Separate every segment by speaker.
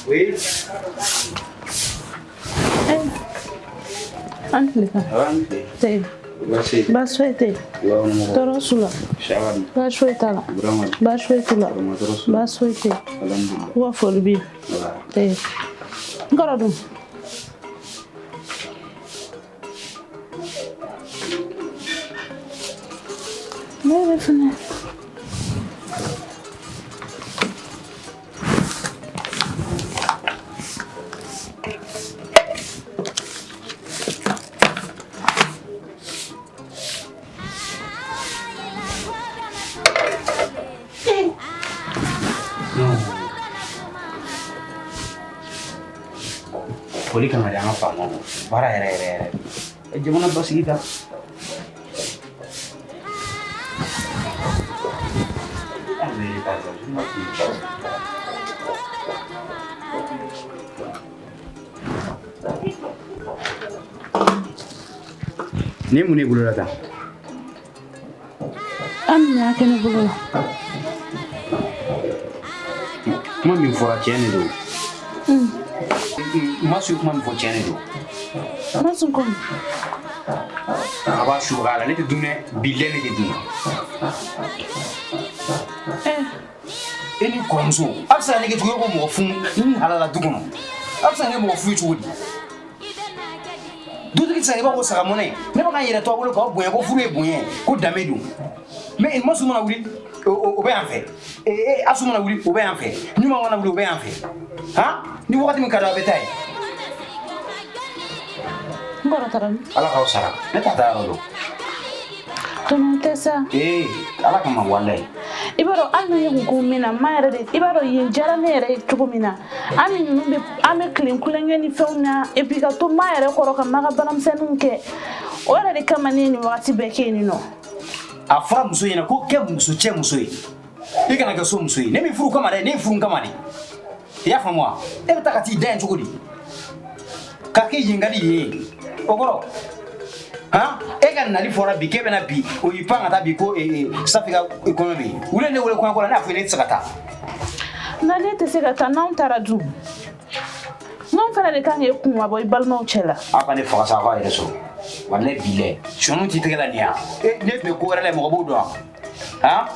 Speaker 1: Oui.
Speaker 2: An tile ka. Tɛ. Baasi foyi tɛ yen. Tɔɔrɔ s'u la. Baasi foyi t'a la. Baasi foyi t'u la. Baasi foyi tɛ yen. U ka foli b'i ye. Tɛ. N kɔrɔ dun. Ne yɛrɛ fɛnɛ.
Speaker 1: Foli kan ka di an ka faamaw ma baara yɛrɛ yɛrɛ yɛrɛ jamana basigi ta. Nin ye mun ye bolo la tan?
Speaker 2: An y'a kɛ ne bolo la.
Speaker 1: Kuma min fɔra tiɲɛ de don. Masu ye kuma min fɔ tiɲɛ de don.
Speaker 2: Masu ko
Speaker 1: A b'a su a la ne tɛ dun dɛ bilahi ne tɛ dun. E ni kɔrɔmuso a bɛ se ka ne kɛ cogo ko mɔgɔ fu ni halala du kɔnɔ a bɛ se ka kɛ mɔgɔ fu ye cogo di? Dutigi tɛ se ka i b'a fɔ ko saga mɔnɛ ne bɛ ka n yɛrɛ to a bolo k'aw bonya ko furu ye bonya ye ko danbe don mais Masu mana wuli o bɛ yan fɛ Asu mana wuli o bɛ yan fɛ Ɲuman mana wuli o bɛ yan fɛ han ni wagati min ka di aw bɛ taa yen.
Speaker 2: N kɔrɔ taara min?
Speaker 1: Ala k'aw sara ne t'a taa yɔrɔ dɔn.
Speaker 2: Tɔnɔ tɛ sa.
Speaker 1: Ee Ala kama walayi.
Speaker 2: I b'a dɔn hali ni ne kun ko min na ma yɛrɛ de i b'a dɔn yen diyara ne yɛrɛ ye cogo min na an ni ninnu bɛ an bɛ tilen kulonkɛ ni fɛnw na et puis ka to ma yɛrɛ kɔrɔ ka ma ka baaramisɛnninw kɛ o yɛrɛ de kama ne ye nin wagati bɛɛ kɛ yen nɔ.
Speaker 1: A fɔra muso ɲɛna ko kɛ muso cɛ muso ye i kana kɛ so muso ye ne m'i furu kama dɛ ne ye furu kama de i y'a faamu wa e bɛ taa ka t'i da yen cogo di ka kɛ yen ka di yen ye o kɔrɔ han e ka nali fɔra bi k'e bɛna bi o y'i pan ka taa bi ko Safi ka kɔɲɔ bɛ yen olu ye ne wele kɔɲɔko la ne y'a fɔ ne tɛ se ka taa.
Speaker 2: Nka ne tɛ se ka taa n'anw taara dun n'anw fana de kan k'e kun ka bɔ i balimaw cɛ la.
Speaker 1: Aw ka ne faga sa aw k'a yɛrɛ sɔrɔ walayi bilayi sɔnniw t'i tɛgɛ la nin yan ne tun bɛ ko wɛrɛ la mɔgɔ b'o dɔn wa han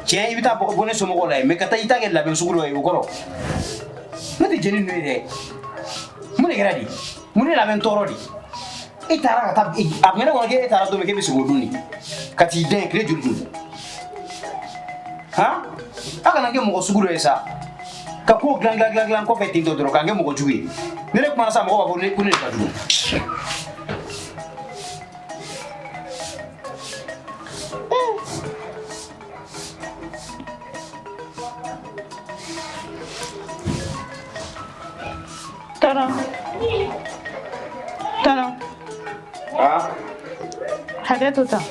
Speaker 1: tiɲɛ i bɛ taa bɔ ne somɔgɔw la yen mais ka taa i ta kɛ labɛn sugu dɔ ye o kɔrɔ ne tɛ jɛn ni ninnu ye dɛ mun de kɛra di mun de la a bɛ n tɔɔrɔ di e taara ka taa a tun bɛ ne kɔnɔ k'e taara don min k'e bɛ sigi o don de ka t'i dɛn tile joli joli han aw kana kɛ mɔgɔ sugu dɔ ye sa ka ko dilan dilan dilan dilan kɔfɛ ten tɔ dɔrɔn k'an kɛ mɔgɔ jugu ye ni ne kumana sa mɔgɔ b'a fɔ ko ne de ka jugu.
Speaker 2: Tɔnɔ. Tɔnɔ.
Speaker 1: Ah.
Speaker 2: Hakɛ to tan.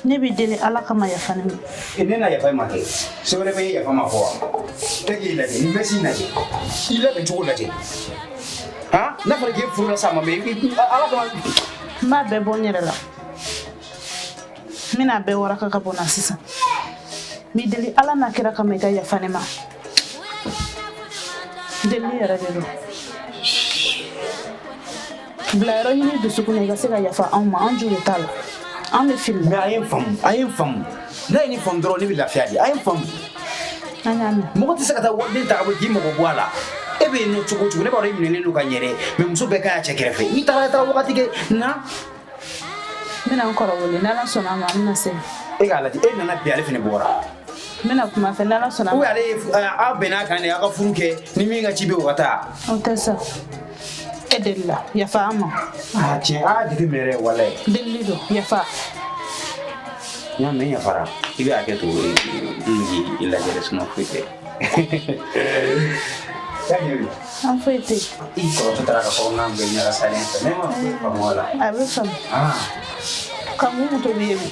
Speaker 2: Ne b'i deli Ala kama yafa ne ma.
Speaker 1: Ne na yafa i ma kɛ se wɛrɛ bɛ e yafa ma fɔ wa e k'i lajɛ nin mɛsi lajɛ i labɛn cogo lajɛ han n'a fɔra k'e furula sa ma mais Ala kama.
Speaker 2: N b'a bɛɛ bɔ n yɛrɛ la n bɛna a bɛɛ waraka ka bɔ n na sisan n b'i deli Ala n'a kira kama i ka yafa ne ma delili yɛrɛ de don. Bila yɔrɔ ɲini dusukun na i ka se ka yafa anw ma an jo de t'a la an bɛ fili
Speaker 1: mais a ye n faamu a ye n faamu n'a ye nin faamu dɔrɔn ne bɛ lafiya de a ye n faamu
Speaker 2: an y'a mɛn
Speaker 1: mɔgɔ tɛ se ka taa wariden ta ka bɔ k'i mago bɔ a la e bɛ yen nɔ cogo o cogo ne b'a dɔn e minɛlen don ka ɲɛ dɛ mais muso bɛɛ ka ɲi a cɛ kɛrɛfɛ n'i taara i taara wagati kɛ na
Speaker 2: n bɛna n kɔrɔ wele n'ala sɔnna a ma an bɛna se
Speaker 1: e k'a lajɛ e nana bi ale fana bɔra
Speaker 2: n bɛna kuma a fɛ n'ala sɔnna a
Speaker 1: ou
Speaker 2: ma
Speaker 1: ale aw bɛn'a kan de aw ka furu kɛ ni min ka ci bɛ o ka taa
Speaker 2: o tɛ sa e delila yafa an ma
Speaker 1: aa tiɲɛ aa jateminɛ dɛ walayi
Speaker 2: delili don yafa
Speaker 1: n y'a mɛn n yafara i bɛ hakɛ to n k'i lajɛ dɛ sinon foyi tɛ
Speaker 2: an foyi tɛ
Speaker 1: i kɔrɔtɔ taara ka kɔnɔna bɛɛ ɲagasalen fɛ ne ma foyi faamu a la
Speaker 2: a bɛ faamu ka mun tobi ye bi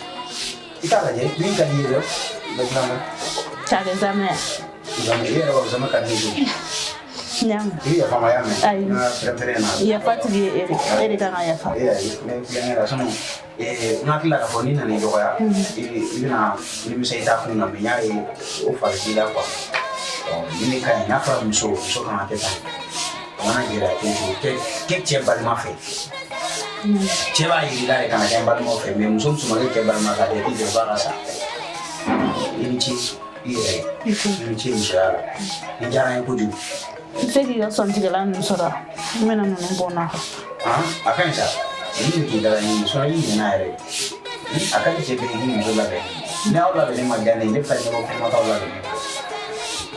Speaker 1: i t'a lajɛ min ka di i ye dɛ i bɛ dilan dɛ
Speaker 2: k'a kɛ zamɛ
Speaker 1: zamɛ i yɛrɛ b'a dɔn zamɛ ka di ne ye.
Speaker 2: N y'a mɛn.
Speaker 1: I bɛ yafa n ma, i y'a mɛn?
Speaker 2: Ayi.
Speaker 1: N ka pɛrɛn-pɛrɛn na.
Speaker 2: Yafa tigi ye e de, e de kan ka yafa.
Speaker 1: Ee ayi, n bɛ kulonkɛ la, sinon n hakili la k'a fɔ n'i nana i dɔgɔya, i bɛna nimisa i taa kun na, mais n y'a ye o fari t'i la quoi. Nin de ka ɲi, n'a fɔra muso kan ka kɛ tan, a mana gɛlɛya cogo o cogo, kɛ cɛ balima fɛ. Cɛ b'a yir'i la de ka na kɛ n balimaw fɛ, mais muso ma kɛ cɛ balima fɛ, a tɛ jɔ f'a ka sa. I ni ce i yɛrɛ ye, i ni ce musoya la, nin diyara n ye kojugu.
Speaker 2: N se k'i ka sɔntigɛla ninnu sɔrɔ, n bɛna ninnu bɔ n na.
Speaker 1: A ka ɲi sa, ninnu de k'i dala ɲini, sinon i ɲɛna yɛrɛ. A ka di cɛ bɛɛ ye k'i muso labɛn. Ni aw labɛnnen ma diya ne ye, ne bɛ taa ɲɛbɔ kɛnɛma t'aw labɛnnen fɛ.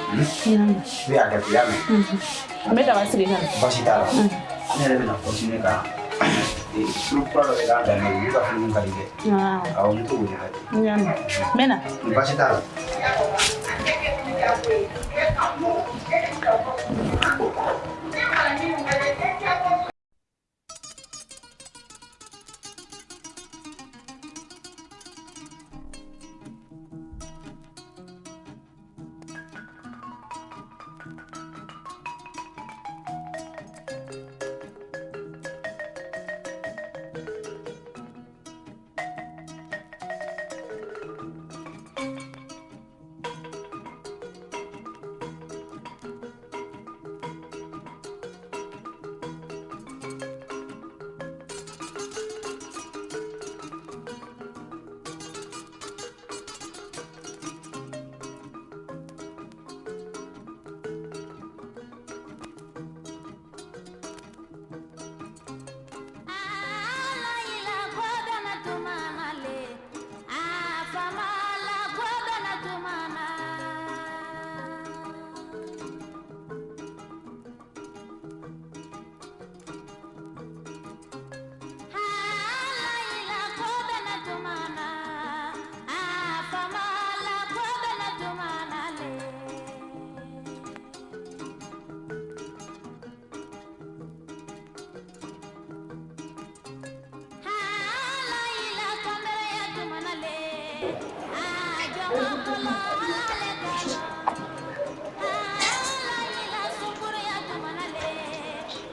Speaker 1: I bɛ hakɛ to, i y'a mɛn?
Speaker 2: N bɛ daga sigi ka na.
Speaker 1: Baasi t'a la. Ne yɛrɛ bɛna continuer ka film kura dɔ bɛ k'an fɛ yan, olu ka film ka di dɛ. Awɔ, n bɛ to k'o de lajɛ.
Speaker 2: N y'a mɛn. N bɛ na.
Speaker 1: Baasi t'a la.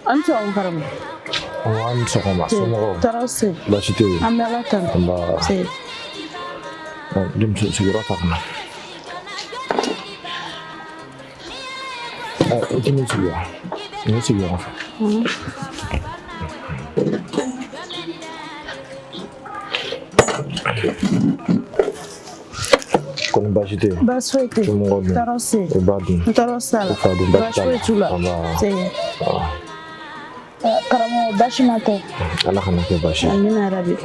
Speaker 2: An sɔgɔma karamɔgɔ.
Speaker 3: An ni sɔgɔma, somɔgɔw?
Speaker 2: Tɔɔrɔ si.
Speaker 3: Baasi tɛ yen.
Speaker 2: An bɛ Ala tanu.
Speaker 3: Nba.
Speaker 2: Se.
Speaker 3: Denmuso, sigiyɔrɔ ta ka na. I tɛ min sigi wa? Nin sigi ɲɔgɔn fɛ. Kɔni baasi tɛ yen?
Speaker 2: Baasi foyi tɛ yen.
Speaker 3: Somɔgɔw dun?
Speaker 2: Tɔɔrɔ si.
Speaker 3: I ba dun?
Speaker 2: Tɔɔrɔ si t'a la.
Speaker 3: I fa dun?
Speaker 2: Baasi foyi t'u la.
Speaker 3: Nba.
Speaker 2: Se. Karamɔgɔ, baasi ma tɛ.
Speaker 3: Ala kana kɛ baasi ye.
Speaker 2: Amina yarabi.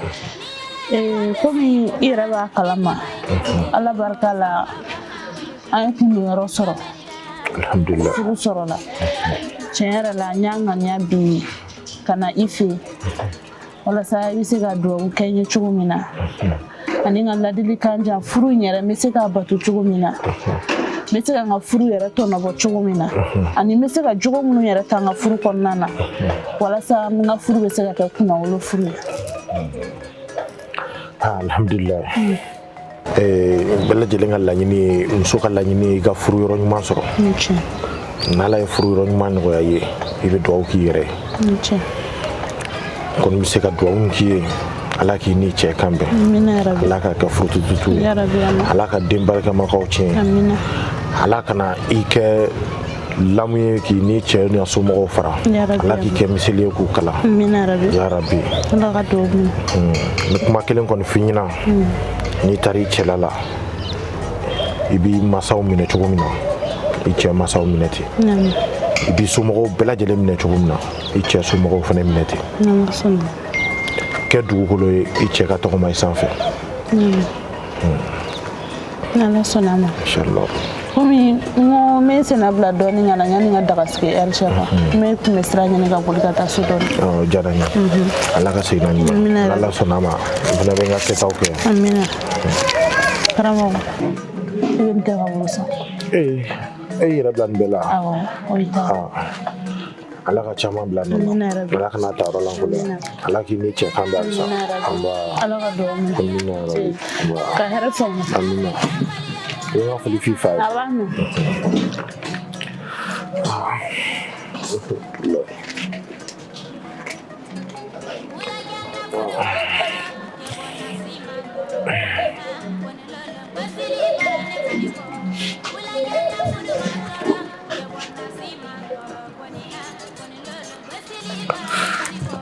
Speaker 2: Komi i yɛrɛ b'a kalama, Ala barika la, an ye kundonyɔrɔ sɔrɔ.
Speaker 3: Alhamdulillah.
Speaker 2: Furu sɔrɔla. Tiɲɛ yɛrɛ la, n y'a ŋaniya bi ka na i fɛ yen walasa i bɛ se ka dugawu kɛ n ye cogo min na, ani ka ladilikan jan furu in yɛrɛ n bɛ se k'a bato cogo min na, n bɛ se ka n ka furu yɛrɛ tɔnɔbɔ cogo min na, ani n bɛ se ka jogo minnu yɛrɛ ta n ka furu kɔnɔna na walasa n ka furu bɛ se ka kɛ kunnawolo furu ye.
Speaker 3: Alhamdulillah. Bɛɛ lajɛlen ka laɲini ye, muso ka laɲini ye i ka furu yɔrɔ ɲuman sɔrɔ. N'Ala ye furu yɔrɔ ɲuman nɔgɔya i ye, i bɛ dugawu k'i yɛrɛ ye. Kɔni bɛ se ka dugawu k'i ye, Ala k'i n'i cɛ kan bɛn, Ala ka kɛ furutututu ye, Ala ka den barikama k'aw tiɲɛ, Ala kana i kɛ lamu ye k'i n'i cɛ ni somɔgɔw fara, Ala k'i kɛ miseli ye k'u kalan. Ya Rabbi. N bɛ kuma kelen kɔni f'i ɲɛna, n'i taara i cɛla la, i b'i masaw minɛ cogo min na, i cɛ masaw minɛ ten. I b'i somɔgɔw bɛɛ lajɛlen minɛ cogo min na, i cɛ somɔgɔw fana minɛ ten. Kɛ dugukolo ye i cɛ ka tɔgɔma i sanfɛ.
Speaker 2: N'Ala sɔnna a ma.
Speaker 3: Inshallah.
Speaker 2: Komi n ko n bɛ n senna bila dɔɔnin ka na yanni n ka daga sigi ɛri cɛ kan, n bɛ tun bɛ sira ɲini ka boli ka taa so dɔɔnin.
Speaker 3: O diyara n ye. Ala ka segin n'a ɲuman. N'Ala sɔnna a ma, n fana bɛ n ka kɛtaw kɛ.
Speaker 2: Amina. Karamɔgɔ, i bɛ nin kɛ ka woro san.
Speaker 3: Ee, e yɛrɛ bila nin bɛɛ la.
Speaker 2: Awɔ, o y'i ta.
Speaker 3: Ala ka caman bila nɔ la. Ala kana ta yɔrɔ lankolon. Ala k'i ni cɛ kan bɛn halisa.
Speaker 2: Ala ka dugawu minɛ.
Speaker 3: Amina yarabi.
Speaker 2: Ka hɛrɛ faamu.
Speaker 3: Amina. I bɛ n ka foli f'i fa ye.
Speaker 2: A b'a mɛn.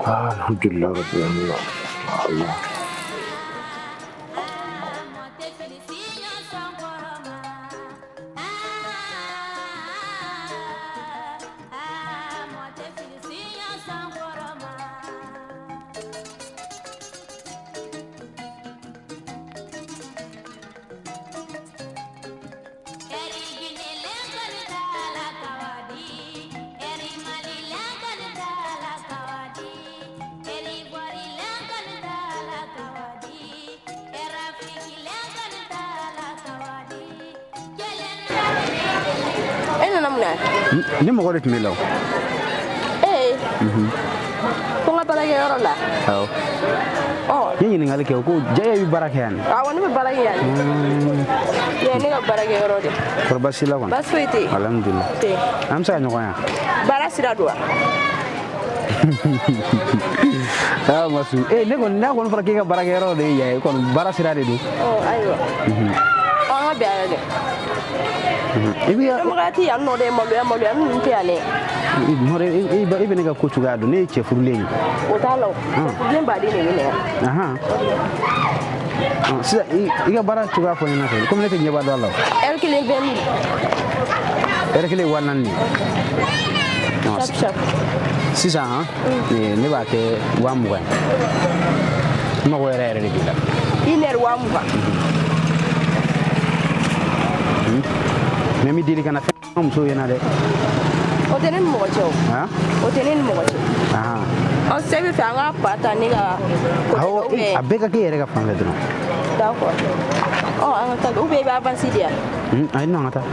Speaker 3: Alhamdulillah rabbil alamin. Allah.
Speaker 1: Ni mɔgɔ de tun bɛ la o.
Speaker 4: Ee. Ko n ka baarakɛyɔrɔ la.
Speaker 1: Awɔ.
Speaker 4: Ɔ.
Speaker 1: N ye ɲininkali kɛ o ko Jaya bɛ baara kɛ yan de.
Speaker 4: Awɔ, ne bɛ baara kɛ yan. Yan ye ne ka baarakɛyɔrɔ de.
Speaker 1: Kɔri baasi la kɔni.
Speaker 4: Baasi foyi tɛ yen.
Speaker 1: Alhamdulilah.
Speaker 4: Tɛ.
Speaker 1: An bɛ se ka ɲɔgɔn ye wa?
Speaker 4: Baara sira don wa?
Speaker 1: Aa Masu, ee ne kɔni n'a kɔni fɔra k'e ka baarakɛyɔrɔ de ye yan ye kɔni baara sira de don.
Speaker 4: Ɔ ayiwa. Ɔ an ka bɛn a la dɛ.
Speaker 1: I bɛ ka
Speaker 4: Dɔnbagaya tɛ yan nɔ dɛ, maloya maloya ninnu tɛ yan dɛ.
Speaker 1: E bɛ ne ka ko cogoya dɔn, ne ye cɛ furulen ye.
Speaker 4: O t'a la o. Furulen baden de bɛ na yan.
Speaker 1: Sisan i ka baara cogoya fɔ n ɲɛna fɛ komi ne tɛ ɲɛba dɔn a la o.
Speaker 4: Ɛri kelen 20 000.
Speaker 1: Ɛri kelen 4000 de.
Speaker 4: Sharp sharp.
Speaker 1: Sisan ne b'a kɛ 20,000 ye. N mago yɛrɛ yɛrɛ de b'i la.
Speaker 4: Une heure 20,000.
Speaker 1: Mais n b'i deli kana fɛn fɔ musow ɲɛna dɛ.
Speaker 4: O tɛ ne ni mɔgɔ cɛ o. O tɛ ne ni mɔgɔ cɛ. Ɔ sisan i bɛ fɛ an ka pa ta ne ka.
Speaker 1: Awɔ, a bɛɛ ka k'e yɛrɛ ka fan fɛ dɔrɔn.
Speaker 4: D'accord. Ɔ an ka taa ou bien i bɛ avance di yan.
Speaker 1: Ayi non, an ka taa.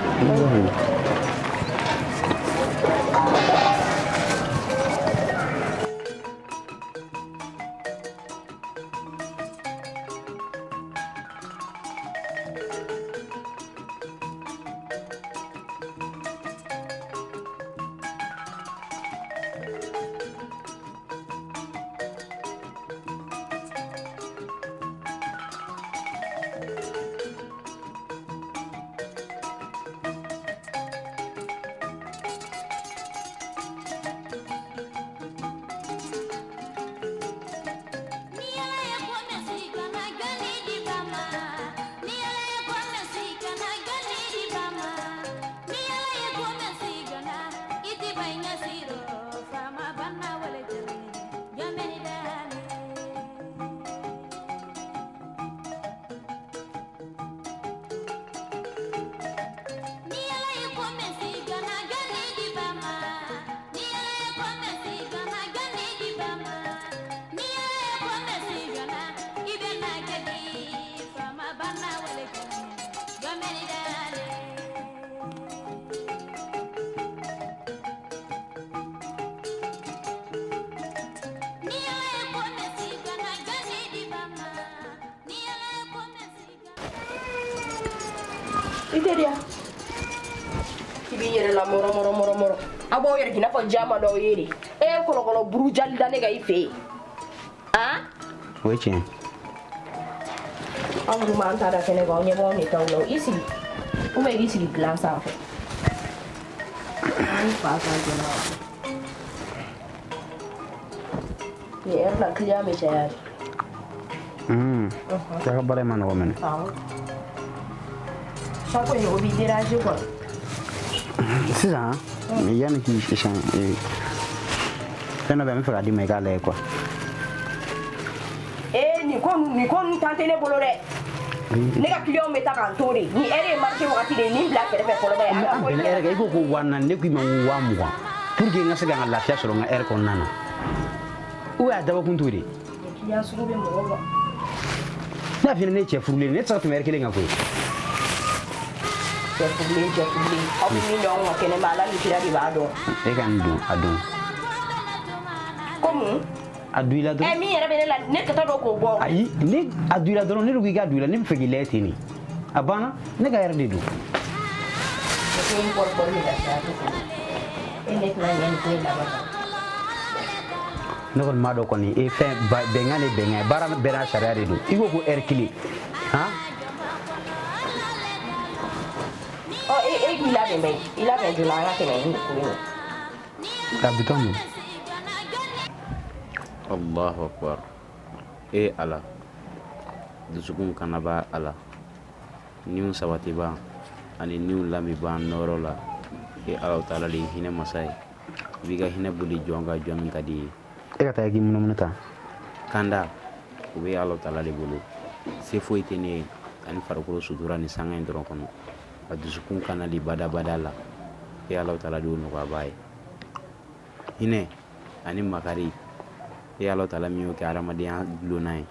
Speaker 4: I teriya i b'i yɛrɛ la mɔrɔ mɔrɔ mɔrɔ mɔrɔ a b'aw yɛrɛ k'i n'a fɔ jama dɔw ye de e ye kɔlɔkɔlɔ burujali da ne kan i fɛ yen han.
Speaker 1: O ye tiɲɛ.
Speaker 4: Anw dun b'an ta da kɛnɛ kan aw ɲɛ b'anw de taw la i sigi ou bien i sigi dilan sanfɛ. An fa ka jɔna nin heure la client bɛ caya de.
Speaker 1: I ka baara in ma nɔgɔ mɛnɛ.
Speaker 4: Awɔ. Sako in o b'i déranger quoi.
Speaker 1: Sisan yanni k'i sisan fɛn dɔ bɛ yen n bɛ fɛ k'a d'i ma i k'a lajɛ quoi.
Speaker 4: Ee nin ko ninnu tan tɛ ne bolo dɛ. Ne ka client bɛ taa k'an to de ni heure ye marché wagati de ye nin bila kɛrɛfɛ fɔlɔ ba ye.
Speaker 1: An bɛnna heure kan i ko ko 4000 ne ko i ma ko 20,000 pour que n ka se ka n ka lafiya sɔrɔ n ka heure kɔnɔna na. Ou bien a dabɔkun t'o de ye.
Speaker 4: Client sugu bɛ mɔgɔw kan.
Speaker 1: Ne y'a f'i ɲɛna ne ye cɛ furulen ye ne tɛ se ka tɛmɛ heure kelen kan koyi.
Speaker 4: Cɛ furulen cɛ furulen aw bɛ min dɔn anw ka kɛnɛma Ala ni kira de b'a dɔn.
Speaker 1: E ka nin don a don.
Speaker 4: Komi.
Speaker 1: A don i la dɔrɔn.
Speaker 4: Ɛ min yɛrɛ bɛ ne la ne kɛtɔ don k'o bɔ.
Speaker 1: Ayi ne a don i la dɔrɔn ne de ko i k'a don i la ne bɛ fɛ k'i lajɛ ten de a banna ne ka yɛrɛ de don.
Speaker 4: Muso in kɔrɔbɔli de ka ca kojugu. E ne tɛna ɲɛ nin ko in laban.
Speaker 1: Ne kɔni m'a dɔn kɔni e fɛn bɛnkan de bɛnkan ye, baara bɛɛ n'a sariya de don. I ko ko ɛri kelen han.
Speaker 4: Ɔ e k'i labɛn bɛ, i labɛn joona an ka tɛmɛ ni ko in ye.
Speaker 1: Ka bitɔn min.
Speaker 5: Allahu akbar. E Ala, dusukun kanaba Ala, niw sabatiba ani niw lamiba nɔɔrɔ la. E Ala taala de ye hinɛ masa ye, i b'i ka hinɛ boli jɔn ka jɔn min ka di i ye.
Speaker 1: E ka taa i k'i munumunu tan.
Speaker 5: Kanda o bɛ Ala taala de bolo, se foyi tɛ ne ye ani farikolo sutura ni sanga in dɔrɔn kɔnɔ. A dusukun kanali badabada la, e Ala taala de y'o nɔgɔyabaa ye. Hinɛ ani makari, e Ala taala min y'o kɛ hadamadenya dulonna ye,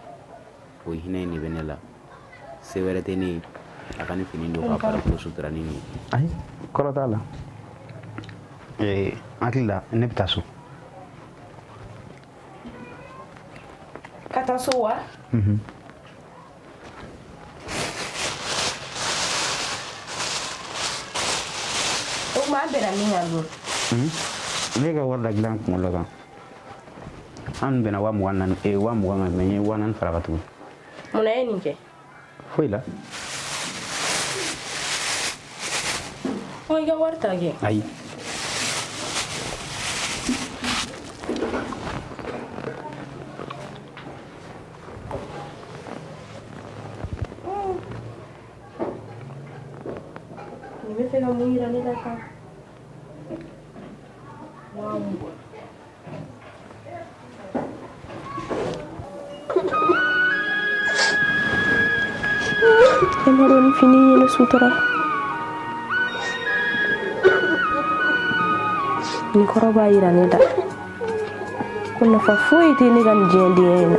Speaker 5: o hinɛ in de bɛ ne la. Se wɛrɛ tɛ ne ye a ka ni fini don ka farikolo sutura ni nin ye.
Speaker 1: Ayi, kɔrɔ t'a la. N hakili la ne bɛ taa so.
Speaker 4: Ka taa so wa? O tuma an bɛnna min kan dun?
Speaker 1: Ne ka wari da dilan kunkolo kan. An bɛnna 24,000, 20,000 kan, mais n ye 4,000 fara kan tuguni.
Speaker 4: Munna e ye nin kɛ?
Speaker 1: Foyi la.
Speaker 4: Ɔ i ka wari ta kɛ.
Speaker 1: Ayi.
Speaker 4: Nin bɛ fɛ ka mun yira ne la tan? 20,000. E ma dɔn ni fini ye ne sutura. Nin kɔrɔ b'a yira ne la ko nafa foyi tɛ ne ka nin diɲɛdenya in na.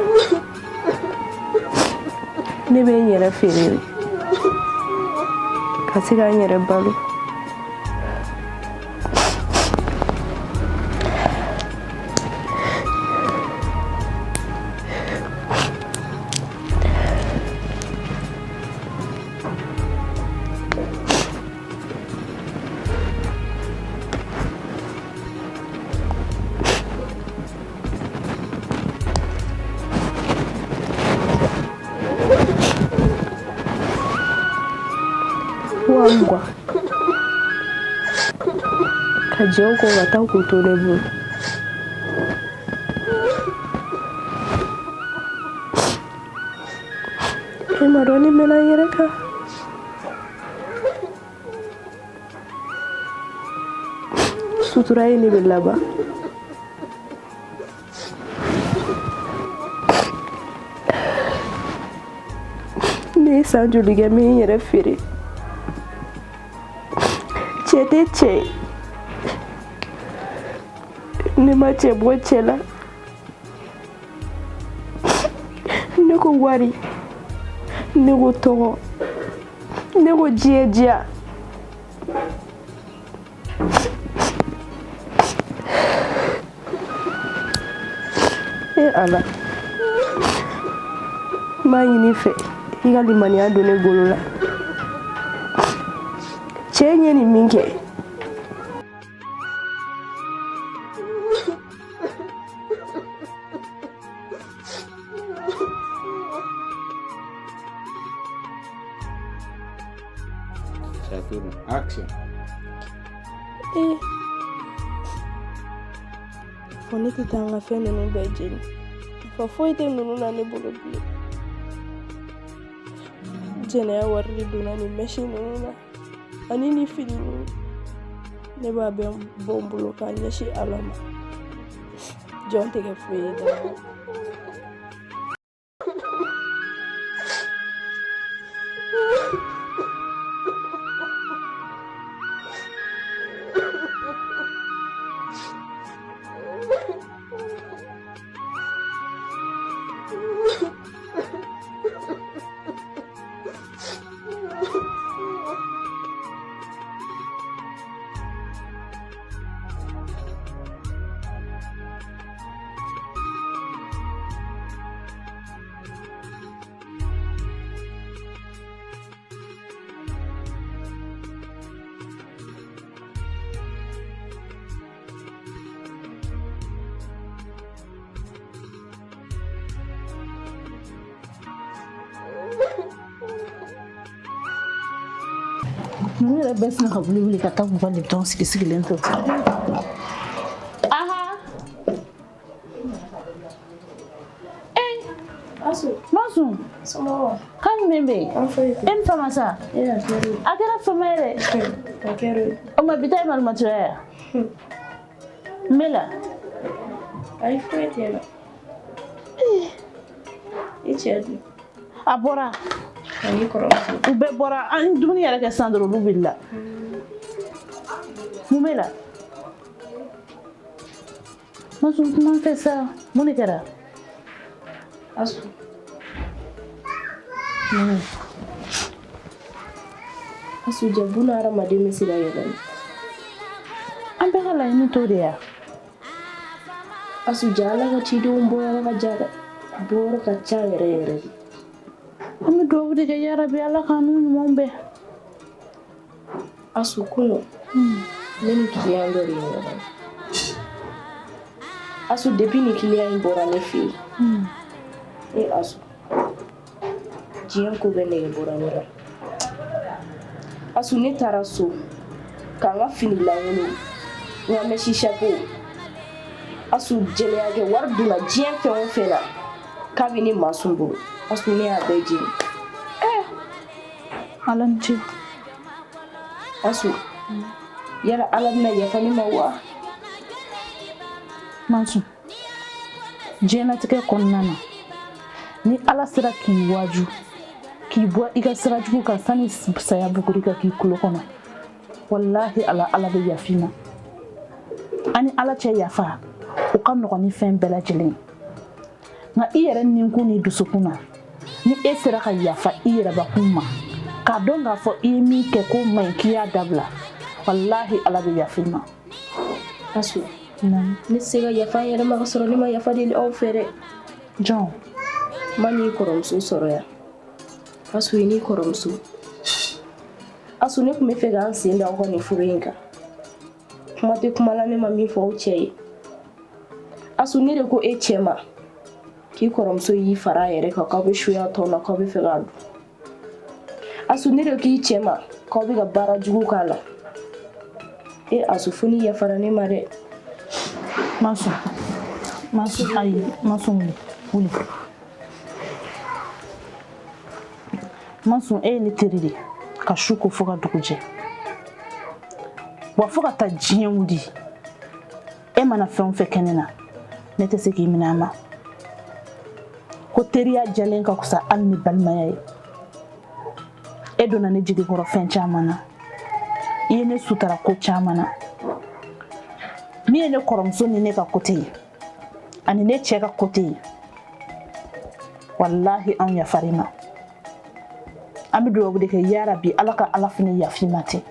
Speaker 4: Ne bɛ n yɛrɛ feere de ka se ka n yɛrɛ balo. 20,000 ka jɛ o kɔ ka taa k'o to ne bolo. E ma dɔn ne mɛnna n yɛrɛ kan. Sutura ye ne bɛ laban. Ne ye san joli kɛ n bɛ n yɛrɛ feere. Cɛ tɛ cɛ ye. Ne ma cɛ bɔ cɛ la. Ne ko wari, ne ko tɔgɔ, ne ko diɲɛ diya. E Ala, n b'a ɲini i fɛ i ka limaniya don ne golo la. Cɛ in ye nin min kɛ.
Speaker 5: Ça tourne. Action.
Speaker 4: Eh. Fo ne tɛ taa n ka fɛn ninnu bɛɛ jeni. Nafa foyi tɛ ninnu na ne bolo bilen. Jɛnɛya wari de donna nin mɛsi ninnu na ani ni fini ninnu. Ne b'a bɛɛ bɔ n bolo k'a ɲɛsin Ala ma. Jɔn tɛ kɛ foyi ye dara.
Speaker 2: Ninnu yɛrɛ bɛɛ sina ka wuli wuli ka taa k'u ka lipton sigi sigilen to. Aha. Eh.
Speaker 4: Asu.
Speaker 2: Masun.
Speaker 4: Somɔgɔw.
Speaker 2: Kan jumɛn bɛ yen?
Speaker 4: An foyi
Speaker 2: E ni fama sa? A kɛra fama ye dɛ.
Speaker 4: A kɛra o ye.
Speaker 2: O ma bi ta ye malimatuya ye wa? N bɛ la.
Speaker 4: Ayi foyi tɛ n na. I cɛ dun?
Speaker 2: A bɔra.
Speaker 4: Ani kɔrɔmuso.
Speaker 2: U bɛɛ bɔra. An ye dumuni yɛrɛ kɛ sisan dɔrɔn olu wulila. Mun b'e la? Masun kuma n fɛ sa. Mun de kɛra?
Speaker 4: Asu. Asu ja buna hadamaden bɛ se ka yɛlɛma.
Speaker 2: An bɛɛ ka laɲini t'o de ye wa?
Speaker 4: Asu ja Ala ka cidenw bɔyɔrɔ ka ca dɛ. Bɔyɔrɔ ka ca yɛrɛ yɛrɛ de.
Speaker 2: An bɛ dugawu de kɛ yarabi Ala k'an n'u ɲumanw bɛn.
Speaker 4: Asu kunun ne ni kiliyan dɔ de ye ɲɔgɔn ye. Asu depuis ni kiliyan in bɔra ne fɛ yen. E Asu diɲɛ ko bɛɛ nege bɔra ne la. Asu ne taara so ka n ka fini lankolon n ka mèche chapeau Asu jɛnɛya kɛ wari donna diɲɛ fɛn o fɛn na k'a bɛ ne Masun bolo Asu ne y'a bɛɛ jeni.
Speaker 2: Ala ni ce.
Speaker 4: Asu yala Ala bɛna yafa ne ma wa?
Speaker 2: Masun diɲɛlatigɛ kɔnɔna na ni Ala sera k'i waaju k'i bɔ i ka sira jugu kan sani saya buguri ka k'i kulo kɔnɔ walahi ala Ala bɛ yafa i ma. An ni Ala cɛ yafa o ka nɔgɔn ni fɛn bɛɛ lajɛlen ye. Nka i yɛrɛ ninkun ni dusukun na ni e sera ka yafa i yɛrɛbakun ma k'a dɔn k'a fɔ i ye min kɛ k'o man ɲi k'i y'a dabila walahi Ala bɛ yafa i ma.
Speaker 4: Asu ne tɛ se ka yafa n yɛrɛ ma ka sɔrɔ ne ma yafa deli aw fɛ dɛ.
Speaker 2: Jɔn?
Speaker 4: Ma n'i kɔrɔmuso sɔrɔ yan. Asu i n'i kɔrɔmuso. Asu ne tun bɛ fɛ k'an sen da aw ka nin furu in kan. Kuma tɛ kuma la ne ma min fɔ aw cɛ ye. Asu ne de ko e cɛ ma k'i kɔrɔmuso y'i fara a yɛrɛ kan k'aw bɛ suya tɔn na k'aw bɛ fɛ k'a dun. Asu ne de k'i cɛ ma k'aw bɛ ka baara jugu k'a la. E Asu fo n'i yafara ne ma dɛ.
Speaker 2: Masun Masun ayi Masun wuli wuli. Masun e ye ne teri de ye ka su ko fo ka dugu jɛ wa fo ka taa diɲɛ wuli e mana fɛn o fɛn kɛ ne na ne tɛ se k'i minɛ a ma ko teriya jɛlen ka fisa hali ni balimaya ye e donna ne jigi kɔrɔ fɛn caman na i ye ne sutara ko caman na min ye ne kɔrɔmuso ni ne ka côté ye ani ne cɛ ka côté ye walahi anw yafar'i ma an bɛ dugawu de kɛ yarabi Ala ka Ala fana yaf'i ma ten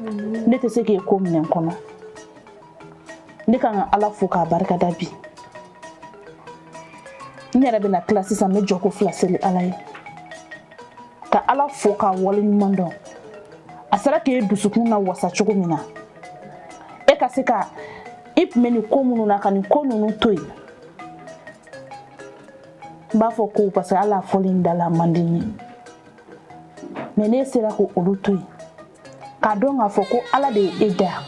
Speaker 2: ne tɛ se k'e ko minɛ n kɔnɔ ne kan ka Ala fo k'a barikada bi n yɛrɛ bɛna tila sisan n bɛ jɔko fila seli Ala ye ka Ala fo k'a waleɲuman dɔn a sera k'e dusukun na wasa cogo min na e ka se ka i tun bɛ nin ko minnu na ka nin ko ninnu to yen n b'a fɔ ko parce que hali a fɔli in da la a man di n ye mais n'e sera k'olu to yen k'a dɔn k'a fɔ ko Ala de ye e da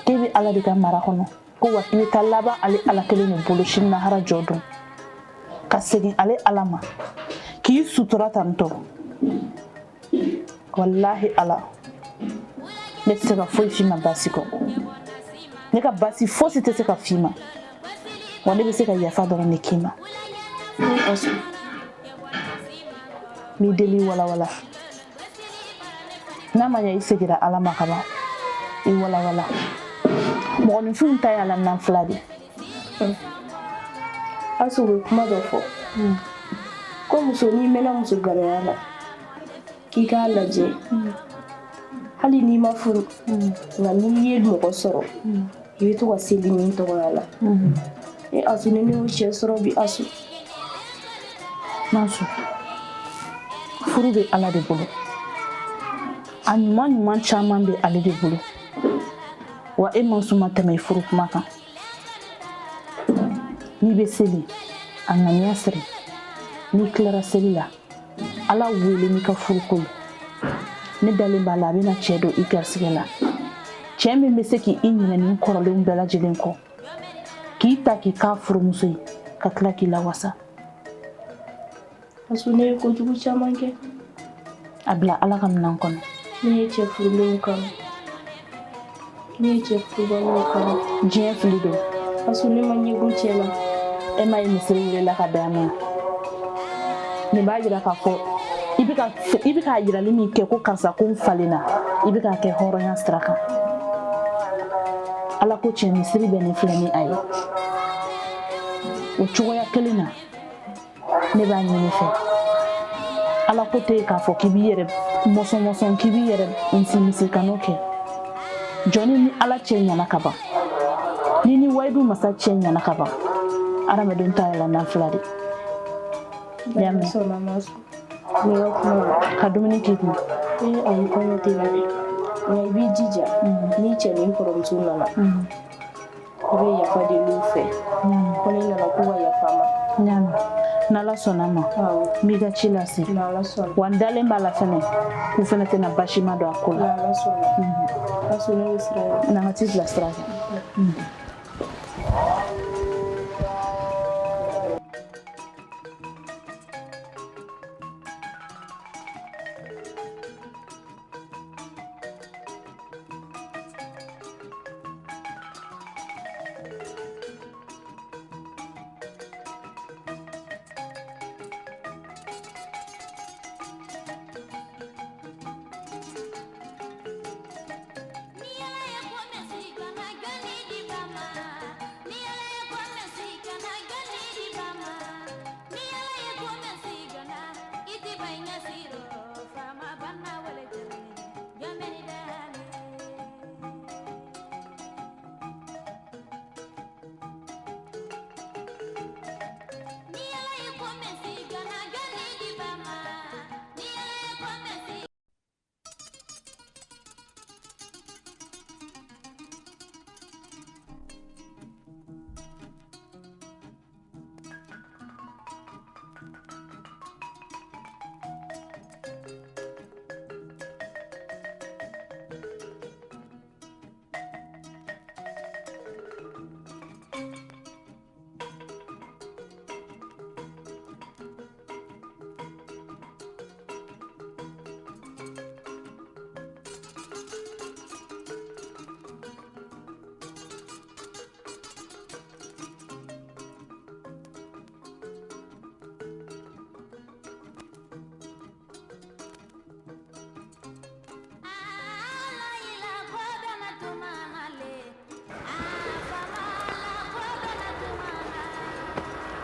Speaker 2: k'e bɛ Ala de ka mara kɔnɔ ko wa k'i bɛ taa laban ale Ala kelen de bolo sini lahara jɔ don ka segin ale Ala ma k'i sutura tantɔ walahi Ala ne tɛ se ka foyi f'i ma baasi kɔ ne ka baasi fosi tɛ se ka f'i ma wa ne bɛ se ka yafa dɔrɔn de k'i ma. N b'i deli walawala n'a ma ɲɛ i segira Ala ma ka ban i walawala mɔgɔninfinw ta y'a la nan fila de.
Speaker 4: Asu u bɛ kuma dɔ fɔ ko muso n'i mɛnna muso ganaya la k'i k'a lajɛ hali n'i ma furu nka n'i ye mɔgɔ sɔrɔ i bɛ to ka seli min tɔgɔya la e Asu ni ne y'o cɛ sɔrɔ bi Asu.
Speaker 2: Masu furu bɛ Ala de bolo a ɲuman ɲuman caman bɛ ale de bolo wa e Masu ma tɛmɛ i furu kuma kan n'i bɛ seli a ŋaniya siri n'i tilara seli la Ala wele n'i ka furuko ye Ne dalen b'a la, a bɛna cɛ don i garisigɛ la, cɛ min bɛ se k'i ɲinɛ nin kɔrɔlenw bɛɛ lajɛlen kɔ, k'i ta k'i k'a furumuso ye, ka tila k'i lawasa.
Speaker 4: Parce que ne ye kojugu caman kɛ.
Speaker 2: A bila Ala ka minɛn kɔnɔ.
Speaker 4: Ne ye cɛ furulenw kanu, ne ye cɛ furubaliw kanu.
Speaker 2: Diɲɛ fili don.
Speaker 4: Parce que ne ma ɲɛgun cɛ la.
Speaker 2: E ma ye misiri welela ka bɛn a ma. Nin b'a yira k'a fɔ i bɛ k'a yirali min kɛ ko karisa ko n falenna, i bɛ k'a kɛ hɔrɔnya sira kan. Ala ko tiɲɛ, misiri bɛ nin filɛ ni a ye o cogoya kelen na. Ne b'a ɲini fɛ, Ala ko tɛ k'a fɔ k'i b'i yɛrɛ mɔsɔn mɔsɔn, k'i b'i yɛrɛ misimisi. Kan'o kɛ. Jɔnni ni Ala cɛ ɲɛna ka ban, ni wayidu masa cɛ ɲɛna ka ban, adamaden ta yɛlɛ nafila de.
Speaker 4: Y'a mɛn? Sɔnna ma sɔn n'i ka kuma la.
Speaker 2: Ka dumuni k'i kun.
Speaker 4: Ee ayi, kɔɲɔ tɛ na dɛ, nka i b'i jija, n'i cɛ n'i kɔrɔmuso nana, i bɛ yafa deli u fɛ ko ne nana, k'u ka yafa n ma.
Speaker 2: N y'a mɛn, n'Ala sɔnna ma.
Speaker 4: Awɔ.
Speaker 2: N b'i ka ci lase.
Speaker 4: N'Ala sɔnna.
Speaker 2: Wa n dalen b'a la fɛnɛ k'u fɛnɛ tɛna basi ma don a ko la.
Speaker 4: N'Ala sɔnna. Parce que ne bɛ sira ye.
Speaker 2: Na, ka t'i bila sira kan.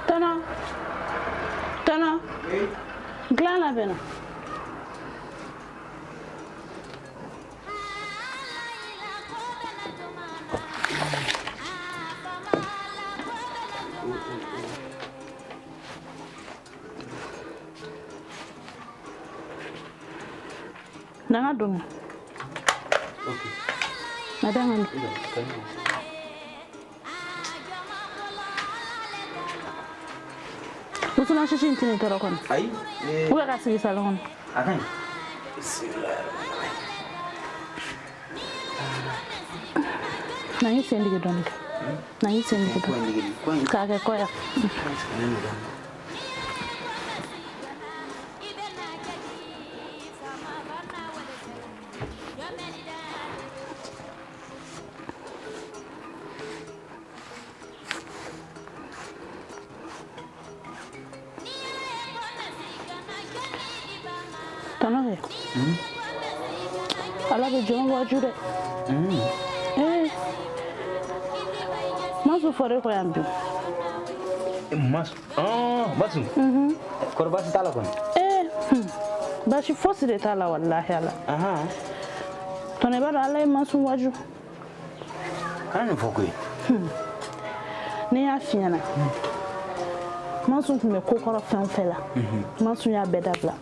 Speaker 2: Tɔnɔ, tɔnɔ, dilan labɛnna. Na n ka don. Na da n ka don. Wusulan sisi in tɛ nin tɔɔrɔ kɔnɔ.
Speaker 1: Ayi.
Speaker 2: U bɛ ka sigi salon kɔnɔ.
Speaker 1: A ka ɲi.
Speaker 2: Na n sen digi dɔɔni kɛ. Na n sen digi dɔɔni. K'a kɛ kɔ yan. Tɔnɔ kɛ. Ala bɛ jɔn waaju dɛ. Ee. Masu fɔra e kɔ yan bi.
Speaker 1: Masu. Masu. Kɔrɔ baasi t'a la kɔni?
Speaker 2: Ee. Baasi fosi de t'a la, walahi Ala. Tɔnɔ, i b'a dɔn Ala ye Masu waaju.
Speaker 1: Kana nin fɔ koyi.
Speaker 2: Ne y'a f'i ɲɛna. Masu tun bɛ ko kɔrɔ fɛn o fɛn la, Masu y'a bɛɛ dabila.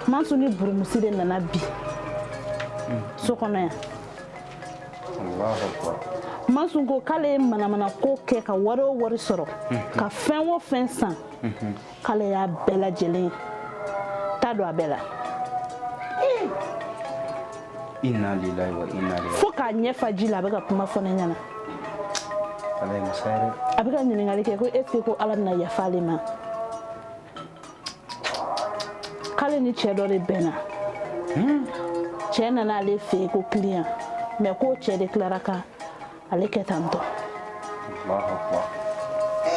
Speaker 2: Masu ni burumusi de nana bi so kɔnɔ yan. Masu ko k'ale ye manamana ko kɛ ka wari o wari sɔrɔ, ka fɛn o fɛn san, k'ale y'a bɛɛ lajɛlen ta don a bɛɛ la.
Speaker 1: Inna lillahi wa inna ilaihi.
Speaker 2: Fo k'a ɲɛ fa ji la, a bɛ ka kuma fɔ ne ɲɛna.
Speaker 1: Ala ye masa ye dɛ.
Speaker 2: A bɛ ka ɲininkali kɛ ko est ce que ko Ala bɛna yafa ale ma, k'ale ni cɛ dɔ de bɛnna. Cɛ nana ale fɛ yen ko client, mais k'o cɛ de tilara ka ale kɛ tan tɔ.
Speaker 1: Allahu akbar.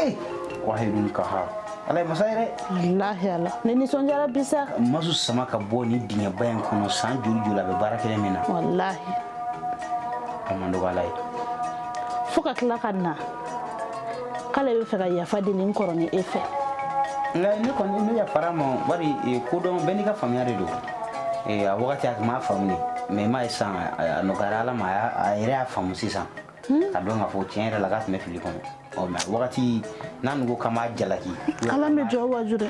Speaker 1: Eh, wahidun kahar. Ala ye masa ye dɛ.
Speaker 2: Walahi Ala, ne nisɔndiyara bi sa.
Speaker 1: Masu sama ka bɔ nin dingɛba in kɔnɔ san joli joli a bɛ baara kelen min na.
Speaker 2: Walahi.
Speaker 1: A man dɔgɔ Ala ye.
Speaker 2: Fo ka tila ka na k'ale bɛ fɛ ka yafa deli n kɔrɔ ni e fɛ.
Speaker 1: Nka ne kɔni ne yafara ma, bari kodɔn bɛɛ n'i ka faamuya de don. A wagati a tun m'a faamu de, mais i m'a ye sisan a nɔgɔyara Ala ma, a yɛrɛ y'a faamu sisan. Ka dɔn k'a fɔ tiɲɛ yɛrɛ la k'a tun bɛ fili kɔnɔ. Ɔ mais a wagati n'a ko k'an b'a jalaki.
Speaker 2: Ala bɛ jɔ waaju dɛ.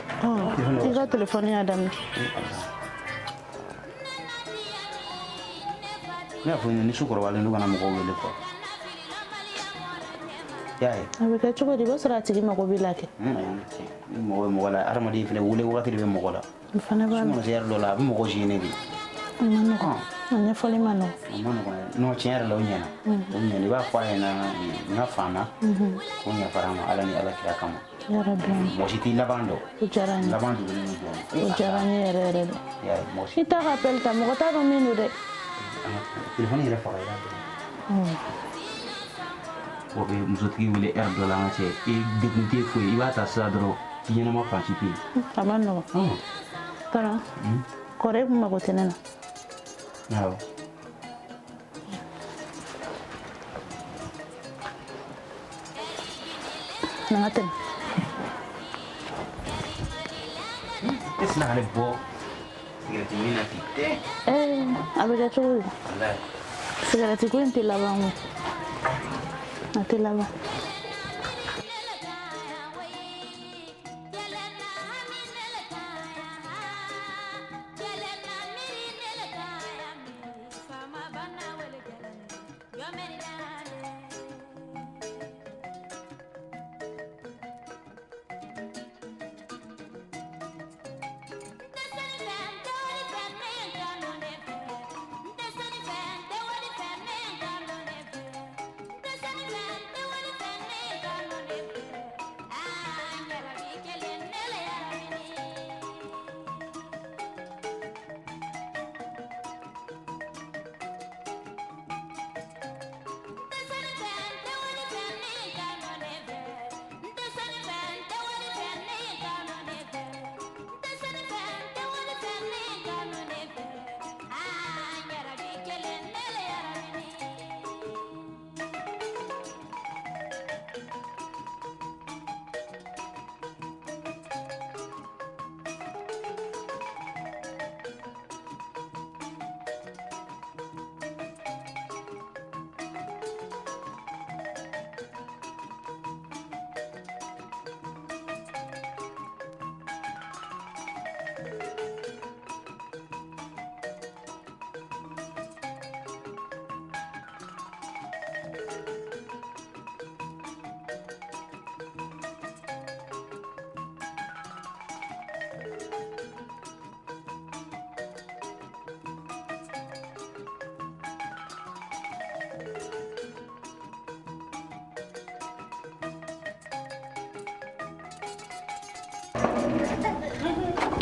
Speaker 2: I ka telefɔni y'a daminɛ.
Speaker 1: Ne y'a fɔ ni su kɔrɔbayalen don kana mɔgɔw wele quoi. I y'a ye.
Speaker 2: A bɛ kɛ cogo di, i b'a sɔrɔ a tigi mago b'i la kɛ.
Speaker 1: Ni mɔgɔ bɛ mɔgɔ la, hadamaden fɛnɛ wele wagati de bɛ mɔgɔ la.
Speaker 2: O fana b'a
Speaker 1: Su
Speaker 2: la.
Speaker 1: mana se yɔrɔ dɔ la, a bɛ mɔgɔ gêner de.
Speaker 2: A ma nɔgɔn, a ɲɛfɔli ma nɔgɔn.
Speaker 1: A ma nɔgɔn dɛ. Non, tiɲɛ yɛrɛ la o ɲɛna. O ɲɛna, i b'a fɔ a ɲɛna n ka fan na. Ko n yafara a ma Ala ni Ala kira kama.
Speaker 2: Yarabi.
Speaker 1: Mɔgɔ si t'i laban dɔn.
Speaker 2: O diyara n ye.
Speaker 1: Laban dogolen don jɔn.
Speaker 2: O diyara n ye yɛrɛ yɛrɛ de.
Speaker 1: I y'a ye, mɔgɔ si.
Speaker 2: I t'a ka appel ta, mɔgɔ t'a dɔn min don dɛ.
Speaker 1: Telefɔni yɛrɛ faga i b'a dɔn. O bɛ musotigi wele heure dɔ la, an ka cɛ, e degun tɛ foyi, i b'a ta sisan dɔrɔn, i ɲɛnama fan si tɛ yen.
Speaker 2: A ma nɔgɔn. Tɔnɔ, kɔrɔ e kun mago tɛ ne na.
Speaker 1: Awɔ.
Speaker 2: Na n ka tɛmɛ.
Speaker 1: E sina ka ne bɔ sigɛrɛti min na ten.
Speaker 2: Ee, a bɛ kɛ cogo di?
Speaker 1: Walayi.
Speaker 2: Sigɛrɛti ko in tɛ laban koyi. A tɛ laban.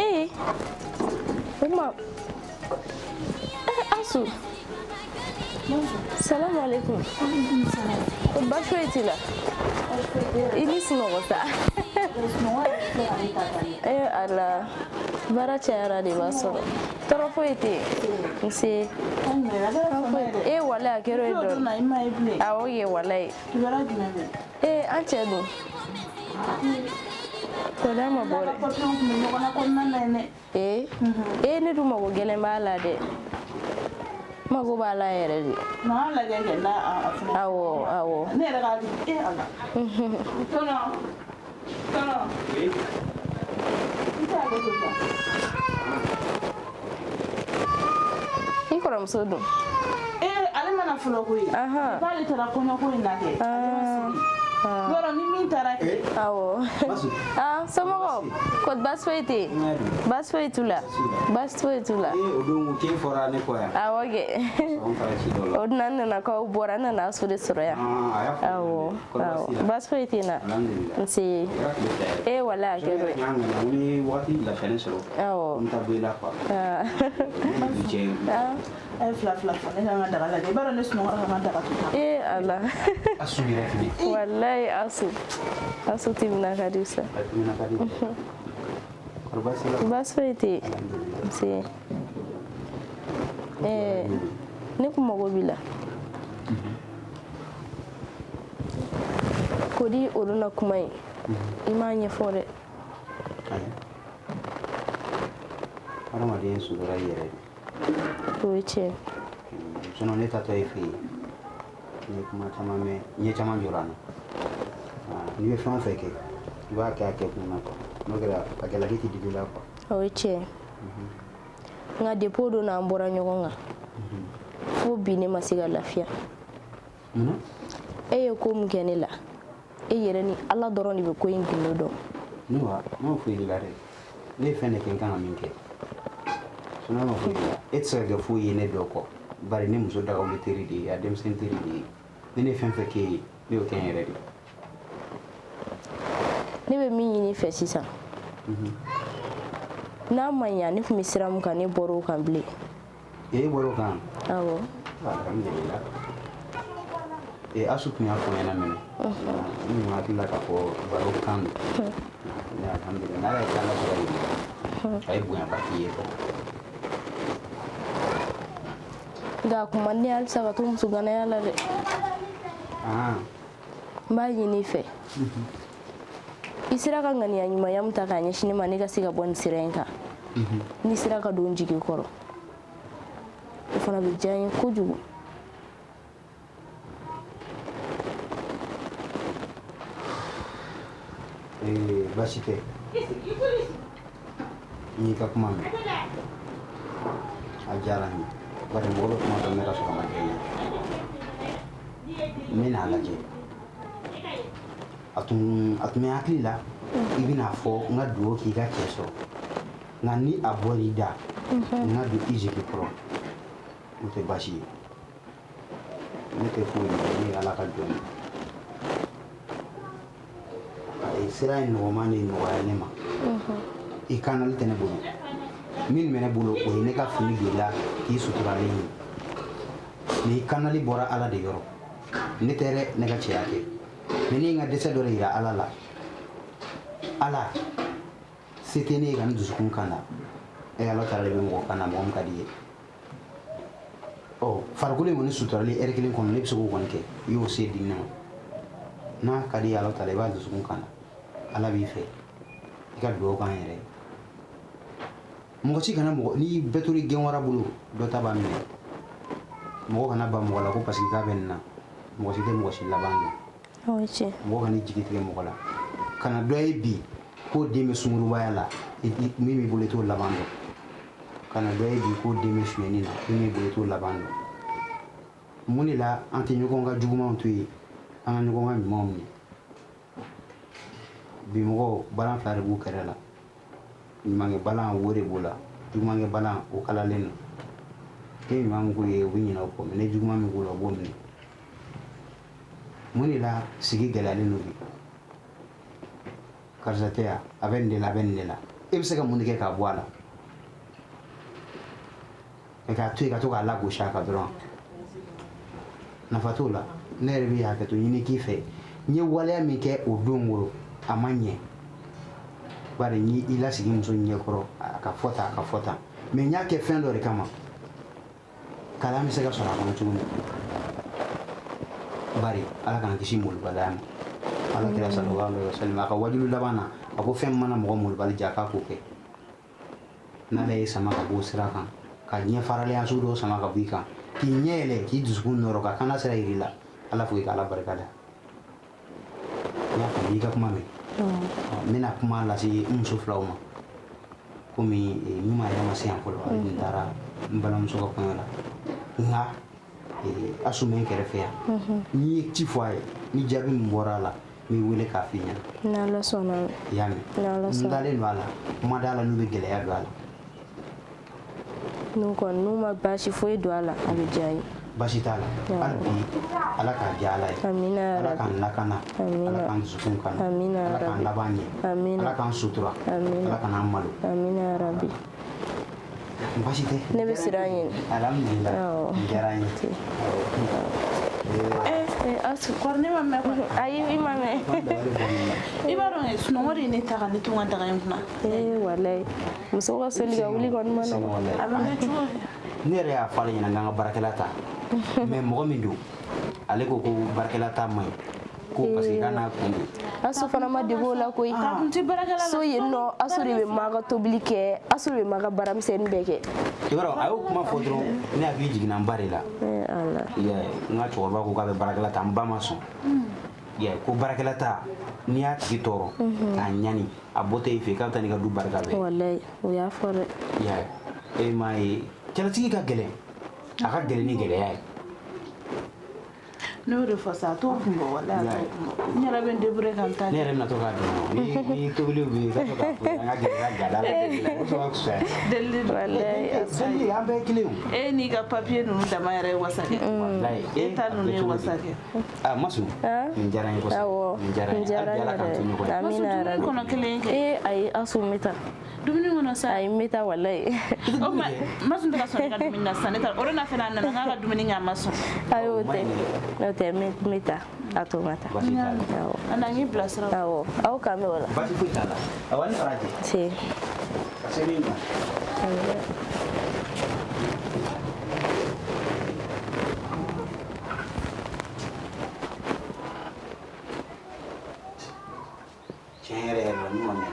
Speaker 4: Ee, o ma Asu. Salamu alaikum. Baasi foyi t'i la? I ni sunɔgɔ sa. Ee Ala, baara cayara de b'a sɔrɔ. Tɔɔrɔ foyi tɛ yen. Nse. Ee walayi a kɛra o ye dɔɔnin. Awɔ kɛ walayi. Ee an cɛ dun. Kɔni an ma bɔ dɛ. Ee ee ne dun mago gɛlɛn b'a la dɛ. Mago b'a la yɛrɛ de. Awɔ awɔ.
Speaker 2: Ne yɛrɛ ka e Ala. Tɔnɔ, tɔnɔ. I tɛ hakɛ to sa.
Speaker 4: I kɔrɔmuso dun?
Speaker 2: Ee, ale mana fɔlɔ koyi. K'ale taara kɔɲɔko in na kɛ. Ale ma sigi. Yɔrɔ ni min taara kɛ.
Speaker 4: Awɔ. Ah, somɔgɔw? Kɔni baasi foyi tɛ yen? Baasi foyi t'u la. Baasi foyi t'u la.
Speaker 1: O don k'e fɔra ne kɔ yan.
Speaker 4: Awɔ kɛ.
Speaker 1: Anw taara ci dɔ la.
Speaker 4: O dun an nana k'aw bɔra, an nana so de sɔrɔ yan.
Speaker 1: A y'a fɔ.
Speaker 4: Awɔ. Awɔ. Baasi foyi tɛ n na.
Speaker 1: Alhamdulillah.
Speaker 4: Nse. E wala a kɛ dɔ ye.
Speaker 1: N ko ni wagati lafiyalen sɔrɔ.
Speaker 4: Awɔ.
Speaker 1: N bɛ taa bɔ i la quoi.
Speaker 4: Ah.
Speaker 1: Ni cɛ.
Speaker 4: Ah.
Speaker 2: A ye fila fila fɔ ne ka n ka daga lajɛ. I b'a dɔn ne sunɔgɔra ka n ka daga to tan.
Speaker 4: E Ala.
Speaker 1: Asu yɛrɛ fɛnɛ.
Speaker 4: Walayi Asu. Asu timina ka di sa.
Speaker 1: A timina ka di. Kɔrɔ baasi la.
Speaker 4: Baasi foyi tɛ yen. Nse. Ɛɛ ne kun mago b'i la. Kodi olu na kuma in. I m'a ɲɛfɔ dɛ.
Speaker 1: Ayi. Hadamaden sutura i yɛrɛ de.
Speaker 4: O ye tiɲɛ.
Speaker 1: Sinon ne taatɔ e fɛ yen, n ye kuma caman mɛn, n ye caman jɔrɔ an na. N'i bɛ fɛn o fɛn kɛ, i b'a kɛ a kɛ kun na quoi. N'o kɛra a jalaki tɛ digi i la quoi.
Speaker 4: O ye tiɲɛ. Nka depuis o don na an bɔra ɲɔgɔn kan. Fo bi ne ma se ka lafiya.
Speaker 1: Munna?
Speaker 4: E ye ko min kɛ ne la, e yɛrɛ ni Ala dɔrɔn de bɛ ko in gundo dɔn.
Speaker 1: Ne wa, ne ma foyi k'i la dɛ. Ne ye fɛn de kɛ n kan ka min kɛ. Sinon ne ma foyi k'i la. E tɛ se ka kɛ foyi ye ne dɔ kɔ. Bari ne muso dagawuli teri de ye, a denmisɛnnin teri de ye. Ni ne ye fɛn fɛn k'e ye, ne y'o kɛ n yɛrɛ de.
Speaker 4: Ne bɛ min ɲini i fɛ sisan, n'a ma ɲa, ne tun bɛ sira min kan, ne bɔra o kan bilen.
Speaker 1: E bɔra o kan?
Speaker 4: Awɔ.
Speaker 1: Alhamdulillah. E Asu tun y'a fɔ n ɲɛna mɛnɛ. N kun hakili la k'a fɔ baro kan don. Mais alhamdulillah, n'Ala ye k'Ala sɔrɔ yen, a ye bonyaba k'i ye quoi.
Speaker 4: Nka a kun man di ne ye halisa ka to musoganaya la dɛ. N b'a ɲini i fɛ, i sera ka ŋaniya ɲumanya min ta k'a ɲɛsin ne ma, ne ka se ka bɔ nin sira in kan, n'i sera ka don n jigi kɔrɔ, o fana bɛ diya n ye kojugu.
Speaker 1: Ee, baasi tɛ. N y'i ka kuma mɛn, a diyara n ye, bari mɔgɔ bɛ kuma dɔ mɛn ka sɔrɔ a ma diya i ye. N bɛna a lajɛ. A tun bɛ hakili la i bɛna fɔ n ka dugawu k'i ka cɛ sɔrɔ, nka ni a bɔra i da, n ka don i jigi kɔrɔ, o tɛ baasi ye. Ne tɛ foyi ye, ne ye Ala ka jɔn ye. A ye sira in nɔgɔman de nɔgɔya ne ma. I kanali tɛ ne bolo. Min bɛ ne bolo, o ye ne ka fini don i la k'i suturalen ye. Ni kanali bɔra Ala de yɔrɔ, ne tɛ dɛ. Ne ka cɛya kɛ mɛ, ne ye n ka dɛsɛ dɔ de yira Ala la. Ala se tɛ ne ye ka n dusukun kan na. E Ala taara de bɛ mɔgɔ kan na, mɔgɔ min ka di i ye. Ɔ, farikolo in kɔni suturali ɛri kelen kɔnɔ, ne bɛ se k'o kɔni kɛ. I y'o se di ne ma. N'a ka di ye, Ala taala, i b'a dusukun kan na. Ala b'i fɛ, i ka dugawu k'an yɛrɛ ye. Mɔgɔ si kana mɔgɔ n'i bɛɛ tora i gɛnwara bolo, dɔ ta b'a minɛ. Mɔgɔ kana ban mɔgɔ la ko parce que k'a bɛ nin na. Mɔgɔ si tɛ mɔgɔ si laban dɔn.
Speaker 4: O ye tiɲɛ.
Speaker 1: Mɔgɔ kana i jigi tigɛ mɔgɔ la. Kana dɔ ye bi k'o den bɛ sungurubaya la, min b'i bolo, i t'o laban dɔn. Kana dɔ ye bi k'o den bɛ sonyɛni na, min b'i bolo, i t'o laban dɔn. Mun de la an tɛ ɲɔgɔn ka jugumanw to yen, an ka ɲɔgɔn ka ɲumanw minɛ? Bi mɔgɔw, balan fila de b'u kɛrɛ la. Ɲumankɛ balan, wo de b'o la. Jugumankɛ balan, o kalalen don. E ye ɲuman min k'u ye, u bɛ ɲinɛ o kɔ, mɛ ne juguman min k'u la, u b'o minɛ. Mun de la sigi gɛlɛyalen don bi? Karisa tɛ yan, a bɛ nin de la, a bɛ nin de la. E bɛ se ka mun de kɛ k'a bɔ a la? Mɛ k'a to yen ka to k'a lagosi a kan dɔrɔn, nafa t'o la. Ne yɛrɛ bɛ hakɛto ɲini k'i fɛ. N ye waleya min kɛ o don o, a ma ɲɛ, bari n y'i lasigi muso ɲɛkɔrɔ, a ka fɔ tan, a ka fɔ tan. Mɛ n y'a kɛ fɛn dɔ de kama, kalan bɛ se ka sɔrɔ a kɔnɔ cogo min. Bari Ala k'an kisi molobaliya ma. Ala kira sallallahu alaihi wasallam, a ka wajulu laban na, a ko fɛn mana mɔgɔ molobali ja, k'a k'o kɛ. N'Ala ye sama ka bɔ o sira kan, ka ɲɛ faralenya sugu dɔw sama ka bɔ i kan, k'i ɲɛ yɛlɛ, k'i dusukun nɔrɔ, ka kana sira yir'i la, Ala fo i ka Ala barika da. N y'a faamu, i ka kuma mɛn. N bɛna kuma lase n muso filaw ma, komi ɲuman yɛrɛ ma se yan fɔlɔ, ale tun taara n balimamuso ka kɔɲɔ la. Nka Asu bɛ n kɛrɛfɛ yan. N'i ye ci fɔ a ye, ni jaabi min bɔra a la. N b'i wele k'a f'i ɲɛna.
Speaker 4: N'Ala sɔnna.
Speaker 1: I y'a mɛn?
Speaker 4: N'Ala
Speaker 1: N
Speaker 4: sɔnna.
Speaker 1: dalen don a la, n ma d'a la n'u bɛ gɛlɛya don a la.
Speaker 4: N'u kɔni n'u ma baasi foyi don a la, a bɛ diya n ye.
Speaker 1: Baasi t'a la. Hali bi Ala k'a diya Ala ye.
Speaker 4: Amina ya
Speaker 1: Ala
Speaker 4: Rabi.
Speaker 1: k'an lakana.
Speaker 4: Amina.
Speaker 1: Ala k'an dusukun kana.
Speaker 4: Amina ya
Speaker 1: Ala k'an
Speaker 4: Rabi.
Speaker 1: laban ɲɛ.
Speaker 4: Amina.
Speaker 1: Ala k'an sutura.
Speaker 4: Amina.
Speaker 1: Ala kan'an malo.
Speaker 4: Amina ya Rabi.
Speaker 1: Baasi tɛ.
Speaker 4: Ne bɛ sira ɲini.
Speaker 1: Alhamdulillah.
Speaker 4: Awɔ.
Speaker 1: Nin diyara n ye.
Speaker 2: Asu kɔri ne ma mɛn kɔni.
Speaker 4: Ayi, i ma mɛn.
Speaker 2: I b'a dɔn sunɔgɔ de ye ne ta ka ne to n ka daga in kunna.
Speaker 4: Ee walayi, muso ka soli ka wuli kɔni ma nɔgɔn.
Speaker 2: A bɛ kɛ cogo di?
Speaker 1: Ne yɛrɛ y'a fɔ ale ɲɛna k'an ka baarakɛla ta, mais mɔgɔ min don, ale ko ko baarakɛla ta man ɲi, ko parce que k'a n'a kun don.
Speaker 4: Asu fana ma dege o la koyi.
Speaker 2: A kun tɛ baarakɛla la.
Speaker 4: So yen nɔ, Asu de bɛ ma ka tobili kɛ, Asu de bɛ ma ka baaramisɛnnin bɛɛ kɛ.
Speaker 1: I b'a dɔn, a y'o kuma fɔ dɔrɔn, ne hakili jiginna n ba de la.
Speaker 4: Ee Ala.
Speaker 1: I y'a ye, n ka cɛkɔrɔba ko k'a bɛ baarakɛla ta, n ba ma sɔn. I y'a ye, ko baarakɛla ta, n'i y'a tigi tɔɔrɔ k'a ɲani, a bɔtɔ i fɛ yen k'a bɛ taa n'i ka du barika bɛɛ.
Speaker 4: Walayi, o y'a fɔ dɛ.
Speaker 1: I y'a ye, e m'a ye, cɛlasigi ka gɛlɛn, a ka gɛlɛn ni gɛlɛya ye.
Speaker 2: Ne y'o de fɔ sa, a t'o kun bɔ, walayi a t'o kun bɔ. N yɛrɛ bɛ n débrouiller ka n ta
Speaker 1: Ne
Speaker 2: kɛ.
Speaker 1: yɛrɛ bɛna to k'a dɔn, ni tobiliw bɛ yen, i ka to k'a fɔ an ka gɛrɛ ka gada la, o sɔrɔ ka fisaya.
Speaker 2: Delili don.
Speaker 4: Walayi.
Speaker 1: Delili, an bɛɛ ye kelen o.
Speaker 2: E n'i ka papier ninnu dama yɛrɛ ye wasa kɛ.
Speaker 1: Walayi.
Speaker 2: E ta ninnu ye wasa kɛ.
Speaker 1: Ah, Masu, nin diyara n ye kosɛbɛ.
Speaker 4: Awɔ.
Speaker 1: Nin diyara n
Speaker 4: Nin
Speaker 1: ye.
Speaker 4: diyara
Speaker 1: Hali
Speaker 4: n
Speaker 1: bi Ala k'an to
Speaker 4: yɛrɛ
Speaker 1: ɲɔgɔn ye.
Speaker 4: ye. Amina ya
Speaker 2: Masu,
Speaker 4: Rabi.
Speaker 2: dumuni kɔnɔ kelen kɛ.
Speaker 4: Ee ayi, Asu n bɛ taa.
Speaker 2: Dumuni kɔnɔ sa.
Speaker 4: Ayi, n bɛ taa walayi.
Speaker 2: O ma Masu tɛ ka sɔn ne ka dumuni na sisan, ne taara o de na fɛnɛ a nana k'a ka dumuni kɛ, a ma sɔn.
Speaker 4: Ayi, o tɛ. N'o tɛ, n bɛ taa. A to n ka taa.
Speaker 1: Baasi t'a la.
Speaker 4: Awɔ.
Speaker 2: A na n k'i bilasira.
Speaker 4: Awɔ, aw k'an bɛn o la.
Speaker 1: Baasi foyi t'a la. Awa, ni baraji.
Speaker 4: Se.
Speaker 1: Ka se min ma.
Speaker 4: Amina.
Speaker 1: Tiɲɛ yɛrɛ yɛrɛ la, n'u ma mɛn.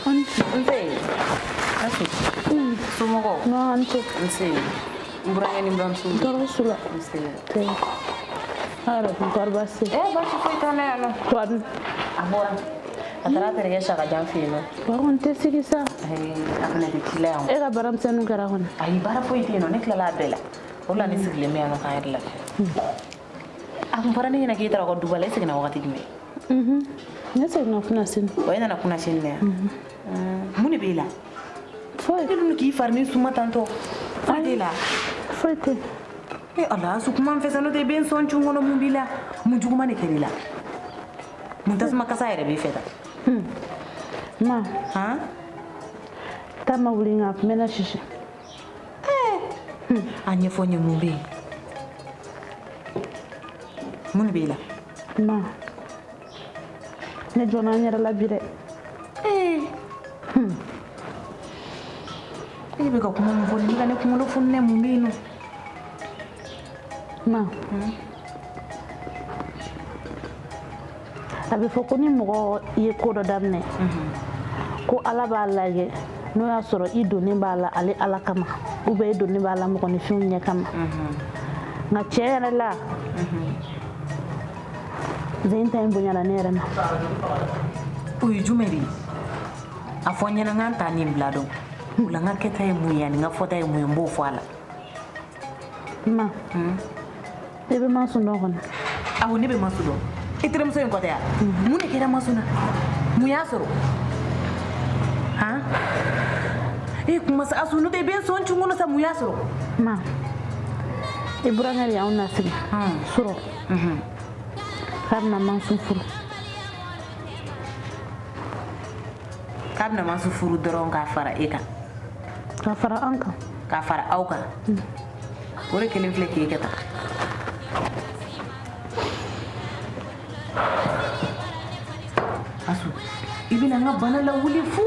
Speaker 6: Nse. Asu. Somɔgɔw?
Speaker 2: Non, an tɛ.
Speaker 6: Nse. N burankɛ ni n bamuso.
Speaker 2: Tɔɔrɔ s'u la.
Speaker 6: Nse.
Speaker 2: A yɛrɛ kun kɔri baasi tɛ?
Speaker 6: Eh, baasi foyi t'an na yan nɔ.
Speaker 2: Wa dun?
Speaker 6: A bɔra. A taara a terikɛ Sakajan fɛ yen nɔ.
Speaker 2: Wa kɔni tɛ sigi sa.
Speaker 6: Ee, a fana tɛ ci la yan.
Speaker 2: E ka baaramisɛnninw kɛra kɔni?
Speaker 6: Ayi, baara foyi tɛ yen nɔ. Ne tilala a bɛɛ la. O de la ne sigilen bɛ yan nɔ k'an yɛrɛ lafiya. A kun fɔra ne ɲɛna k'e taara aw ka duba la, e seginna wagati jumɛn?
Speaker 2: Ne seginna kunasini.
Speaker 6: Wa e nana kunasini de yan? Mun de b'e la?
Speaker 2: Foyi.
Speaker 6: E dun k'i fari ni suma tantɔ. Foyi t'e la?
Speaker 2: Foyi tɛ.
Speaker 6: E Ala, Asu kuma n fɛ sa, n'o tɛ i bɛ n sɔn cun kɔnɔ, mun b'i la? Mun juguman de kɛr'i la? Mun tasuma kasa yɛrɛ b'i fɛ tan?
Speaker 2: Ma.
Speaker 6: Han?
Speaker 2: Ta ma wuli nka a tun bɛ na sisi.
Speaker 6: A ɲɛfɔ n ye, mun bɛ yen? Mun de b'e la?
Speaker 2: Ma, ne jɔnna n yɛrɛ la bi dɛ.
Speaker 6: E bɛ ka kuma min fɔ nin bɛ ka ne kunkolo fununɛ, mun bɛ yen nɔ?
Speaker 2: Ma, a bɛ fɔ ko ni mɔgɔ ye ko dɔ daminɛ, ko Ala b'a lajɛ n'o y'a sɔrɔ i donnen b'a la ale Ala kama, ou bien i donnen b'a la mɔgɔninfinw ɲɛ kama. Nka tiɲɛ yɛrɛ la, Zeyin ta in bonyana ne yɛrɛ ma.
Speaker 6: O ye jumɛn de ye? A fɔ n ɲɛna n ka ta nin bila dɔn. O la n ka kɛta ye mun ye ani n ka fɔta ye mun ye, n b'o fɔ a la.
Speaker 2: Ma, i bɛ Masun dɔn kɔni?
Speaker 6: Awɔ, ne bɛ Masun dɔn. I terimuso in kɔ tɛ yan? Mun de kɛra Masun na? Mun y'a sɔrɔ? Han? E kuma sa, Asu, n'o tɛ i bɛ n sɔn cun kɔnɔ sa, mun y'a sɔrɔ?
Speaker 2: Ma, i burankɛ de y'anw nasigi surɔ k'a bɛna Masun furu.
Speaker 6: K'a bɛna Masun furu dɔrɔn k'a fara e kan?
Speaker 2: K'a fara an kan.
Speaker 6: K'a fara aw kan. O de kelen filɛ k'e kɛ tan. Asu, i bɛna n ka bana lawuli fu.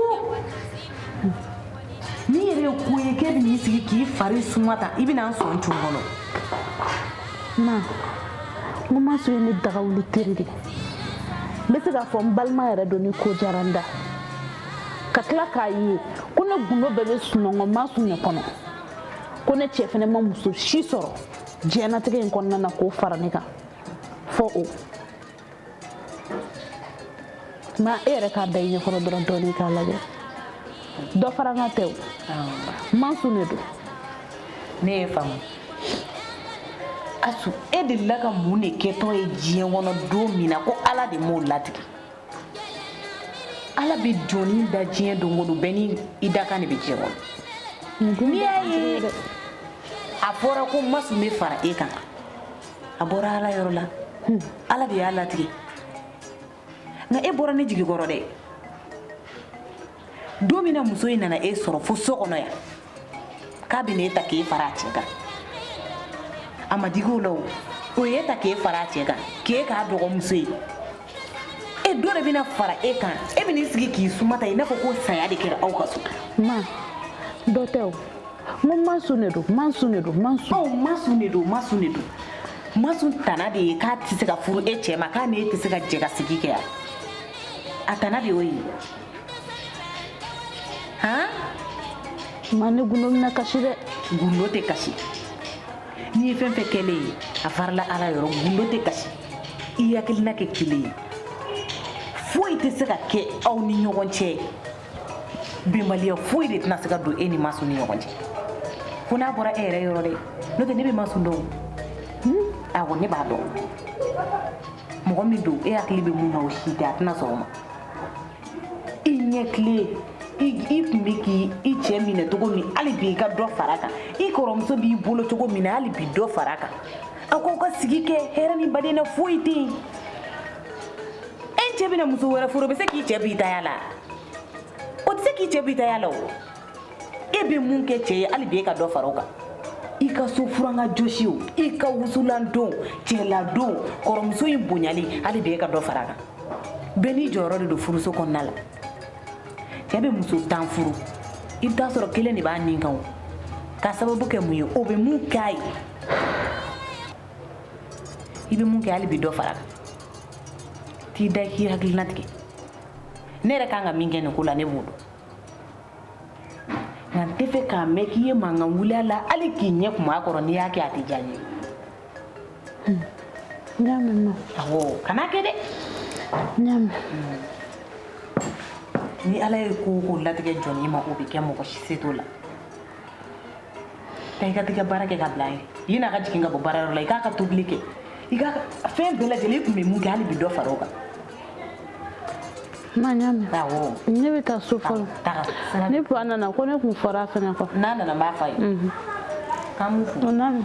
Speaker 6: N'i yɛrɛ ye ko ye k'e bɛn'i sigi k'i fari suma tan, i bɛna n sɔn cun kɔnɔ.
Speaker 2: Ma, n ko Masun ye ne dagawuli teri de ye. N bɛ se k'a fɔ n balima yɛrɛ don ni ko diyara n da. Ka tila k'a ye ko ne gundo bɛɛ bɛ sunɔgɔ Masun de kɔnɔ. Ko ne cɛ fɛnɛ ma muso si sɔrɔ diɲɛnatigɛ in kɔnɔna na k'o fara ne kan fɔ o. Ma, e yɛrɛ k'a da i ɲɛkɔrɔ dɔrɔn dɔɔni k'a lajɛ. Dɔ fara n ka tɛ o. Masun de don.
Speaker 6: Ne ye faamu. Asu, e delila ka mun de kɛtɔ ye diɲɛ kɔnɔ don min na ko Ala de m'o latigɛ? Ala bɛ jɔnni da diɲɛ don o don, bɛɛ ni i dakan de bɛ diɲɛ kɔnɔ. N'i y'a ye a fɔra ko Masun bɛ fara e kan, a bɔra Ala yɔrɔ la. Ala de y'a latigɛ. Nka e bɔra ne jigi kɔrɔ dɛ. Don min na muso in nana e sɔrɔ fo so kɔnɔ yan, k'a bɛ n'e ta k'e fara a cɛ kan, a ma digi o la o. O y'e ta k'e fara a cɛ kan, k'e k'a dɔgɔmuso ye. E dɔ de bɛna fara e kan, e bɛn'i sigi k'i suma ta i n'a fɔ ko saya de kɛra aw ka so.
Speaker 2: Ma, dɔ tɛ o. N ko Masun de don, Masun de don, Masun.
Speaker 6: Ɔ, Masun de don, Masun de don. Masun tana de ye k'a tɛ se ka furu e cɛ ma, k'a ni e tɛ se ka jɛ ka sigi kɛ yan. A tana de y'o ye. Han?
Speaker 2: Ma, ne gundo bɛna kasi dɛ.
Speaker 6: Gundo tɛ kasi. N'i ye fɛn fɛn kɛlen ye, a farala Ala yɔrɔ, gundo tɛ kasi. I hakilina kɛ kelen ye. Foyi tɛ se ka kɛ aw ni ɲɔgɔn cɛ. Bɛnbaliya foyi de tɛna se ka don e ni Masun ni ɲɔgɔn cɛ. Fo n'a bɔra e yɛrɛ yɔrɔ dɛ. N'o tɛ ne bɛ Masun dɔn. Awɔ, ne b'a dɔn. Mɔgɔ min don, e hakili bɛ mun na o si tɛ, a tɛna sɔn o ma. I ɲɛ tilen, i tun bɛ k'i cɛ minɛ cogo min, hali bi i ka dɔ fara a kan. I kɔrɔmuso b'i bolo cogo min na, hali bi dɔ fara a kan. Aw k'aw ka sigi kɛ hɛrɛ ni badenya foyi tɛ yen. E cɛ bɛna muso wɛrɛ furu, o bɛ se k'i cɛ b'i ta la? O tɛ se k'i cɛ b'i ta la o. E bɛ mun kɛ cɛ ye, hali bi e ka dɔ fara o kan. I ka so furanga jɔsi o, i ka wusulan don, cɛladon, kɔrɔmuso in bonyali, hali bi e ka dɔ fara a kan. Bɛɛ n'i jɔyɔrɔ de don furuso kɔnɔna la. Cɛ bɛ muso 10 furu, i bɛ taa sɔrɔ kelen de b'a nin kan o. K'a sababu kɛ mun ye, o bɛ mun k'a ye. I bɛ mun kɛ, hali bi dɔ fara a kan. T'i da k'i hakilina tigɛ. Ne yɛrɛ kan ka min kɛ nin ko la, ne b'o dɔn. Nka n tɛ fɛ k'a mɛn k'i ye mankan wuli a la, hali k'i ɲɛ kuma a kɔrɔ, n'i y'a kɛ a tɛ diya n ye.
Speaker 2: N y'a mɛn ma.
Speaker 6: Awɔ, kan'a kɛ dɛ.
Speaker 2: N y'a mɛn.
Speaker 6: Ni Ala ye ko o ko latigɛ jɔnni ma, o bɛ kɛ, mɔgɔ si se t'o la. Taa i ka t'i ka baara kɛ ka bila an ye. Yan'a ka jigin ka bɔ baarayɔrɔ la, i k'a ka tobili kɛ. I ka fɛn bɛɛ lajɛlen, i tun bɛ mun kɛ, hali bi dɔ fara o kan.
Speaker 2: Ma, n y'a mɛn.
Speaker 6: Awɔ.
Speaker 2: Ne bɛ taa so fɔlɔ.
Speaker 6: Taga.
Speaker 2: Ne fa nana ko ne kun fɔra a fɛnɛ kɔ.
Speaker 6: N'a nana n b'a f'a ye. K'an b'u fo.
Speaker 2: O n'a mɛn.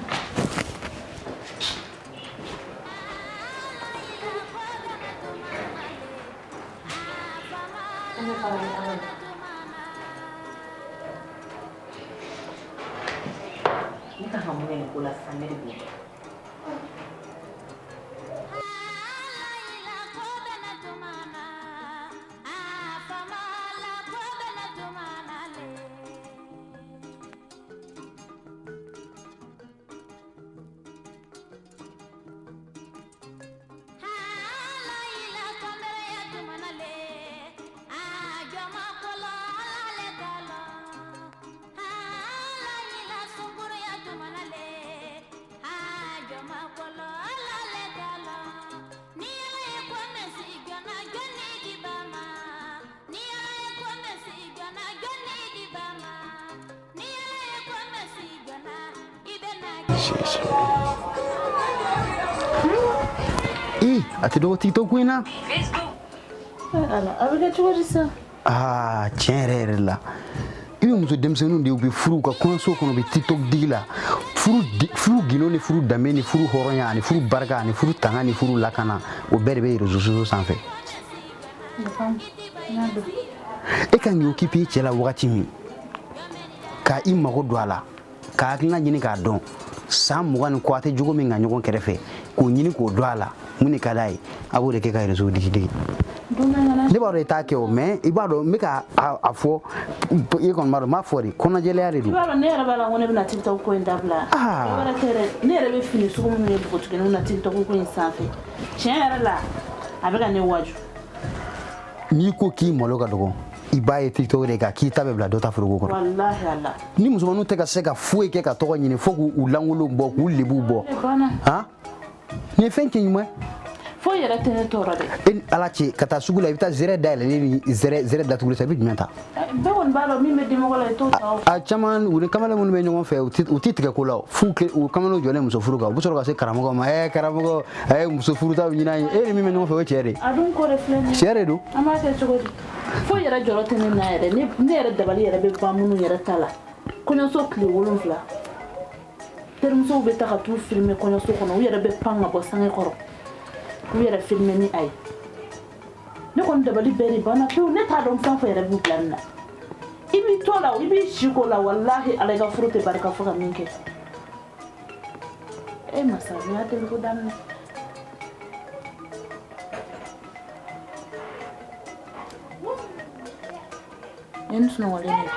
Speaker 6: Ne kan ka mun kɛ nin ko la sisan, ne de b'o dɔn.
Speaker 3: sigi.
Speaker 1: Ee, a tɛ dɔgɔ TikTok ko in na.
Speaker 2: Ala, a bɛ kɛ cogo di sisan?
Speaker 1: Aa, tiɲɛ yɛrɛ yɛrɛ la, i bɛ muso denmisɛnninw de ye, u bɛ furu u ka kɔɲɔso kɔnɔ, u bɛ TikTok digi la. Furu gindo ni furu danbe ni furu hɔrɔnya ani furu barika ani furu tanga ni furu lakana, o bɛɛ de bɛ réseaux sociaux sanfɛ. E kan k'i occuper i cɛ la wagati min, ka i mago don a la, ka hakilina ɲini k'a dɔn, san 20 ni kɔ a tɛ jogo min ka ɲɔgɔn kɛrɛfɛ, k'o ɲini k'o dɔn a la, mun de ka d'a ye, a b'o de kɛ ka réseau digi digi. Ne b'a dɔn i t'a kɛ o, mais i b'a dɔn n bɛ ka a fɔ, i kɔni b'a dɔn n b'a fɔ de, kɔnɔjɛlenya de don.
Speaker 2: I b'a dɔn ne yɛrɛ b'a la ko ne bɛna TikTok ko in dabila. Dɔ wɛrɛ tɛ dɛ, ne yɛrɛ bɛ fini sugu minnu ye npogotigininw na TikTok ko in sanfɛ, tiɲɛ yɛrɛ la a bɛ ka ne waju.
Speaker 1: N'i ko k'i malo ka dɔgɔ, i b'a ye TikTok de kan k'i ta bɛ bila dɔ ta foroko kɔnɔ.
Speaker 2: Walahi Ala.
Speaker 1: Ni musomaninw tɛ ka se ka foyi kɛ ka tɔgɔ ɲini fo k'u lankolon bɔ, k'u lebuw bɔ. Han, nin ye fɛn cɛ ɲuman ye.
Speaker 2: Foyi yɛrɛ tɛ ne tɔɔrɔ dɛ.
Speaker 1: E ni Ala cɛ, ka taa sugu la, i bɛ taa zɛrɛ dayɛlɛlen ni zɛrɛ datugulen san, i bɛ jumɛn ta?
Speaker 2: Bɛɛ kɔni b'a dɔn min bɛ dimɔgɔ la, i t'o ta o.
Speaker 1: A caman, u ni kamalen minnu bɛ ɲɔgɔn fɛ, u ti tigɛ ko la o. F'u u kamalenw jɔlen muso furu kan, u bɛ sɔrɔ ka se karamɔgɔ ma, karamɔgɔ, a ye muso furuta ɲini an ye, e ni min bɛ ɲɔgɔn fɛ, o ye cɛ de ye.
Speaker 2: A dun ko de filɛ nin ye.
Speaker 1: Cɛ de don.
Speaker 2: An b'a kɛ cogo di? Foyi yɛrɛ jɔrɔ tɛ ne na yɛrɛ, ne yɛrɛ dabali yɛrɛ bɛ ban minnu yɛrɛ ta la. Kɔɲɔso tile 7, terimusow bɛ taa ka t'u filmer kɔɲɔso kɔnɔ, u yɛrɛ bɛ pan ka bɔ sange kɔrɔ k'u yɛrɛ filmer ni a ye. Ne kɔni dabali bɛɛ de banna pewu, ne t'a dɔn fɛn fɛn yɛrɛ b'u bila nin na. I b'i to la, i b'i si k'o la, walahi Ala, i ka furu tɛ barika fo ka min kɛ. E masa, n y'a deli ko daminɛ. Ne ni sunɔgɔlen de.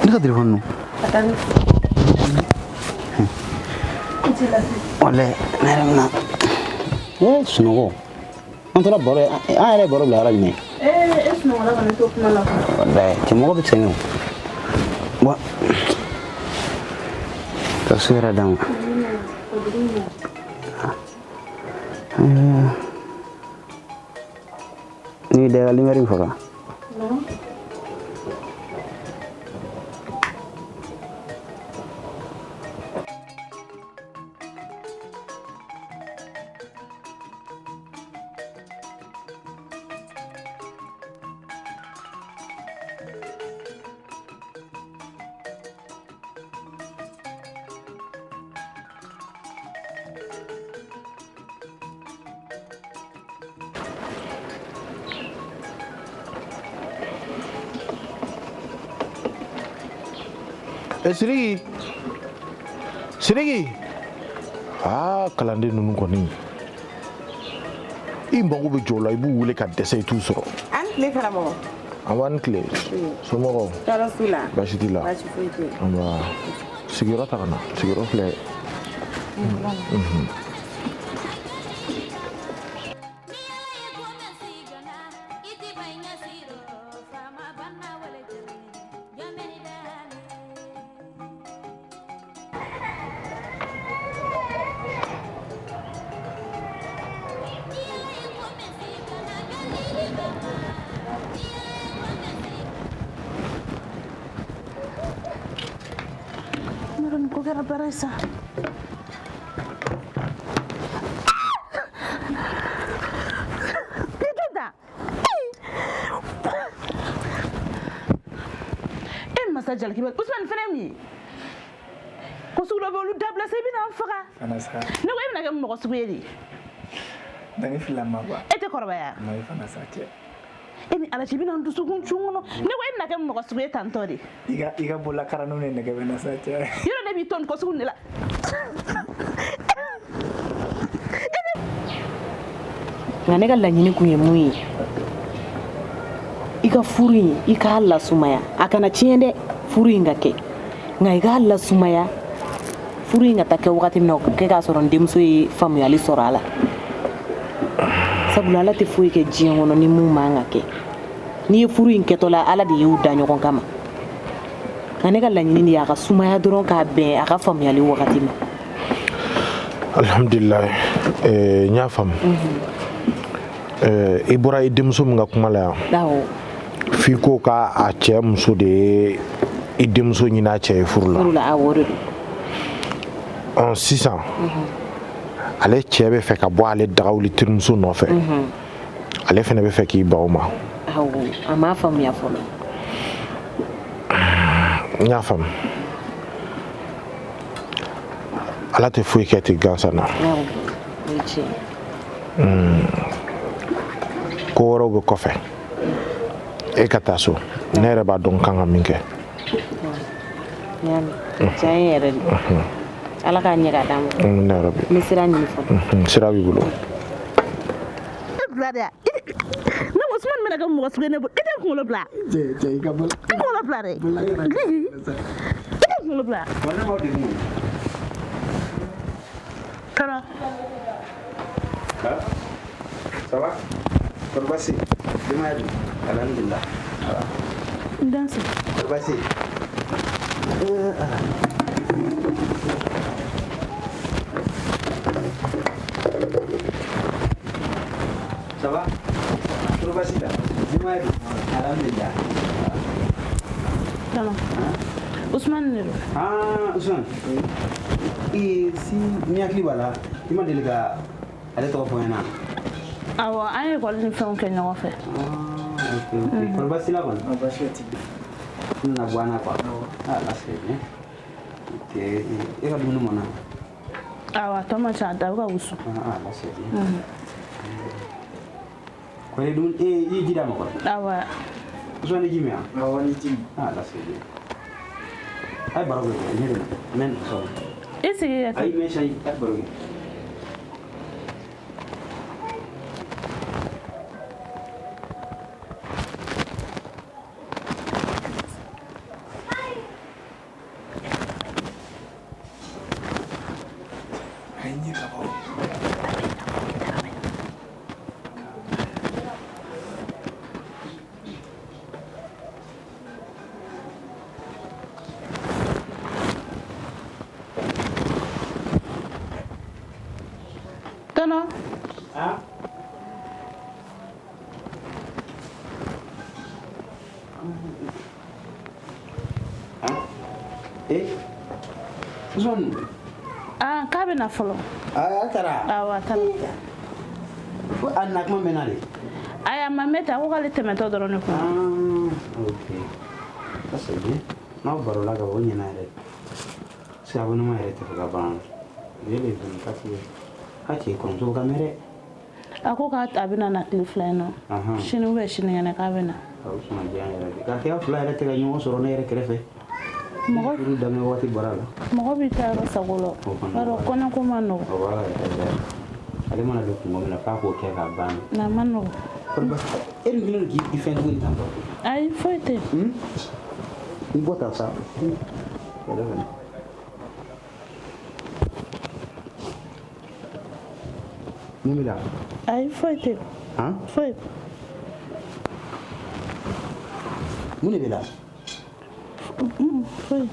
Speaker 1: Ne ka téléphone non. Walayi, ne yɛrɛ bɛna sunɔgɔ. An tora baro, an yɛrɛ ye baro bila yɔrɔ jumɛn?
Speaker 2: E sunɔgɔla ka ne to kuma la.
Speaker 1: Walayi, cɛ mɔgɔ bɛ sɛgɛn o. Wa ka so yɛrɛ d'an ma. N'i da ka lumière faga.
Speaker 3: Sidiki, Sidiki, aa kalanden ninnu kɔni, i mago bɛ jɔ o la, i b'u wele ka dɛsɛ, i t'u sɔrɔ.
Speaker 7: An tile karamɔgɔ.
Speaker 3: An b'a ni tile. Somɔgɔw?
Speaker 6: Tɔɔrɔ s'u la.
Speaker 3: Baasi t'i la?
Speaker 6: Baasi foyi tɛ yen.
Speaker 3: Nba. Sigiyɔrɔ ta ka na. Sigiyɔrɔ filɛ.
Speaker 2: Yɔrɔ nin ko kɛra baara ye sa. I tɛ da. E masa jalaki bɛ Usumani fɛnɛ ye mun ye? Ko sugu dɔ bɛ olu dabila sa i bɛna n faga.
Speaker 7: Fana sa.
Speaker 2: Ne ko e bɛna kɛ mɔgɔ sugu ye de.
Speaker 7: Dani fila ma ba.
Speaker 2: E tɛ kɔrɔbaya.
Speaker 7: Non, i fana sa cɛ.
Speaker 2: E ni Ala cɛ i bɛna n dusukun cun kɔnɔ. Ne ko e bɛna kɛ mɔgɔ sugu ye tantɔ de.
Speaker 7: I ka bolola karanw de nɛgɛ bɛ na sa cɛ.
Speaker 2: Yɔrɔ ne b'i to nin ko sugu de la.
Speaker 6: Nka ne ka laɲini kun ye mun ye, i ka furu in i k'a lasumaya, a kana tiɲɛ dɛ, furu in ka kɛ, nka i k'a lasumaya, furu in ka taa kɛ wagati min na, o ka kɛ k'a sɔrɔ n denmuso ye faamuyali sɔrɔ a la. Sabula Ala tɛ foyi kɛ diɲɛ kɔnɔ ni mun man ka kɛ. N'i ye furu in kɛtɔ la, Ala de y'u da ɲɔgɔn kama. Nka ne ka laɲini de ye a ka sumaya dɔrɔn k'a bɛn a ka faamuyali wagati ma.
Speaker 3: Alhamdulilayi, n y'a faamu. I bɔra i denmuso min ka kuma la yan.
Speaker 6: Awɔ.
Speaker 3: F'i ko k'a cɛ muso de ye i denmuso ɲini a cɛ ye furu la.
Speaker 6: Furu la, awɔ, o de don.
Speaker 3: Sisan ale cɛ bɛ fɛ ka bɔ ale dagawuli terimuso nɔfɛ. Ale fana bɛ fɛ k'i ban o ma.
Speaker 6: Awɔ, a m'a faamuya fɔlɔ.
Speaker 3: N y'a faamu. Ala tɛ foyi kɛ ten gansan na.
Speaker 6: Awɔ, o ye tiɲɛ ye.
Speaker 3: Ko wɛrɛw bɛ kɔfɛ. E ka taa so. Ne yɛrɛ b'a dɔn n kan ka min kɛ.
Speaker 6: N y'a mɛn. Tiɲɛ yɛrɛ de. Ala k'a ɲɛ k'a d'an ma.
Speaker 3: Amina yarabi.
Speaker 6: N bɛ sira ɲini fɔlɔ.
Speaker 3: Sira b'i bolo.
Speaker 2: E bila de. Ne ko Usumani bɛna kɛ mɔgɔ sugu ye ne bolo. I tɛ kunkolo bila.
Speaker 7: Cɛ cɛ i ka bolo.
Speaker 2: I kunkolo bila dɛ. I tɛ kunkolo bila. Tɔnɔ.
Speaker 1: Ça va? Kɔri baasi? Denbaya dun? Alhamdulillah.
Speaker 2: N danse.
Speaker 1: Kɔri baasi? Ça va? Kɔri baasi t'a la? Denbaya dun? Alhamdulillah.
Speaker 2: Tɔnɔ. Usumani de don.
Speaker 1: Ah, Usumani. Si ni hakili b'a la, i ma deli ka ale tɔgɔ fɔ n ɲɛna.
Speaker 2: Awɔ, an ye ekɔli ni fɛnw kɛ ɲɔgɔn fɛ.
Speaker 1: Ok, ok. Kɔri baasi la kɔni?
Speaker 7: Baasi tɛ.
Speaker 1: I nana bɔ an na quoi. Ah, là c'est bien. Ok, e ka dumuni mɔna?
Speaker 2: Awɔ, a tɔ man ca, a bɛ ka wusu.
Speaker 1: Ah, là c'est bien. Kɔri dumuni, i ye ji d'a ma kɔri?
Speaker 2: Awɔ.
Speaker 1: Usumani ji min wa?
Speaker 7: Awɔ, ni ji min.
Speaker 1: Ah, là c'est bien. A ye baro kɛ, ne bɛ na. N bɛ na sɔrɔ.
Speaker 2: I sigi ka
Speaker 1: Ayi, mɛ sa, a ye baro kɛ.
Speaker 7: A ye ɲɛ ka bɔ.
Speaker 2: Tɔnɔ.
Speaker 1: Ah? Eh? Usumani.
Speaker 2: Ah, k'a bɛ na fɔlɔ.
Speaker 1: Ah, a taara.
Speaker 2: Awɔ, a taara.
Speaker 1: Ko a na kuma mɛnna de.
Speaker 2: Ayi, a ma mɛn ten, a ko k'ale tɛmɛtɔ dɔrɔn de kun.
Speaker 1: Ah, ok. Ça c'est bien. N'aw barola ka ban, o ɲɛna yɛrɛ. Parce que abonnement yɛrɛ tɛ fɛ ka ban. U ye le 24 ye. A cɛ kɔrɔmuso ka mɛn dɛ.
Speaker 2: A ko k'a bɛna na tile fila in na. Sini ou bien sinikɛnɛ k'a bɛ na.
Speaker 1: A bɛ sɔn ka diya n yɛrɛ de. K'a kɛ aw fila yɛrɛ tɛ ka ɲɔgɔn sɔrɔ ne yɛrɛ kɛrɛfɛ.
Speaker 2: Mɔgɔ
Speaker 1: furu daminɛ waati bɔra a la.
Speaker 2: Mɔgɔ b'i ta yɔrɔ sago la. B'a dɔn kɔɲɔko ma nɔgɔn.
Speaker 1: O b'a la yɛrɛ yɛrɛ. Ale mana don kungo min na f'a k'o kɛ k'a ban.
Speaker 2: A ma nɔgɔn.
Speaker 1: E dun kɛlen don k'i fɛn cogo di tan tɔ?
Speaker 2: Ayi, foyi tɛ.
Speaker 1: I bɔ ta sa. Yɛlɛ fɛnɛ. Mun b'i la?
Speaker 2: Ayi, foyi tɛ.
Speaker 1: Han?
Speaker 2: Foyi.
Speaker 1: Mun de b'i la?
Speaker 2: Foyi.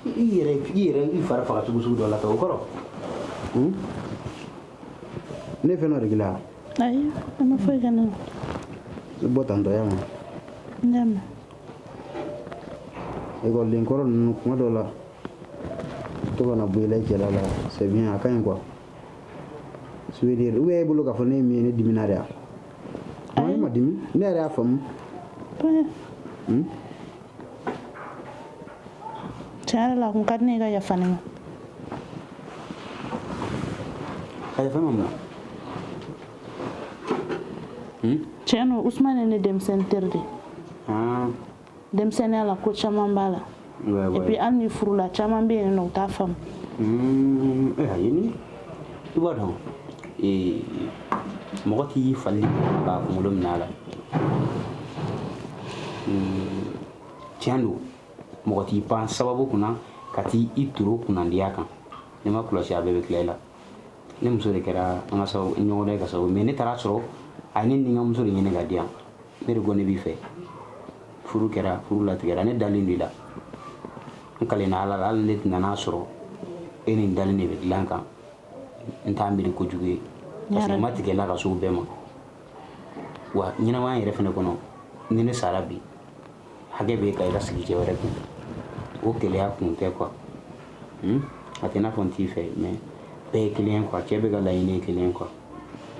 Speaker 1: I yɛrɛ i fari faga cogo sugu dɔ la tan, o kɔrɔ? Ne ye fɛn dɔ de k'i la?
Speaker 2: Ayi, a ma foyi kɛ ne la.
Speaker 1: I bɔ tan tɔ ya ma.
Speaker 2: N y'a mɛn.
Speaker 1: Ekɔliden kɔrɔ ninnu, kuma dɔw la, to kana bɔ i la i cɛla la, c'est bien, a ka ɲi quoi. Souvenir ou bien e bolo k'a fɔ ne ye min ye, ne dimina de wa? Non, ne ma dimi, ne yɛrɛ y'a faamu.
Speaker 2: Tiɲɛ yɛrɛ la, a kun ka di ne ye ka yafa ne ma.
Speaker 1: Ka yafa ma mun na?
Speaker 2: Tiɲɛ don, Usumani ye ne denmisɛnnin teri de ye. Denmisɛnninya la, ko caman b'a la. Et puis hali ni furula, caman bɛ yen nɔ, u t'a faamu.
Speaker 1: Ayi, ni i b'a dɔn, mɔgɔ t'i fali k'a kunkolo minɛ a la. Tiɲɛ don, mɔgɔ t'i pan sababu kunna ka t'i i toro kunnandiya kan. Ne ma kɔlɔsi, a bɛɛ bɛ tila i la. Ne muso de kɛra an ka sababu ɲɔgɔn dɔ ye ka sababu, mais ne taara sɔrɔ a ye ne ni n ka muso de ɲini ka di yan. Ne de ko ne b'i fɛ. Furu kɛra, furu latigɛra, ne dalen don i la. N kalenna Ala la, hali ne nana sɔrɔ e ni n dalen de bɛ dilan kan, n t'a miiri kojugu ye, parce que n ma tigɛ la ka s'o bɛɛ ma wa. Ɲɛnamaya yɛrɛ fɛnɛ kɔnɔ, ni ne sara bi, hakɛ bɛ ka i ka sigi cɛ wɛrɛ kun, o keleya kun tɛ quoi. A tɛ i n'a fɔ n t'i fɛ, mais bɛɛ ye kelen ye quoi. Cɛ bɛ ka laɲini ye kelen ye quoi.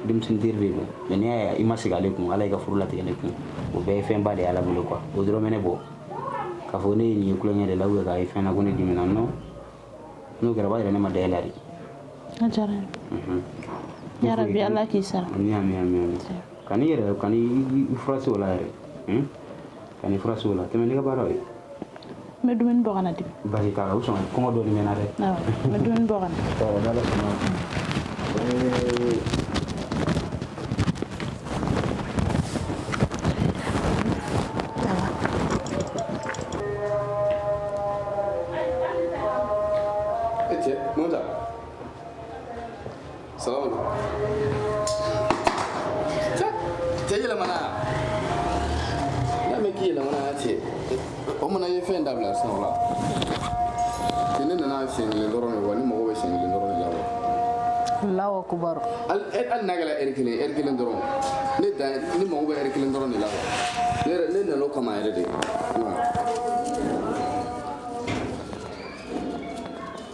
Speaker 1: Denmisɛnnin teri de don, mais n'i y'a ye i ma sigi ale kun, Ala y'i ka furu latigɛ ne kun, o bɛɛ ye fɛnba de ye Ala bolo quoi. O dɔrɔn bɛ ne bɔ k'a fɔ ne ye nin ye kulonkɛ de la ou bien k'a ye fɛn na ko ne dimina. Non, n'o kɛra, o b'a yira ne ma da e la de.
Speaker 2: A diyara n ye. Yarabi, Ala k'i sara.
Speaker 1: Ami, ami, ami, ami. Kan'i yɛrɛ, kan'i furasi o la yɛrɛ. Kan'i furasi o la, tɛmɛ n'i ka baaraw ye.
Speaker 2: N bɛ dumuni bɔ ka na di.
Speaker 1: Basi t'a la, u sɔn kɔngɔ dɔɔni bɛ n na dɛ.
Speaker 2: Awɔ, n bɛ dumuni bɔ ka na.
Speaker 1: Ɔ, n'Ala sɔnna.
Speaker 8: E cɛ, mun ta? Salamu alaikum. Cɛ, cɛ yɛlɛmana. N'a mɛn k'i yɛlɛmana cɛ. O mana i ye fɛn dabila sisan o la. Cɛ, ne nana siɲɛ kelen dɔrɔn de wa, ni mago bɛ siɲɛ kelen dɔrɔn de la wa.
Speaker 4: Allahu akubar.
Speaker 8: Hali n'a kɛra ɛri kelen, ɛri kelen dɔrɔn. Ne dan ne mago bɛ ɛri kelen dɔrɔn de la wa. Ne yɛrɛ ne nana o kama yɛrɛ de.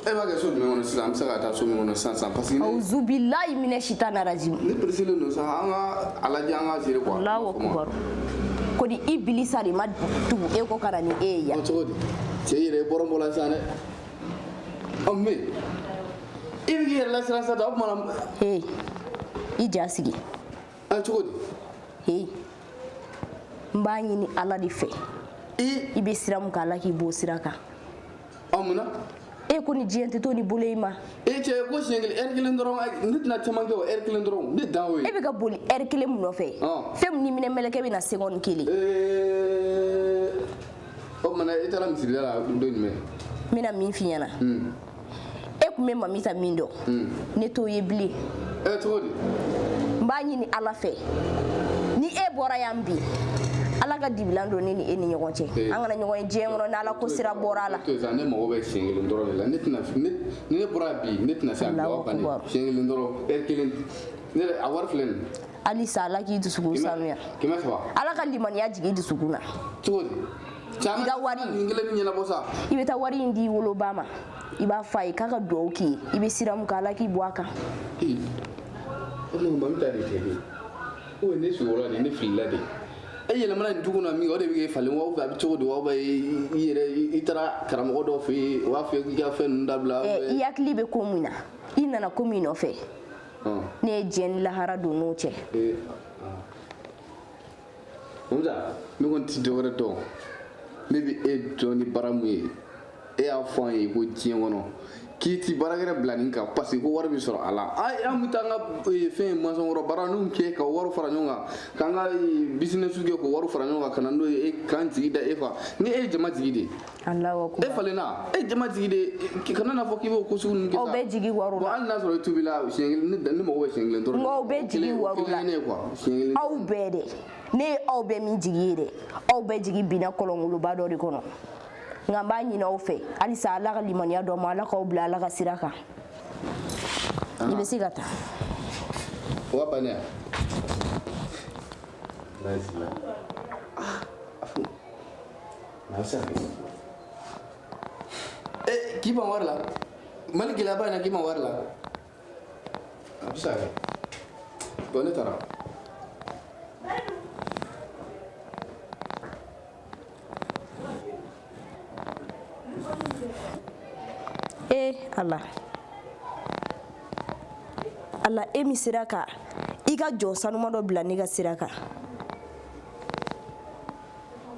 Speaker 8: E b'a kɛ so jumɛn kɔnɔ sisan? An bɛ se ka taa so min kɔnɔ sisan sisan, parce que ne
Speaker 4: Auzubillahi mina shitani rajim.
Speaker 8: Ne pressé don sa, an ka a lajɛ, an ka gérer quoi.
Speaker 4: Allahu akubar. Ko di ibilisa de ma tugu e kɔ ka na ni e ye yan.
Speaker 8: Cogo di? Cɛ yɛrɛ ye bɔrɔn bɔla sisan dɛ. Ɔ, mais i bɛ k'i yɛrɛ lasiran sa, o tuma na.
Speaker 4: Hey, i ja sigi.
Speaker 8: A cogo di?
Speaker 4: Hey, n b'a ɲini Ala de fɛ. I bɛ sira mun kan, Ala k'i b'o sira kan.
Speaker 8: Ɔ, mun na?
Speaker 4: E ko ni diɲɛ tɛ to ni bolo i ma.
Speaker 8: E cɛ, ko siɲɛ kelen, ɛri kelen dɔrɔn, ne tɛna caman kɛ o, ɛri kelen dɔrɔn, ne dan o ye.
Speaker 4: E bɛ ka boli ɛri kelen mun nɔfɛ? Fɛn min ni minɛ mɛlɛkɛ bɛ na seconde kelen.
Speaker 8: O tuma na e taara misirida la don jumɛn?
Speaker 4: N bɛna min f'i ɲɛna. E tun bɛ Mamita min dɔn, ne t'o ye bilen.
Speaker 8: Ɛ, cogo di?
Speaker 4: N b'a ɲini Ala fɛ, ni e bɔra yan bi, Ala ka dibilan don ne ni e ni ɲɔgɔn cɛ, an kana ɲɔgɔn ye diɲɛ kɔnɔ n'Ala ko sira bɔra a la.
Speaker 8: To sa, ne mago bɛ siɲɛ kelen dɔrɔn de la. Ne tɛna ne ni ne bɔra bi, ne tɛna se a bila o kan ne siɲɛ kelen dɔrɔn, ɛri kelen, ne yɛrɛ a wari filɛ nin.
Speaker 4: Halisa Ala k'i dusukun sanuya.
Speaker 8: 300.
Speaker 4: Ala ka limaniya jigin i dusukun na.
Speaker 8: Cogo di?
Speaker 4: I ka wari
Speaker 8: nin kelen ni ɲɛnabɔ sa.
Speaker 4: I bɛ taa wari in di i woloba ma, i b'a f'a ye k'a ka dugawu k'i ye, i bɛ sira mun kan, Ala k'i bɔ a kan.
Speaker 8: O tuma Mamita de tɛ de o ye ne sugora de, ne filila de. E yɛlɛmana nin dugu na min kɛ, o de bɛ k'e falen wa? A bɛ cogo di wa? I yɛrɛ i taara karamɔgɔ dɔ fɛ yen, o b'a fɔ k'i ka fɛn ninnu dabila.
Speaker 4: I hakili bɛ ko min na, i nana ko min nɔfɛ, ne ye diɲɛ ni lahara don n'o cɛ.
Speaker 8: Mamita, ne kɔni ti dɔwɛrɛ dɔn, ne bɛ e dɔn ni baara mun ye. E y'a fɔ an ye ko diɲɛ kɔnɔ K'i ti baara wɛrɛ bila nin kan parce que ko wari bɛ sɔrɔ a la. An bɛ taa an ka fɛn maçon baaraninw kɛ ka wari fara ɲɔgɔn kan, k'an ka business kɛ k'o wari fara ɲɔgɔn kan ka na n'o ye, k'an jigi da e fa ni e ye jama jigi de ye.
Speaker 4: Alahu akubar.
Speaker 8: E falenna, e jama jigi de, kana n'a fɔ k'i b'o ko sugu ninnu kɛ sa.
Speaker 4: Aw bɛɛ jigi waro la.
Speaker 8: Bon, hali n'a sɔrɔ i tubila siɲɛ kelen, ne mago bɛ siɲɛ kelen dɔrɔn.
Speaker 4: Nko aw bɛɛ jigi waro la.
Speaker 8: Kelen ye ne ye quoi, siɲɛ kelen.
Speaker 4: Aw bɛɛ dɛ, ne ye aw bɛɛ min jigi ye dɛ, aw bɛɛ jigi binna kɔlɔnkoloba dɔ de kɔnɔ. Nka n b'a ɲini aw fɛ halisa, Ala ka limaniya d'aw ma, Ala k'aw bila Ala ka sira kan. I bɛ se ka taa.
Speaker 8: O b'a bannen ya? K'i ban wari la, Mali gɛlɛyaba in na, k'i ban wari la, a bɛ se ka kɛ. Bon, ne taara.
Speaker 4: Ee Ala, Ala, e min sera ka i ka jɔn sanuma dɔ bila ne ka sira kan,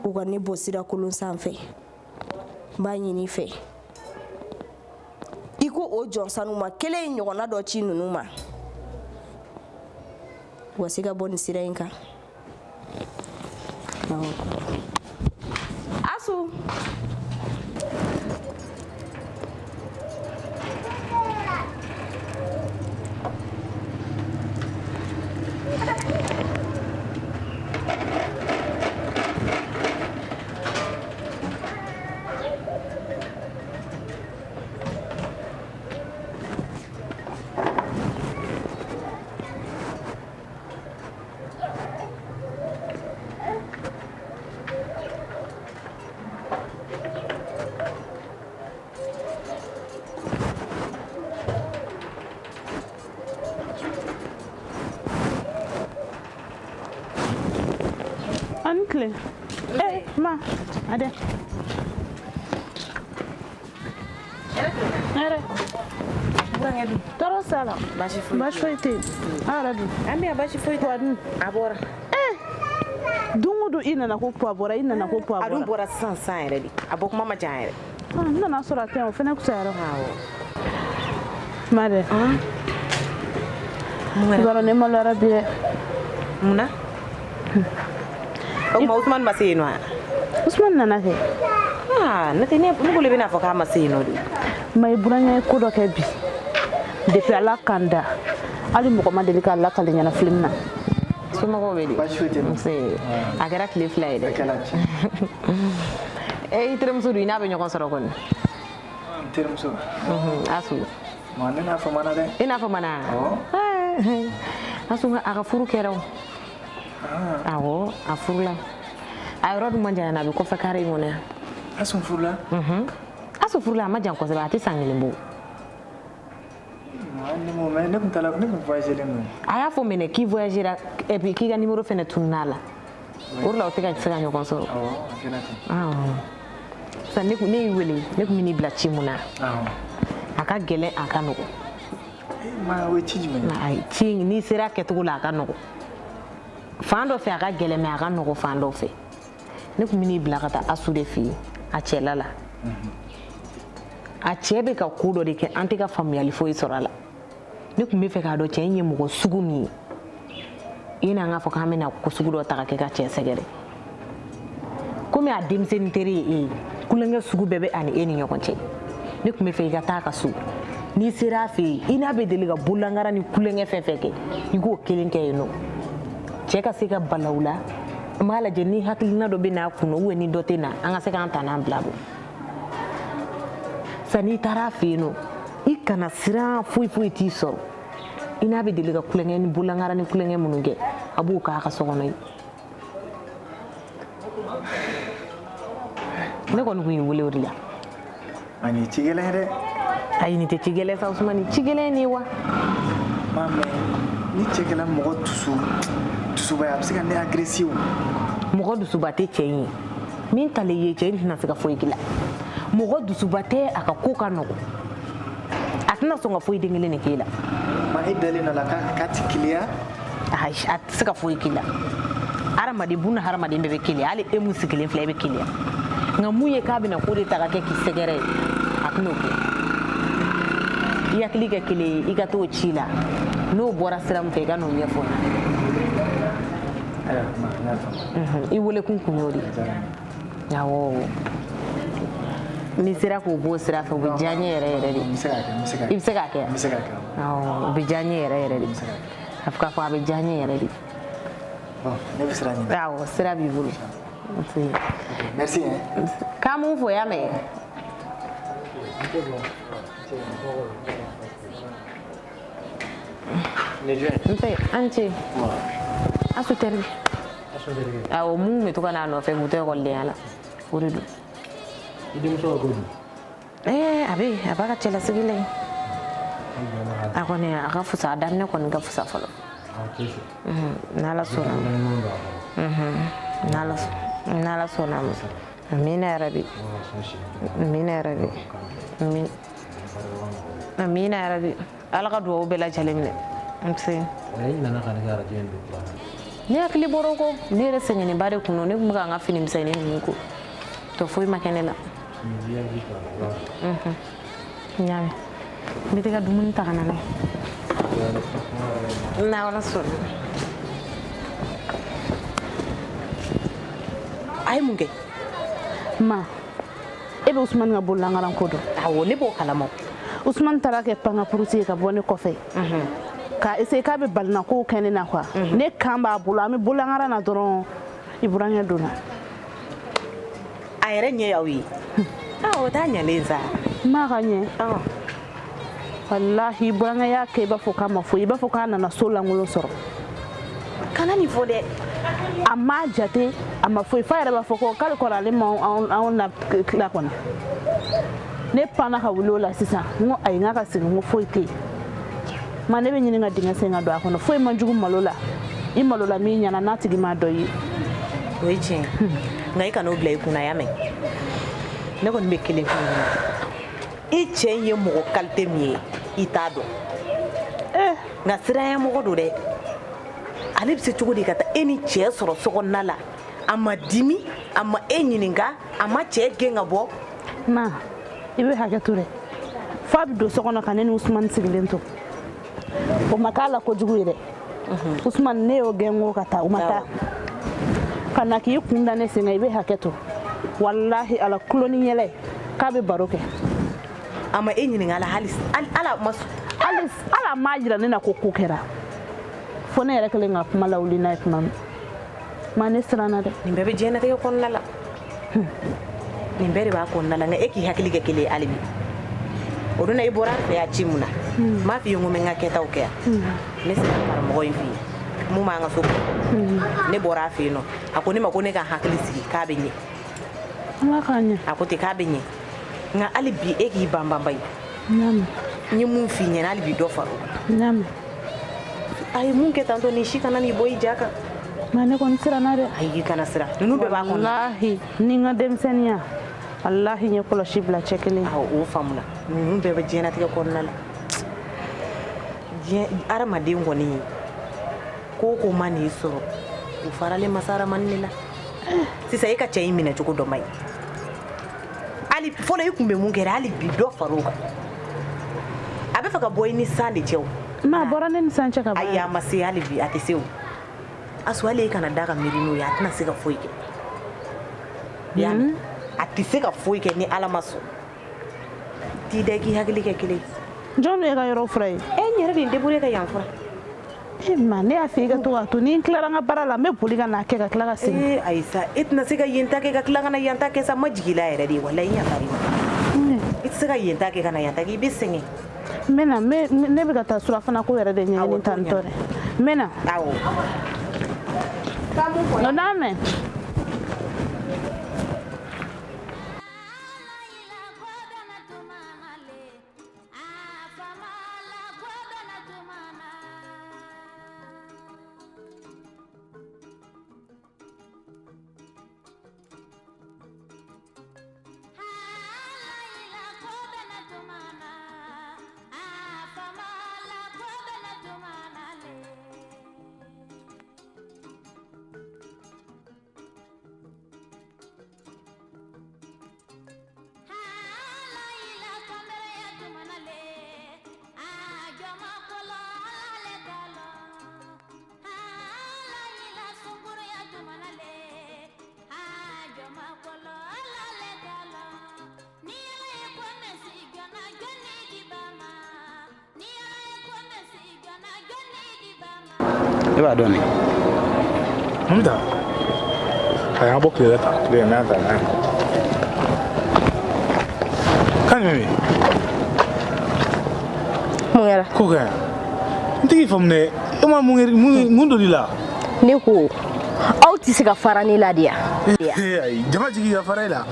Speaker 4: u ka ne bɔ sira kolon sanfɛ, n b'a ɲini i fɛ i ko o jɔn sanuma kelen in ɲɔgɔnna dɔ ci ninnu ma, u ka se ka bɔ nin sira in kan. Asu.
Speaker 2: An tile. Eh, ma, ade. Hɛrɛ.
Speaker 6: Burankɛ dun?
Speaker 2: Tɔɔrɔ t'a la.
Speaker 6: Baasi foyi.
Speaker 2: Baasi foyi tɛ yen. Aw yɛrɛ dun?
Speaker 6: An bɛ yan, baasi foyi tɛ.
Speaker 2: Puwa dun?
Speaker 6: A bɔra.
Speaker 2: Eh, don o don i nana ko puwa bɔra, i nana ko puwa bɔra.
Speaker 6: A dun bɔra sisan sisan yɛrɛ de. A bɔ kuma ma jan yɛrɛ.
Speaker 2: Ah, n nana sɔrɔ a tɛ yan, o fana fisayara.
Speaker 6: Awɔ.
Speaker 2: Ma dɛ. I b'a dɔn ne maloyara bi dɛ.
Speaker 6: Mun na? O tuma Usumani ma se yen nɔ wa?
Speaker 2: Usumani nana kɛ.
Speaker 6: Aa, n'o tɛ ne bolo i bɛna fɔ k'a ma se yen nɔ de.
Speaker 2: Ma, i burankɛ ye ko dɔ kɛ bi. Depuis Ala kan da, hali mɔgɔ ma deli k'a lakali ɲɛna film na.
Speaker 6: Somɔgɔw bɛ di?
Speaker 7: Baasi foyi tɛ.
Speaker 6: Nse, a kɛra tile 2 ye dɛ.
Speaker 7: A kɛra tiɲɛ.
Speaker 6: E, i terimuso dun, i n'a bɛ ɲɔgɔn sɔrɔ kɔni?
Speaker 7: N terimuso.
Speaker 6: Asu.
Speaker 7: Ma, ne n'a famana dɛ.
Speaker 6: I n'a famana?
Speaker 7: Awɔ.
Speaker 6: Asu, a ka furu kɛra o. Awɔ, a furula. A yɔrɔ dun man jan yan, a bɛ kɔfɛ kare in kɔnɔ yan.
Speaker 7: Asu furula?
Speaker 6: Asu furula, a ma jan kosɛbɛ, a tɛ san 1 bɔ.
Speaker 7: Ne m'o mɛn, ne tun taara, ne tun voyagé len don.
Speaker 6: A y'a fɔ mɛnɛ k'i voyagera et puis k'i ka numéro fɛnɛ tununna a la. O de la o tɛ ka se ka ɲɔgɔn sɔrɔ.
Speaker 7: Awɔ, a kɛra ten.
Speaker 6: Awɔ. Sisan ne y'i wele, ne tun bɛ n'i bila ci mun na.
Speaker 7: Awɔ.
Speaker 6: A ka gɛlɛn, a ka nɔgɔn.
Speaker 7: Ma, o ye ci jumɛn ye?
Speaker 6: Ayi, ci in n'i sera a kɛcogo la, a ka nɔgɔn. Fan dɔ fɛ a ka gɛlɛn, mais a ka nɔgɔn fan dɔ fɛ. Ne tun bɛ n'i bila ka taa Asu de fɛ yen, a cɛla la. A cɛ bɛ ka ko dɔ de kɛ, an tɛ ka faamuyali foyi sɔrɔ a la. Ne tun bɛ fɛ k'a dɔn cɛ in ye mɔgɔ sugu min ye. I n'an k'a fɔ k'an bɛna ko sugu dɔ ta ka kɛ ka cɛ sɛgɛrɛ. Komi a denmisɛnnin teri ye e ye, kulonkɛ sugu bɛɛ bɛ a ni e ni ɲɔgɔn cɛ. Ne tun bɛ fɛ i ka taa a ka so. N'i sera a fɛ yen, i n'a bɛ deli ka bolankara ni kulonkɛ fɛn fɛn kɛ, i k'o kelen kɛ yen nɔ. Cɛ ka se ka balaw la, n b'a lajɛ ni hakilina dɔ bɛ n'a kun na, ni dɔ tɛ na, an ka se k'an ta n'an bila bɔ. Sanni i taara a fɛ yen nɔ, i kana siran, foyi foyi t'i sɔrɔ. I n'a bɛ deli ka kulonkɛ ni bolankara ni kulonkɛ minnu kɛ, a b'o k'a ka so kɔnɔ yen. Ne kɔni tun y'i wele o de la.
Speaker 7: A nin ye ci gɛlɛn ye dɛ.
Speaker 6: Ayi, nin tɛ ci gɛlɛn sa Usumani, ci gɛlɛn ye wa?
Speaker 7: Ma, mais ni cɛ kɛla mɔgɔ dusuba ye, a bɛ se ka ne agresser o.
Speaker 6: Mɔgɔ dusuba tɛ cɛ in ye. Min talen ye cɛ in tɛna se ka foyi k'i la. Mɔgɔ dusuba tɛ, a ka ko ka nɔgɔn. A tɛna sɔn ka foyi den kelen de k'e la.
Speaker 7: Ma, e dalen dɔ la k'a ti keleya?
Speaker 6: Ayi, a tɛ se ka foyi k'i la. Hadamaden, buna hadamaden bɛɛ bɛ keleya, hali e mun sigilen filɛ, e bɛ keleya. Nka mun ye k'a bɛna ko de ta ka kɛ k'i sɛgɛrɛ ye, a tɛn'o kɛ. I hakili kɛ kelen ye, i ka t'o ci la. N'o bɔra sira min fɛ, i ka n'o ɲɛfɔ n ɲɛna. I wele kun kun y'o de ye. Awɔ, n'i sera k'o b'o sira fɛ, o bɛ diya n ye yɛrɛ yɛrɛ de. I bɛ se k'a kɛ? Awɔ, o bɛ diya n ye yɛrɛ yɛrɛ de. A fɔ k'a fɔ a bɛ diya n ye yɛrɛ de.
Speaker 7: Ne bɛ sira ɲini.
Speaker 6: Awɔ, sira b'i bolo.
Speaker 7: Merci hein.
Speaker 6: K'an b'u fo y'a mɛn. Nse, an ce. Asu terikɛ. Awɔ, mun bɛ to ka n'a nɔfɛ k'u to ekɔlidenya la, o de don.
Speaker 9: I denmuso ka ko dun?
Speaker 6: Ɛɛ, a bɛ yen, a b'a ka cɛlasigi la yen. A kɔni a ka fisa, a daminɛ kɔni ka fisa fɔlɔ. N'Ala sɔnna ma. N'Ala sɔnna ma. Amina yarabi. Amina yarabi. Amina yarabi. Ala ka duwawu bɛɛ lajɛlen minɛ. Nse.
Speaker 9: I nana ka ne ka arajo in don kura la.
Speaker 6: Ne hakili bɔra o kɔ, ne yɛrɛ sɛgɛnnenba de kun don, ne tun bɛ ka n ka fini misɛnnin ninnu ko. Tɔ foyi ma kɛ ne la. N y'a mɛn. N bɛ taa ka dumuni ta ka na n'a ye. N'Ala sɔnna.
Speaker 10: A ye mun kɛ?
Speaker 2: Ma, e bɛ Usumani ka bololankaran ko dɔn.
Speaker 10: Awɔ, ne b'o kalama.
Speaker 2: Usumani taara kɛ pankapuruti ye ka bɔ ne kɔfɛ. K'a essayer k'a bɛ balina kow kɛ ne na quoi. Ne kan b'a bolo, an bɛ bololankaran na dɔrɔn, i burankɛ donna.
Speaker 10: A yɛrɛ ɲɛ y'aw ye. O t'a ɲalen sa.
Speaker 2: Ma ka ɲɛ. Walahi, burankɛ y'a kɛ i b'a fɔ k'a ma foyi, i b'a fɔ k'a nana so lankolon sɔrɔ.
Speaker 10: Kana nin fɔ dɛ.
Speaker 2: A m'a jate, a ma foyi, f'a yɛrɛ b'a fɔ ko k'ale kɔrɔ ale ma anw na tila kɔnɔ. Ne panna ka wuli o la sisan, n ko ayi, n k'a ka segin, n ko foyi tɛ yen. Ma, ne bɛ ɲini ka dingɛ sen ka don a kɔnɔ, foyi man jugu malo la. I malo la min ɲɛna n'a tigi m'a dɔn i ye.
Speaker 10: O ye tiɲɛ ye. Nka i kan'o bila i kunna, y'a mɛn. Ne kɔni bɛ kelen f'i ɲɛna. I cɛ in ye mɔgɔ qualité min ye, i t'a dɔn. Nka siranyamɔgɔ don dɛ. Ale bɛ se cogo di ka taa e ni cɛ sɔrɔ so kɔnɔna la? A ma dimi, a ma e ɲininka, a ma cɛ gɛn ka bɔ.
Speaker 2: Ma, i bɛ hakɛ to dɛ. F'a bɛ don so kɔnɔ ka ne ni Usumani sigilen to. O ma k'a la kojugu ye dɛ. Usumani, ne y'o gɛn ko ka taa, o ma taa. Ka na k'i kun da ne sen kan, i bɛ hakɛ to. Walahi Ala, kulo ni yɛlɛ k'a bɛ baro kɛ.
Speaker 10: A ma e ɲininka la hali ala ma
Speaker 2: hali ala m'a jira ne na ko ko kɛra. Fo ne yɛrɛ kɛlen ka kuma lawuli n'a ye tuma min. Ma, ne siranna dɛ.
Speaker 10: Nin bɛɛ bɛ diɲɛlatigɛ kɔnɔna la. Nin bɛɛ de b'a kɔnɔna la, nka e k'i hakili kɛ kelen ye hali bi. O don na i bɔra an fɛ yan ci mun na? N m'a f'i ye n ko n bɛ n ka kɛtaw kɛ yan. Ne sera karamɔgɔ in fɛ yen. Mun b'an ka so kɔnɔ. Ne bɔra a fɛ yen nɔ. A ko ne ma ko ne ka hakili sigi k'a bɛ ɲɛ.
Speaker 2: Ala k'a ɲɛ.
Speaker 10: A ko ten k'a bɛ ɲɛ. Nka hali bi e k'i banbanba ye.
Speaker 2: N y'a mɛn.
Speaker 10: N ye mun f'i ɲɛna hali bi dɔ far'o kan.
Speaker 2: N y'a mɛn.
Speaker 10: A ye mun kɛ tantɔ nin si kana n'i bɔ i ja kan.
Speaker 2: Ma, ne kɔni siranna dɛ.
Speaker 10: Ayi, i kana siran. Ninnu bɛɛ b'a kɔnɔ.
Speaker 2: Walahi, ni n ka denmisɛnninya, walahi n ye kɔlɔsi bila cɛ kelen.
Speaker 10: Awɔ, o faamuna. Ninnu bɛɛ bɛ diɲɛlatigɛ kɔnɔna la. Diɲɛ hadamaden kɔni, ko o ko ma n'i sɔrɔ, o faralen masa Aramani de la. Sisan e ka cɛ in minɛ cogo dɔ man ɲi. Hali fɔlɔ i kun bɛ mun kɛ dɛ, hali bi dɔ far'o kan. A bɛ fɛ ka bɔ i ni san de cɛ o.
Speaker 2: Ma, a bɔra ne ni san cɛ ka ban.
Speaker 10: Ayi, a ma se hali bi, a tɛ se o. Asu, hali e kana da ka miiri n'o ye, a tɛna se ka foyi kɛ. I y'a mɛn? A tɛ se ka foyi kɛ ni Ala ma sɔn. T'i da i k'i hakili kɛ kelen ye.
Speaker 2: Jɔn de ye ka yɔrɔ fura ye?
Speaker 10: E, n yɛrɛ de ye n débrouiller ka yan fura.
Speaker 2: E ma, ne y'a f'i ye ka to k'a to ni n tilara n ka baara la, n bɛ boli ka n'a kɛ ka tila ka segin.
Speaker 10: Ee, ayi sa, e tɛna se ka yen ta kɛ ka tila ka na yan ta kɛ sa, n ma jigin i la yɛrɛ de, walayi n yafar'i ma. I tɛ se ka yen ta kɛ ka na yan ta kɛ, i bɛ sɛgɛn.
Speaker 2: N bɛ na, ne bɛ ka taa surafana ko yɛrɛ de ɲɛɲini tantɔ dɛ. N bɛ na.
Speaker 10: Awɔ.
Speaker 2: Nka n'a mɛn.
Speaker 5: E b'a dɔn ne.
Speaker 11: Mamita, a y'an bɔ tile la tan, tile n'a ta n'a ye. Kan jumɛn bɛ yen?
Speaker 4: Mun kɛra?
Speaker 11: Ko kɛ n tɛ k'i faamu dɛ. E ma mun don i la?
Speaker 4: Ne ko aw tɛ se ka fara ne la de ya?
Speaker 11: Ayi, jama jigi ka fara e la.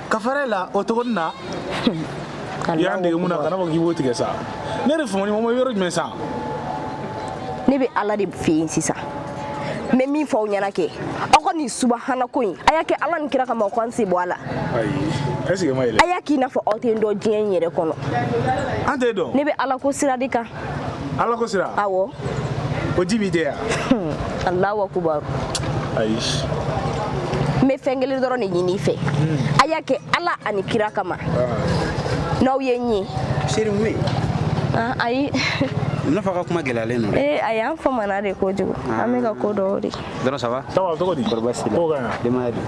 Speaker 11: Ka fara e la o cogo na. I y'an dege mun na, kana fɔ k'i b'o tigɛ sa. Ne yɛrɛ famani ma yɔrɔ jumɛn sa?
Speaker 4: Ne bɛ Ala de fɛ yen sisan. N bɛ min fɔ aw ɲɛna kɛ, aw ka nin subahana ko in, a y'a kɛ Ala ni kira kama, aw k'an sen bɔ a la.
Speaker 11: Ayi, est ce que ma yɛlɛ?
Speaker 4: A y'a k'i n'a fɔ aw tɛ n dɔn diɲɛ in yɛrɛ kɔnɔ.
Speaker 11: An t'e dɔn?
Speaker 4: Ne bɛ Ala ko sira de kan.
Speaker 11: Ala ko sira?
Speaker 4: Awɔ.
Speaker 11: O ji b'i jɛ yan?
Speaker 4: Alahu akubaru.
Speaker 11: Ayi.
Speaker 4: N bɛ fɛn kelen dɔrɔn de ɲini i fɛ. A y'a kɛ Ala ani kira kama. N'aw ye n ye.
Speaker 5: Seri mun bɛ yen?
Speaker 4: Ayi.
Speaker 5: Nafa ka kuma gɛlɛyalen don dɛ.
Speaker 4: Ee ayi, an famana de kojugu. An bɛ ka ko dɔw de.
Speaker 5: Dɔrɔn ça va?
Speaker 11: Ça va, cogo di?
Speaker 5: Kɔri baasi t'i la?
Speaker 11: Ko ka ɲi.
Speaker 5: Denbaya dun?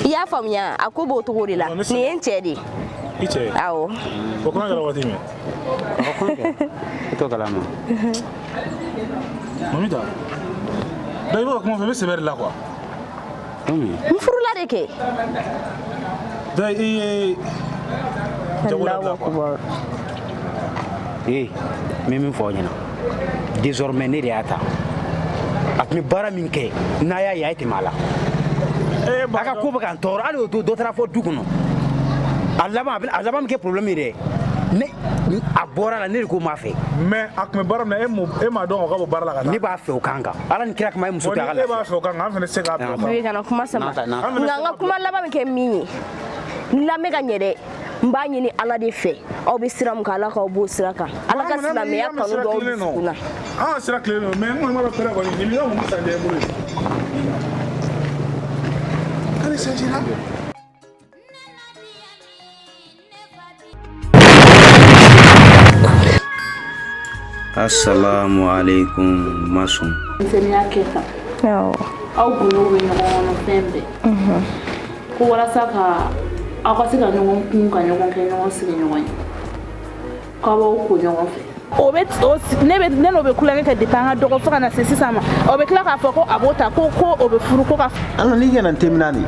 Speaker 4: I y'a faamuya, a ko b'o cogo de la. Nin ye n cɛ de ye.
Speaker 11: I cɛ ye?
Speaker 4: Awɔ.
Speaker 11: O kɔnɔ kɛra waati min?
Speaker 5: A ka kɔnɔ kɛ. I t'o kalama.
Speaker 11: Mamita, donc i bɛ ka kuma fɛ, i bɛ sɛbɛ de la quoi.
Speaker 4: N furula de kɛ.
Speaker 11: Donc i ye jago dabila quoi.
Speaker 5: Ee, n bɛ min fɔ aw ɲɛna, désormais ne de y'a ta. A tun bɛ baara min kɛ, n'a y'a ye, a ye tɛmɛ a la. A ka ko bɛ ka n tɔɔrɔ, hali o don dɔ taara fɔ du kɔnɔ. A laban bɛ kɛ problème ye dɛ. Ne a bɔra la, ne de ko n b'a fɛ.
Speaker 11: Mais a tun bɛ baara min na, e m'a dɔn k'a bɔ baara la ka taa.
Speaker 5: Ne b'a fɛ o kan kan. Ala ni kira kama, e muso tɛ a ka
Speaker 11: lafiya. E b'a
Speaker 5: lafiya.
Speaker 11: fɛ o kan kan, an fana tɛ se k'a bila o kan.
Speaker 4: Bébé, kana kuma sama.
Speaker 5: N'a ta.
Speaker 4: Nka n ka kuma laban bɛ kɛ min ye, n lamɛn ka ɲɛ dɛ. N b'a ɲini Ala de fɛ, aw bɛ sira min kan, Ala k'aw b'o sira kan. Ala ka silamɛya kanu don aw dusukun na.
Speaker 11: An ka sira tilennen don, mais n kɔni b'a dɔn pɛrɛ kɔni, nin bɛ mun san jɛ i bolo ye? K'ale sanji la.
Speaker 5: Assalamu alaikum masun.
Speaker 2: Denmisɛnninya kɛ tan.
Speaker 4: Awɔ.
Speaker 2: Aw gundow bɛ ɲɔgɔn kɔnɔ fɛn bɛɛ. Ko walasa ka aw ka se ka ɲɔgɔn kun ka ɲɔgɔn kɛ ɲɔgɔn sigi ɲɔgɔn ye, k'aw b'aw ko ɲɔgɔn fɛ. O bɛ o ne bɛ ne n'o bɛ kulonkɛ kɛ depuis an ka dɔgɔ fo ka na se sisan ma. O bɛ tila k'a fɔ ko a b'o ta ko o bɛ furu ko ka.
Speaker 8: Ala n'i kana n temina de.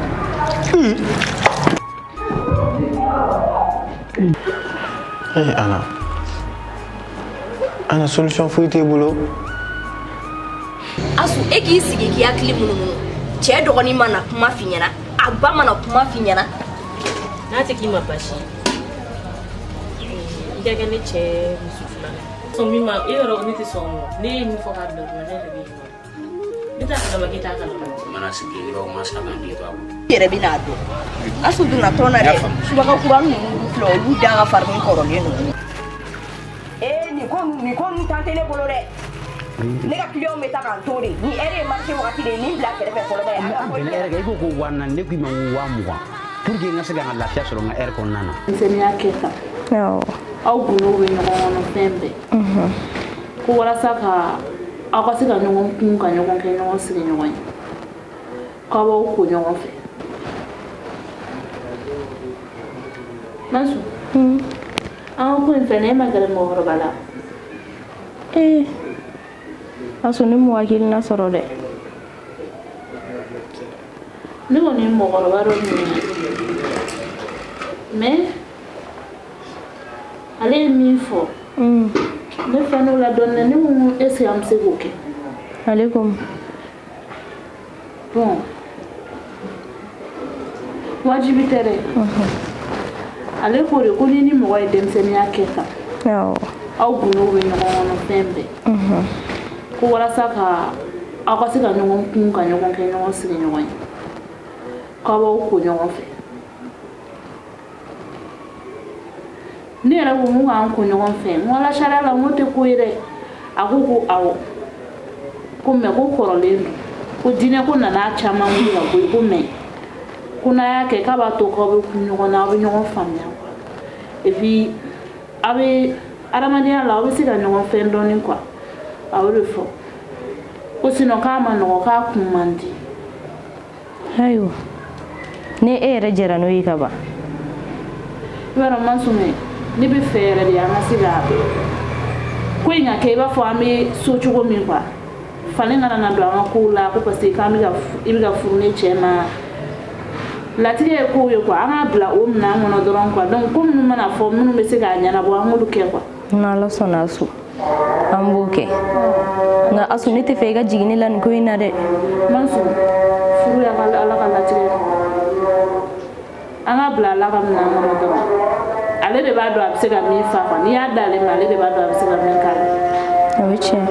Speaker 7: Eh Ala. Ana solution foyi t'e bolo.
Speaker 4: Asu, e k'i sigi k'i hakili munumunu. Cɛ dɔgɔnin mana kuma f'i ɲɛna, a ba mana kuma f'i ɲɛna.
Speaker 12: N'a tɛ k'i ma baasi ye, i ka kɛ ne cɛ muso filanan. Sɔn min ma, e yɛrɛ ne tɛ sɔn o ma. Ne ye min fɔ k'a bila dɔrɔn, ne yɛrɛ bɛ yen. Ne t'a kalama k'e t'a kalama.
Speaker 5: Mana sigi ne b'aw ma sa k'an dege to a bolo.
Speaker 4: I yɛrɛ bɛ n'a dɔn. Asu donna tɔn na dɛ. Subaka kura ninnu filɛ, olu da ka farin kɔrɔlen ninnu. Ee nin ko ninnu tan tɛ ne bolo dɛ. Ne ka client bɛ taa k'an to de. Ni heure ye marché wagati de ye, nin bila kɛrɛfɛ fɔlɔ dɛ.
Speaker 5: An bɛnna heure kan, i ko ko 4000, ne ko i ma ko 20,000. Pour que n ka se ka n ka lafiya sɔrɔ n ka heure kɔnɔna na.
Speaker 2: Denmisɛnninya kɛ tan.
Speaker 4: Awɔ.
Speaker 2: Aw gundow bɛ ɲɔgɔn kɔnɔ fɛn bɛɛ. Ko walasa ka aw ka se ka ɲɔgɔn kun ka ɲɔgɔn kɛ ɲɔgɔn sigi ɲɔgɔn ye, k'aw b'aw ko ɲɔgɔn fɛ. Masu, an ka ko in fɛnɛ, e ma gɛrɛ mɔgɔkɔrɔba la?
Speaker 4: Ee Asu, ne m'o hakilina sɔrɔ dɛ.
Speaker 2: Ne kɔni ye mɔgɔkɔrɔba dɔ ɲininka, mais ale ye min fɔ, ne fɛn o la dɔɔnin, ne ko est ce que an bɛ se k'o kɛ?
Speaker 4: Ale ko
Speaker 2: bon, wajibi tɛ dɛ. Ale ko de ko ni mɔgɔ ye denmisɛnninya kɛ tan,
Speaker 4: Awɔ.
Speaker 2: aw gundow bɛ ɲɔgɔn kɔnɔ fɛn bɛɛ. Ko walasa ka aw ka se ka ɲɔgɔn kun ka ɲɔgɔn kɛ ɲɔgɔn sigi ɲɔgɔn ye, k'aw b'aw ko ɲɔgɔn fɛ. Ne yɛrɛ ko n ko k'an ko ɲɔgɔn fɛ, n ko ala sariya la, n ko tɛ ko ye dɛ. A ko ko awɔ, ko mais ko kɔrɔlen don, ko diinɛ ko nana caman wuli ka bɔ yen, ko mais ko n'a y'a kɛ k'a b'a to k'aw bɛ kun ɲɔgɔn na, aw bɛ ɲɔgɔn faamuya quoi. Et puis aw bɛ adamadenya la, aw bɛ se ka ɲɔgɔn fɛn dɔɔnin quoi. A y'o de fɔ ko sinon k'a ma nɔgɔn, k'a kun man di.
Speaker 4: Ayiwa, ni e yɛrɛ jɛra n'o ye ka ban.
Speaker 2: I b'a dɔn Masumɛ, ne bɛ fɛ yɛrɛ de an ka se ka ko in ka kɛ i b'a fɔ an bɛ so cogo min quoi. Falen kana na don an ka kow la ko parce que k'an bɛ ka i bɛ ka furu ne cɛ ma. Latigɛ ye kow ye quoi, an k'a bila o minɛn kɔnɔ dɔrɔn quoi. Donc ko minnu mana fɔ minnu bɛ se k'a ɲɛnabɔ, an k'olu kɛ quoi.
Speaker 4: N'Ala sɔnna Asu, an b'o kɛ. Nka Asu, ne tɛ fɛ i ka jigin ne la nin ko in na dɛ.
Speaker 2: Mansu, furu y'a ka Ala ka latigɛ. An k'a bila Ala ka minɛn kɔnɔ dɔrɔn. Ale de b'a dɔn a bɛ se ka min fa quoi. N'i y'a d'ale ma, ale de b'a dɔn a bɛ se ka min k'a la.
Speaker 4: O ye tiɲɛ.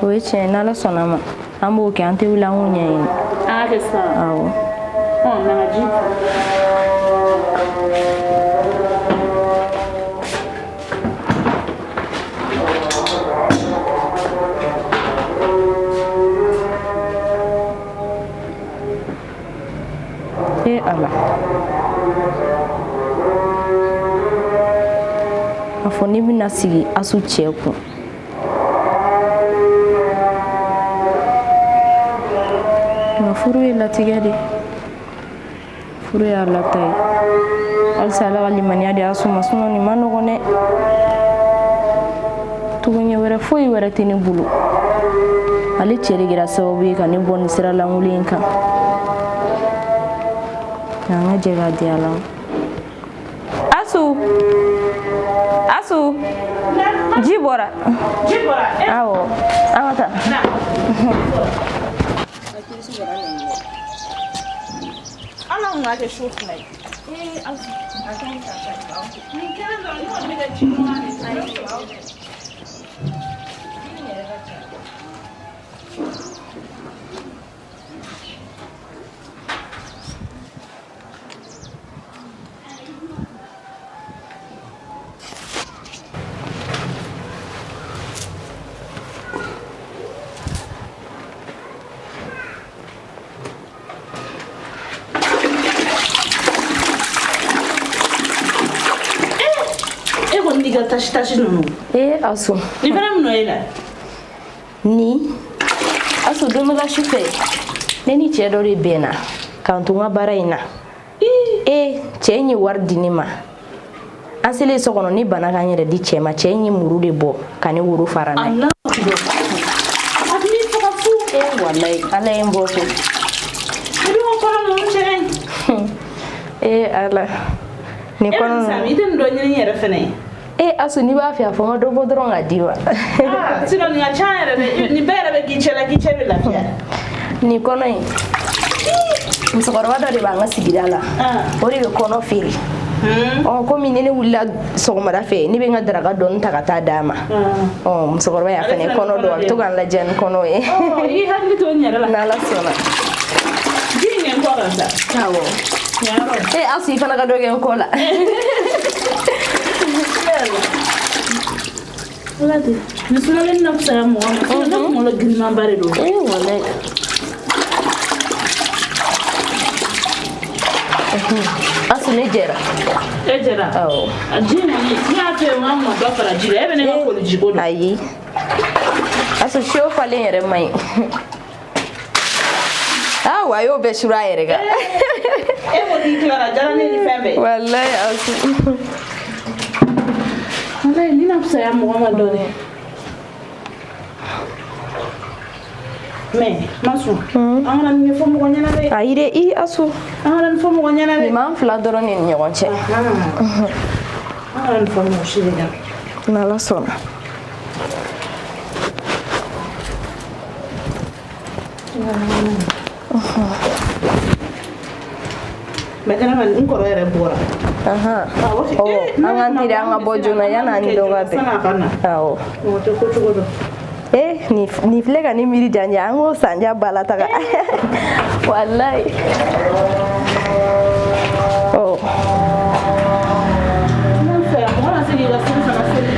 Speaker 4: O ye tiɲɛ, n'Ala sɔnna ma, an b'o kɛ, an tɛ wuli an k'o ɲɛɲini.
Speaker 2: An k'a kɛ sisan.
Speaker 4: Awɔ.
Speaker 2: Ɔ, na ka ji.
Speaker 4: E Ala. A fɔ ne bɛna sigi Asu cɛ kun. Nka furu ye latigɛ de. Furu ye Ala ta ye. Halisa Ala ka limaniya di Asu ma, sinon nin ma nɔgɔn dɛ. Tuguɲɛ wɛrɛ foyi wɛrɛ tɛ ne bolo. Ale cɛ de kɛra sababu ye ka ne bɔ nin sira lankolon in kan. Nka an ka jɛ k'a di Ala ma. Asu! Asu! Ji bɔra.
Speaker 2: Ji bɔra.
Speaker 4: Awɔ. An ka taa.
Speaker 2: Ala kun k'a kɛ su fila ye. Ee Asu, a ka ɲi ka taa. Nin kelen dɔrɔn, ne kɔni bɛ kɛ ji ɲuman de ye. E kɔni n'i ka tasi tasi ninnu.
Speaker 4: Ee Asu.
Speaker 2: Nin fana mun nɔ ye la?
Speaker 4: Ni Asu, don dɔ la su fɛ, ne ni cɛ dɔ de bɛnna k'an to n ka baara in na. Ee, cɛ in ye wari di ne ma. An selen so kɔnɔ, ne banna k'an yɛrɛ di cɛ ma. Cɛ in ye muru de bɔ ka ne woro fara n'a ye.
Speaker 2: A tun b'i faga fu.
Speaker 4: Ee walayi, Ala ye n bɔ so.
Speaker 2: I bɛ ko kɔnɔ ninnu cɛ ka ɲi.
Speaker 4: Ee Ala. Nin
Speaker 2: E
Speaker 4: kɔnɔ
Speaker 2: bɛ
Speaker 4: ninnu.
Speaker 2: I tɛ nin dɔ ɲini n yɛrɛ fɛnɛ ye.
Speaker 4: Ee Asu, n'i b'a fɛ, a fɔ n ka dɔ bɔ dɔrɔn ka d'i ma.
Speaker 2: Ah, sinon nin ka ca yɛrɛ dɛ. Nin bɛɛ yɛrɛ bɛ k'i cɛ la, k'i cɛ bɛ lafiya.
Speaker 4: Nin kɔnɔ in, musokɔrɔba dɔ de b'an ka sigida la, o de bɛ kɔnɔ feere. Ɔ, komi ni ne wulila sɔgɔmada fɛ, ne bɛ n ka daraka dɔɔni ta ka taa d'a ma. Ɔ, musokɔrɔba y'a fɛnɛ kɔnɔ dɔn, a bɛ to ka n ladiya ni kɔnɔ ye.
Speaker 2: I hakili to n yɛrɛ la.
Speaker 4: N'Ala sɔnna.
Speaker 2: Ji in kɛ n kɔ kan sa.
Speaker 4: Awɔ. Ee Asu, i fana ka dɔ kɛ n kɔ la.
Speaker 2: Ala de. Nin sumalen na fisaya mɔgɔ ma. Ne kunkolo girinmanba de don.
Speaker 4: Ee walayi. Asu, ne jɛra.
Speaker 2: E jɛra?
Speaker 4: Awɔ.
Speaker 2: Ji in kɔni, ne y'a to yen n k'a ma dɔ fara ji la. E bɛ ne ka koli jiko dɔn.
Speaker 4: Ayi. Asu, siyo falen yɛrɛ man ɲi. Ah, wa a y'o bɛɛ suru a yɛrɛ kan.
Speaker 2: E ko k'i tilara, a diyara ne ni fɛn bɛɛ ye.
Speaker 4: Walayi Asu.
Speaker 2: Walayi, nin na fisaya mɔgɔ ma dɔɔnin. Mais Masu, an kana nin ɲɛfɔ mɔgɔ ɲɛna dɛ.
Speaker 4: Ayi dɛ, i Asu.
Speaker 2: An kana nin fɔ mɔgɔ ɲɛna dɛ.
Speaker 4: Nin b'an fila dɔrɔn de ni ɲɔgɔn cɛ.
Speaker 2: An kana nin fɔ mɔgɔ si de ɲɛna.
Speaker 4: N'Ala sɔnna.
Speaker 2: Mais kɛnɛma, n kɔrɔ yɛrɛ bɔra.
Speaker 4: Ɔ, an k'an teliya, an ka bɔ joona yanni an ni dɔ ka bɛn.
Speaker 2: San'a ka na.
Speaker 4: Awɔ.
Speaker 2: Mɔgɔ tɛ ko cogo dɔn.
Speaker 4: Ee, nin filɛ ka ne miiri janja, an k'o sanja ba la taga. Walayi. Ɔ.
Speaker 2: N fɛ mɔgɔ ma se k'i ka seli fana seli.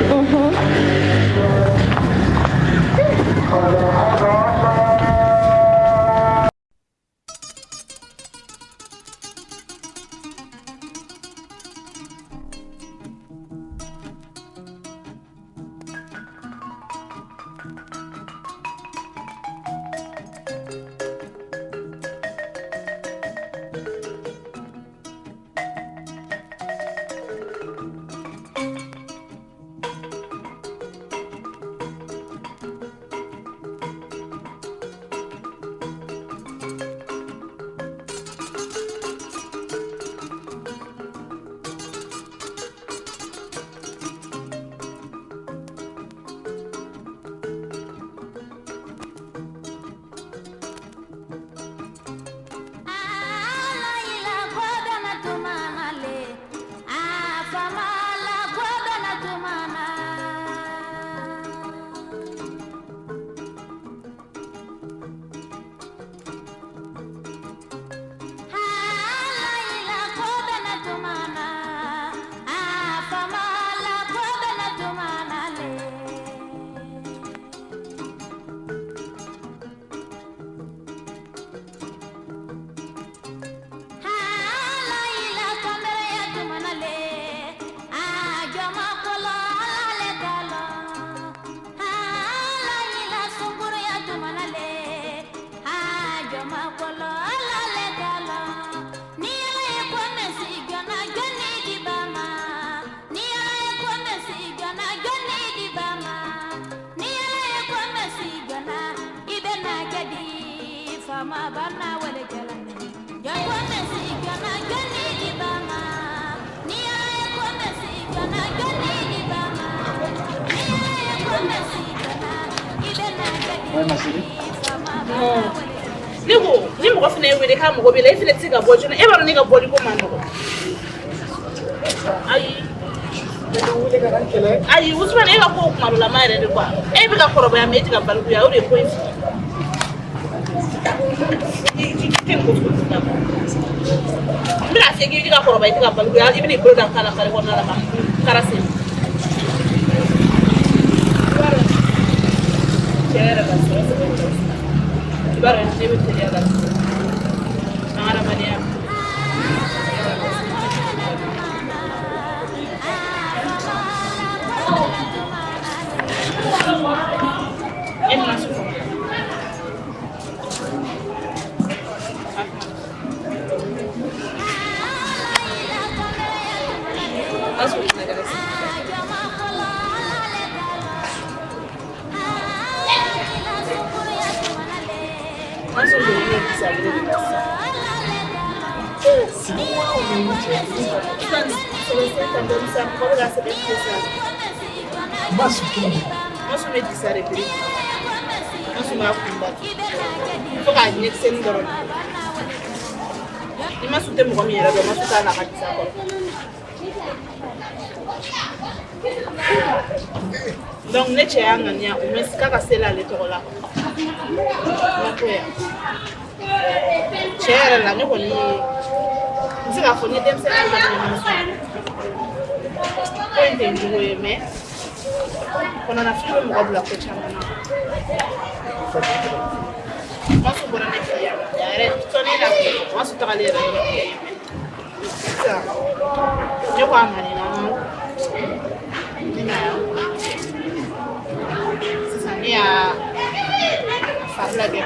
Speaker 7: Ouais, ma chérie.
Speaker 2: Non. Ne ko ni mɔgɔ fana ye wele k'a mago b'i la, e fana tɛ se ka bɔ joona. E b'a dɔn ne ka bɔli ko man nɔgɔn. Ayi. Ayi, Usumani, e ka ko kuma dɔ la ma yɛrɛ de quoi. E bɛ ka kɔrɔbaya mais e tɛ ka balikuya, o de ye ko in f'i ye. I tɛ nin ko sugu dabila. N bɛna f'i ye k'i bɛ ka kɔrɔbaya, i tɛ ka balikuya, i bɛna i bolo da kan na kare kɔnɔna la ka kara sen. Cɛ yɛrɛ ka sɔrɔ sɛbɛn kɔrɔ. I b'a dɔn ne bɛ teliya la sisan. An ka adamadenya. E ma sɔn. Fo k'a ɲɛkisɛnin dɔrɔn. Ni ma tɛ mɔgɔ min yɛrɛ dɔn, ma t'a la ka disa kɔrɔ. Donc ne cɛ y'a ŋaniya o mɛ k'a ka seli ale tɔgɔ la. Ma to yan. Cɛ yɛrɛ la ne kɔni ye n bɛ se k'a fɔ n ye denmisɛnninya daminɛ ni muso ye. Ko in tɛ n jugu ye mais kɔnɔnafili bɛ mɔgɔ bila ko caman na. Masu bɔra ne fɛ yan a yɛrɛ sɔnni na Masu tagalen yɛrɛ ne fɛ yen sisan ne ko a ma nin na ne na sisan ne y'a fari lajɛ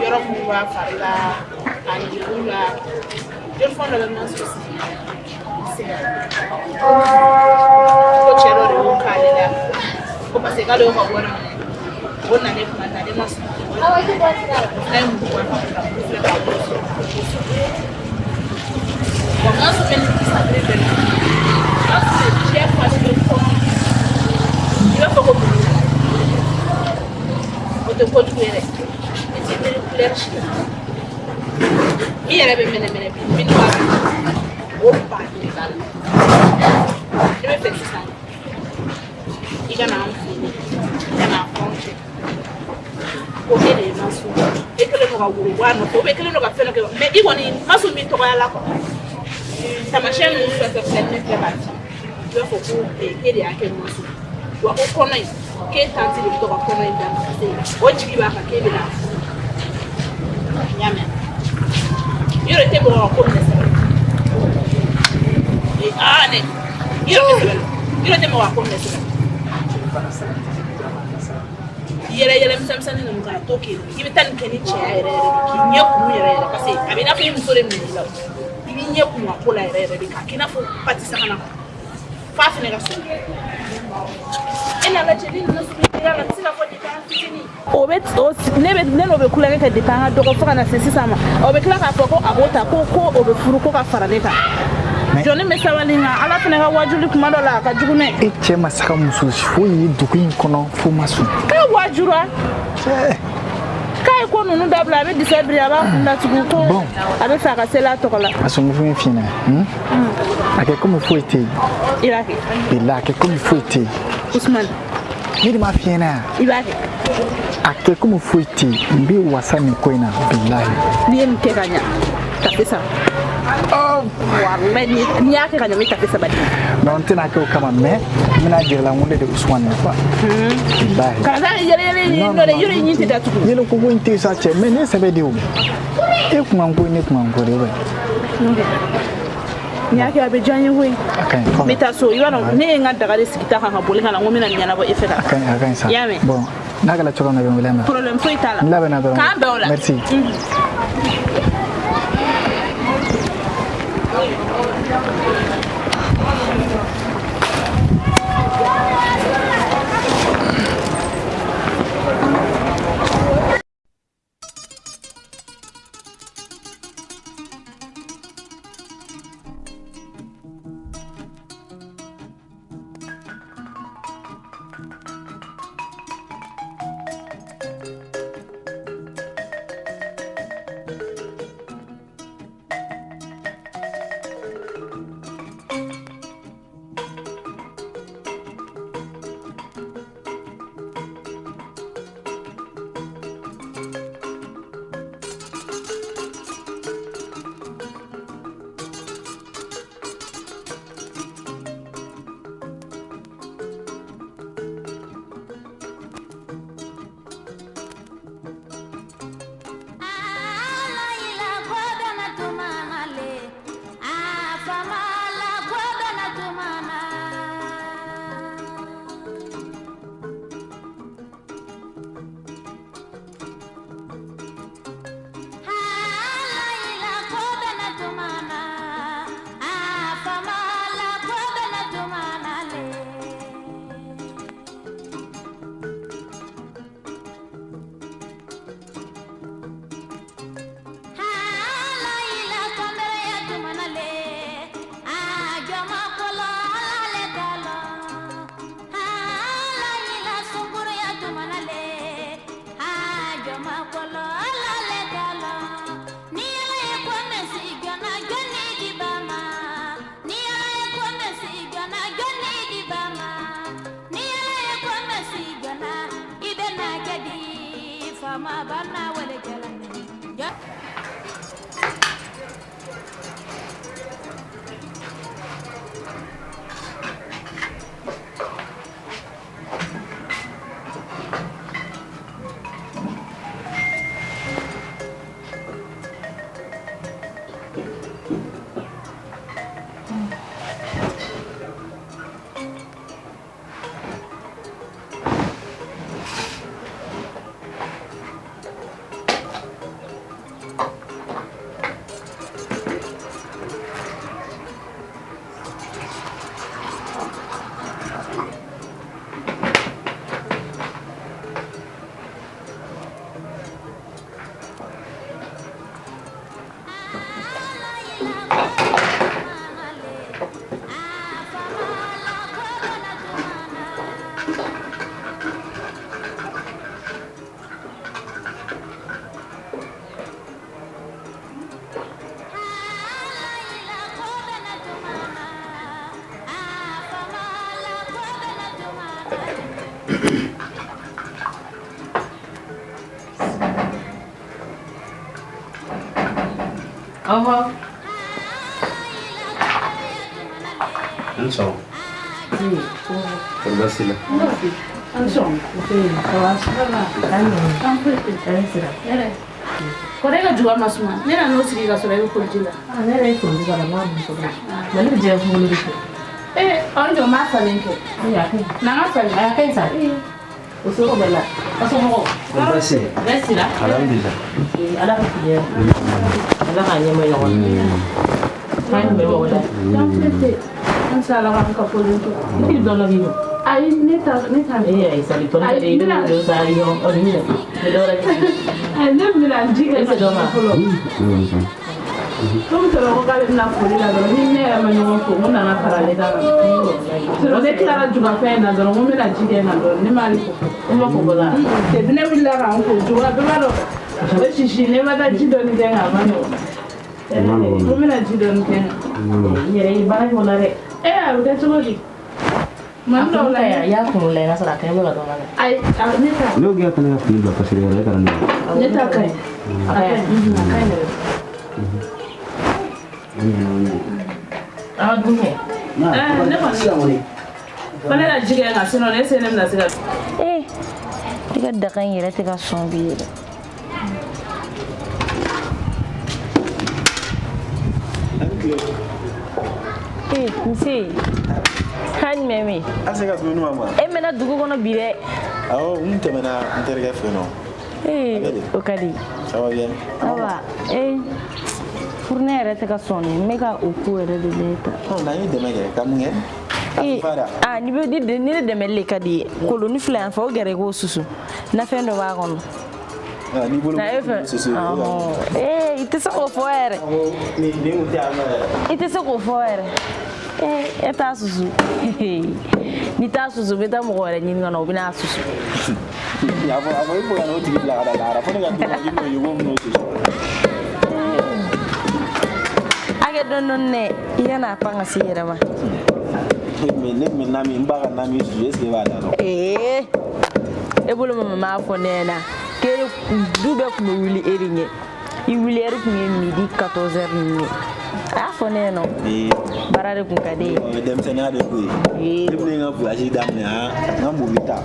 Speaker 2: yɔrɔ minnu b'a fari la a nugu la joli fɛn dɔ bɛ Masu sen ko cɛ dɔ de y'o k'ale la ko parce que k'ale y'o ka wari minɛ o nalen kuma ta ne ma sɔn o fana ye muru bɔ a fari la olu filɛ k'a bolo sɔrɔ bon Masu bɛ nin sabiri bɛɛ la Masu bɛ cɛ fari bɛ kɔnɔ i b'a fɔ ko muru nana o tɛ kojugu ye dɛ i t'i miiri couleur si la min yɛrɛ bɛ mɛnɛmɛnɛ bi min b'a o baden de b'a la ne bɛ fɛ sisan i ka na an fɛ yen i ka na fɔ anw cɛ ko e de ye Masu e kɛlen don ka woro bɔ a nɔfɛ ou bien e kɛlen don ka fɛn dɔ kɛ mais i kɔni Masu b'i tɔgɔya la quoi taamasiyɛn ninnu fɛn fɛn filɛ ne filɛ k'a ci i b'a fɔ ko e de y'a kɛ Masu wa ko kɔnɔ in k'e tanti de bɛ to ka kɔnɔ in d'a ma parce que o jigi b'a kan k'e bɛna a furu i y'a mɛn yɔrɔ i tɛ mɔgɔ ka ko minɛ sɛbɛ la aa ne yɔrɔ tɛ sɛbɛ la yɔrɔ tɛ mɔgɔ ka ko minɛ sɛbɛ la yɛlɛ yɛlɛ misɛnmisɛnnin ninnu k'a to k'i i bɛ taa nin kɛ ni cɛya yɛrɛ yɛrɛ de k'i ɲɛ kumu yɛrɛ yɛrɛ parce que a bɛ i n'a fɔ i muso de minɛ i la i b'i ɲɛ kumu a ko la yɛrɛ yɛrɛ de k'a k'i n'a fɔ pati sagana f'a fɛnɛ ka sɔn e n'a lajɛ ni nana sugu la a bɛ se ka fɔ depuis an fitinin o bɛ o ne bɛ ne n'o bɛ kulonkɛ kɛ depuis an ka dɔgɔ fo ka na se sisan ma o bɛ tila k'a fɔ ko a b'o ta ko ko o bɛ furu ko ka fara ne kan jɔnni bɛ sabali nka ala fana ka wajuli kuma dɔ la a ka jugu dɛ
Speaker 7: E cɛ ma se ka muso foyi ye dugu in kɔnɔ fo Masu.
Speaker 2: K'a wajura k'a ye ko ninnu dabila a bɛ disa biri a b'a kun datugu ko a bɛ fɛ a ka seli a tɔgɔ la.
Speaker 7: Asu n bɛ fɛn f'i ɲɛna a kɛ komi foyi tɛ yen.
Speaker 2: I b'a kɛ.
Speaker 7: Bilahi a kɛ komi foyi tɛ yen.
Speaker 2: Usumani.
Speaker 7: Ne de m'a f'i ɲɛna yan.
Speaker 2: I b'a kɛ.
Speaker 7: A kɛ komi foyi tɛ yen n bɛ wasa nin ko in na bilahi.
Speaker 2: N'i ye nin kɛ ka ɲa tafe saba. Walayi n'i y'a kɛ ka ɲa n bɛ tafe saba d'i ma.
Speaker 7: Non n tɛna kɛ o kama mais n bɛna jira la n ko ne de Usumani ye quoi. Bilahi.
Speaker 2: Kana taa yɛlɛ yɛlɛ nin dɔ dɛ yɔrɔ in ɲin tɛ datugu.
Speaker 7: Yɛlɛ ko ko in tɛ sa cɛ mais ne sɛbɛ de o. E kun kan ko ne kun kan ko de o.
Speaker 2: N'i y'a kɛ a bɛ diya n ye koyi.
Speaker 7: A ka ɲi.
Speaker 2: N bɛ taa so i b'a dɔn ne ye n ka daga de sigi ta kan ka boli ka na n ko n bɛna nin ɲɛnabɔ e fɛ ka.
Speaker 7: A ka ɲi a ka ɲi sa.
Speaker 2: I y'a mɛn.
Speaker 7: Bon n'a kɛra cogoya min na i bɛ n wele mɛn.
Speaker 2: Problème foyi t'a la.
Speaker 7: N labɛnna dɔrɔn.
Speaker 2: K'an bɛn o la.
Speaker 7: Merci.
Speaker 12: Ɔhɔ.
Speaker 5: An sɔgɔma. Kɔri baasi t'i la?
Speaker 2: An sɔgɔma. Kɔrɔ e ka juga ma suma ne nana n'o sigi ka sɔrɔ e bɛ koliji la.
Speaker 12: Ne yɛrɛ ye koliji k'a la n m'a dun fɔlɔ. Mɛ ne bɛ jɛgɛ kunkolo de fɛ.
Speaker 2: Ee ɔ n jɔ n b'a falen kɛ. Na n ka falen.
Speaker 12: A ka ɲi sa. O sɔrɔ bɛ la. A somɔgɔw.
Speaker 5: Kɔri baasi tɛ yen?
Speaker 12: Baasi t'i la?
Speaker 5: Alhamdulilah.
Speaker 12: Ala ka tile Ala k'a ɲɛma ɲɔgɔn na. K'an jumɛn b'o la?
Speaker 2: An tɛ ala k'an ka foli to.
Speaker 12: Ne tɛ dɔ la k'i jɔ.
Speaker 2: Ayi ne ta ne ta.
Speaker 12: Ee ayi sali tɔ ne i bɛ don sa yɔrɔ ɔ nin minɛ. Ne dɔ wɛrɛ kɛ.
Speaker 2: Ayi ne bɛna ji kɛ.
Speaker 12: E tɛ dɔ ma.
Speaker 2: Fɔlɔ. Komi tɔrɔ ko k'ale bɛna foli la dɔrɔn ni ne yɛrɛ ma ɲɔgɔn fo n ko nana fara ale kan. Sinon ne tilara jugafɛn in na dɔrɔn n ko n bɛna ji kɛ n na dɔɔni ne m'ale fo.
Speaker 12: E ma fo bɔla.
Speaker 2: Depuis ne wulila k'an ko juga bɛɛ b'a dɔn o sisi ne ma taa ji dɔɔni kɛ n kan a ma nɔgɔn. N ko n bɛna ji dɔɔni kɛ n kan.
Speaker 12: I yɛrɛ ye baara kɛ o la dɛ.
Speaker 2: Ee a bɛ kɛ cogo di? Mani dɔw la
Speaker 12: i y'a kunkolo lajɛ n'a sɔrɔ a ka ɲi ka dɔn la.
Speaker 2: Ayi ne ta.
Speaker 5: Ne ko k'i ka taa ne ka fini bila parce que yɔrɔ e taara ne ye.
Speaker 2: Ne ta ka ɲi. A ka ɲi a ka ɲi yɛrɛ.
Speaker 12: An ka dumuni kɛ.
Speaker 2: Ne kɔni. Ko ne ka ji kɛ n kan sinon ne se ne bɛna se ka.
Speaker 4: Ee i ka daga in yɛrɛ tɛ ka sɔn bi yɛrɛ. Ee nse han jumɛn bɛ yen?
Speaker 7: An se ka dumuni ma ma.
Speaker 4: E mɛnna dugu kɔnɔ bi dɛ.
Speaker 7: Awɔ n tɛmɛna n terikɛ fɛ yen nɔ.
Speaker 4: Ee o ka di.
Speaker 7: Ça va bien?
Speaker 4: Ça va. Ee fourneau yɛrɛ tɛ ka sɔn nin n bɛ ka o ko yɛrɛ de lajɛ tan.
Speaker 7: Ɔ n'an y'i dɛmɛ kɛ ka mun kɛ?
Speaker 4: Ee aa ni bɛ ni ne dɛmɛli de ka di ye koloni filɛ yan fɛ o gɛrɛ i k'o susu nafɛn dɔ b'a kɔnɔ.
Speaker 7: N'i bolo
Speaker 4: Na e fɛ
Speaker 7: susu.
Speaker 4: Ee i tɛ se k'o fɔ yɛrɛ.
Speaker 7: Nin kun tɛ yan nɔ yɛrɛ.
Speaker 4: I tɛ se k'o fɔ yɛrɛ. Ee e t'a susu n'i t'a susu n bɛ taa mɔgɔ wɛrɛ ɲini ka na o bɛ n'a susu.
Speaker 7: A fɔ i ko ka n'o tigi bila ka taa lahara fo ne ka d'u ma k'i bɛn'o ye ko bɛn'o susu.
Speaker 4: A kɛ dɔɔni dɔɔni dɛ i kana pan ka se i yɛrɛ ma.
Speaker 7: Ne tun bɛ na min n ba ka na min susu est ce que e b'a da dɔn.
Speaker 4: Ee e bolo ma mama fɔ ne ɲɛna k'e du bɛɛ tun bɛ wuli e de ɲɛ i wuli heure tun ye midi 14 heures ninnu ye a y'a fɔ ne ɲɛna baara de tun ka di e ye.
Speaker 7: O ye denmisɛnninya de ko ye. Depuis ne ye n ka voyage daminɛ han n ka mobili ta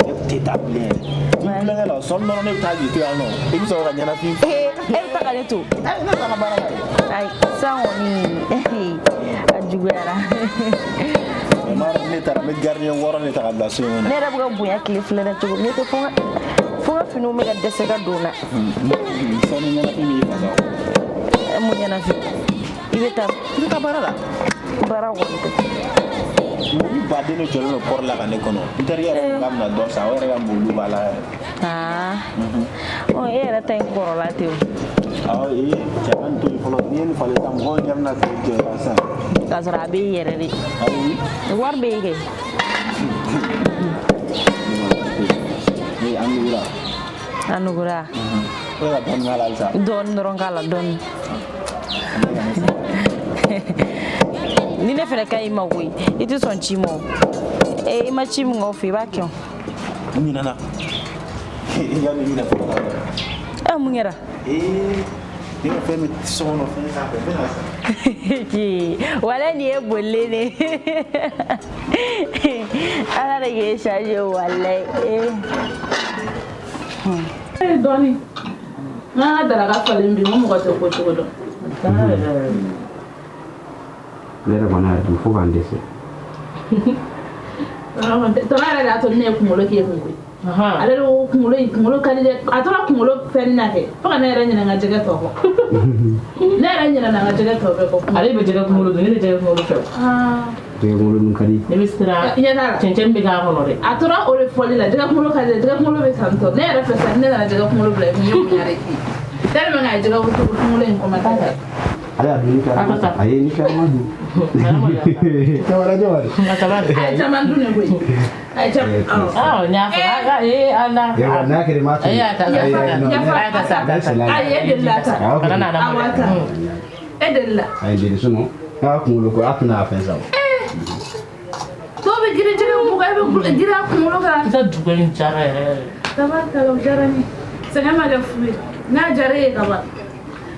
Speaker 7: ne tɛ taa bilen yɛrɛ. Ni tulonkɛ la sɔɔni dɔrɔn ne bɛ taa k'i to yan nɔ i bɛ sɔrɔ ka ɲɛnafin.
Speaker 4: Ee e bɛ taa ka ne to.
Speaker 7: Ne bɛ taa n ka baara la yen.
Speaker 4: Ayi sisan kɔni a juguyara.
Speaker 7: Ne taara n bɛ gardien 6 de ta ka bila so in kɔnɔ.
Speaker 4: Ne yɛrɛ bɛ ka bonya tile filɛ la cogo min ne tɛ fo n ka finiw bɛ ka dɛsɛ ka don n na.
Speaker 7: Sɔɔni ɲɛnafin b'i fasa.
Speaker 4: Mun ɲɛnafin? I bɛ taa.
Speaker 7: I bɛ taa baara la.
Speaker 4: Baara kɔni tɛ.
Speaker 7: Mobili baden de jɔlen don port la ka ne kɔnɔ. N terikɛ yɛrɛ ko k'a bɛna dɔ san o yɛrɛ ka mobiliw b'a la yɛrɛ.
Speaker 4: Aa ɔ e yɛrɛ ta in kɔrɔla ten o.
Speaker 7: Awɔ ee cɛ ka nin to yen fɔlɔ n'i ye nin falen sisan mɔgɔw ɲɛ bɛna jɔ i la sisan.
Speaker 4: K'a sɔrɔ a bɛ i yɛrɛ de.
Speaker 7: Ayi.
Speaker 4: Wari bɛ yen kɛ.
Speaker 7: Ee an nugura.
Speaker 4: An nugura.
Speaker 7: E ka dɔɔni k'a la halisa.
Speaker 4: Dɔɔni dɔrɔn k'a la dɔɔni. Ni ne fɛnɛ ka ɲi ma koyi i tɛ sɔn ci ma o. Ee i ma ci min k'aw fɛ i b'a kɛ o.
Speaker 7: N ɲinɛna. I ka nin minɛ fɔlɔ.
Speaker 4: Ɛ mun kɛra?
Speaker 7: Ee ne ka fɛn bɛ so kɔnɔ fɛn sanfɛ n bɛ na sisan.
Speaker 4: Walayi nin ye bolilen de ye. Ala de k'e charge walayi.
Speaker 2: Ee dɔɔni n ka daraka falen bi n ko mɔgɔ tɛ ko cogo dɔn.
Speaker 5: Ne yɛrɛ kɔni y'a dun fo k'an dɛsɛ.
Speaker 2: Tɔnɔ yɛrɛ de y'a to ne ye kunkolo k'e kun koyi. Ale de ko kunkolo in kunkolo ka di dɛ a tora kunkolo fɛnni na kɛ fo ka ne yɛrɛ ɲinɛ n ka jɛgɛ tɔ kɔ. Ne yɛrɛ ɲinɛna n ka jɛgɛ tɔ bɛɛ kɔ.
Speaker 12: Ale bɛ jɛgɛ kunkolo dun ne tɛ jɛgɛ kunkolo fɛ.
Speaker 5: Jɛgɛ kunkolo dun ka di.
Speaker 12: Ne bɛ siran
Speaker 2: ɲɛ t'a la.
Speaker 12: Cɛncɛn bɛ k'a kɔnɔ dɛ.
Speaker 2: A tora o de fɔli la jɛgɛ kunkolo ka di dɛ jɛgɛ kunkolo bɛ tan tɔ ne yɛrɛ fɛ sisan ne nana jɛgɛ kunkolo bila i kun n ye bonya de k'i ye. Tellement que a ye jɛgɛ kunkolo in commenté.
Speaker 5: Ale y'a dun ni kɛra a ye ni kɛra ma dun.
Speaker 2: A ye caman dun de koyi. A ye caman.
Speaker 12: Ah, n y'a fɔ. Ee Ala.
Speaker 1: Yawa n'a kɛra i m'a to.
Speaker 12: Ayi, a ta sa. A ta sa.
Speaker 2: Ayi, e delila ta.
Speaker 12: Kana na na.
Speaker 2: Awɔ, a ta. E delila.
Speaker 1: Ayi deli sinon n'a kunkolo ko a tɛna a fɛn sa o.
Speaker 2: Dɔw bɛ girin jɛgɛ kun kan, e bɛ girin a kunkolo kan.
Speaker 12: I ka dugu in diyara yɛrɛ yɛrɛ.
Speaker 2: Tabarikala, o diyara n ye. Sɛgɛn ma kɛ fu ye. N'a diyara e ye ka ban,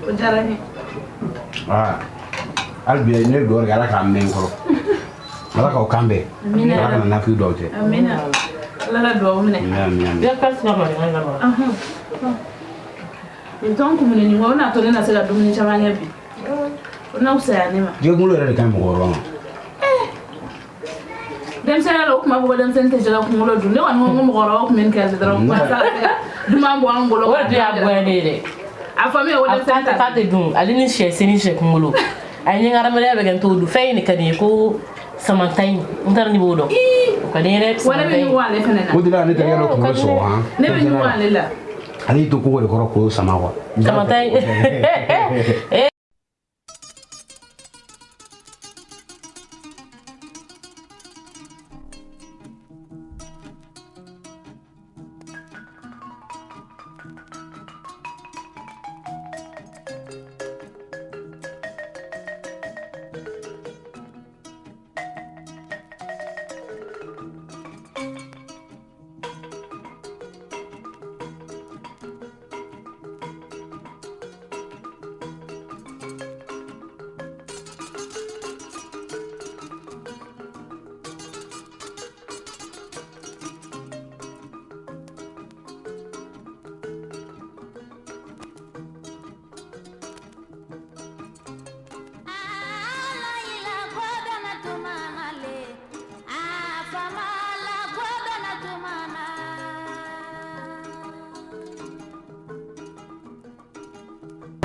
Speaker 2: o diyara n ye.
Speaker 1: Aa hali bi ne bɛ dugawu kɛ Ala k'a mɛn n kɔrɔ. Ala k'aw kan bɛn.
Speaker 2: Amina.
Speaker 1: Ala kana nafigi dɔw cɛ.
Speaker 2: Amina. Ala ka dugawu minɛ.
Speaker 1: Amina amina.
Speaker 12: I ka kasi ka maninka ka nɔgɔn.
Speaker 2: Nin tɔn kumuni nin o n'a to ne na se ka dumuni caman kɛ bi. O na fisaya ne ma.
Speaker 1: Jɛgɛ kunkolo yɛrɛ de ka ɲi mɔgɔkɔrɔba ma.
Speaker 2: Denmisɛnninya la o tun b'a fɔ ko denmisɛnnin tɛ jɛgɛ kunkolo dun. Ne kɔni ko n ko mɔgɔkɔrɔbaw tun bɛ nin kɛ dɔrɔn walasa ka se ka duman bɔ an bolo.
Speaker 12: O de y'a goya ne ye dɛ.
Speaker 2: A fɔ min ye ko denmisɛnnin
Speaker 12: t'a tɛ dun ale ni sɛ sen ni sɛ kunkolo. A ye n ka hadamadenya bɛɛ kɛ n t'o dun. Fɛn in de ka di n ye ko samanta in n t'a dɔn n'i b'o dɔn. O ka di n ye dɛ.
Speaker 2: Wa ne bɛ ɲugun ale fɛnɛ na.
Speaker 1: O de la ne terikɛ dɔ kunkolo sɔgɔ han.
Speaker 2: Ne bɛ ɲugun ale la.
Speaker 1: Ale y'i to kogo de kɔrɔ k'o sama quoi.
Speaker 12: Samanta in.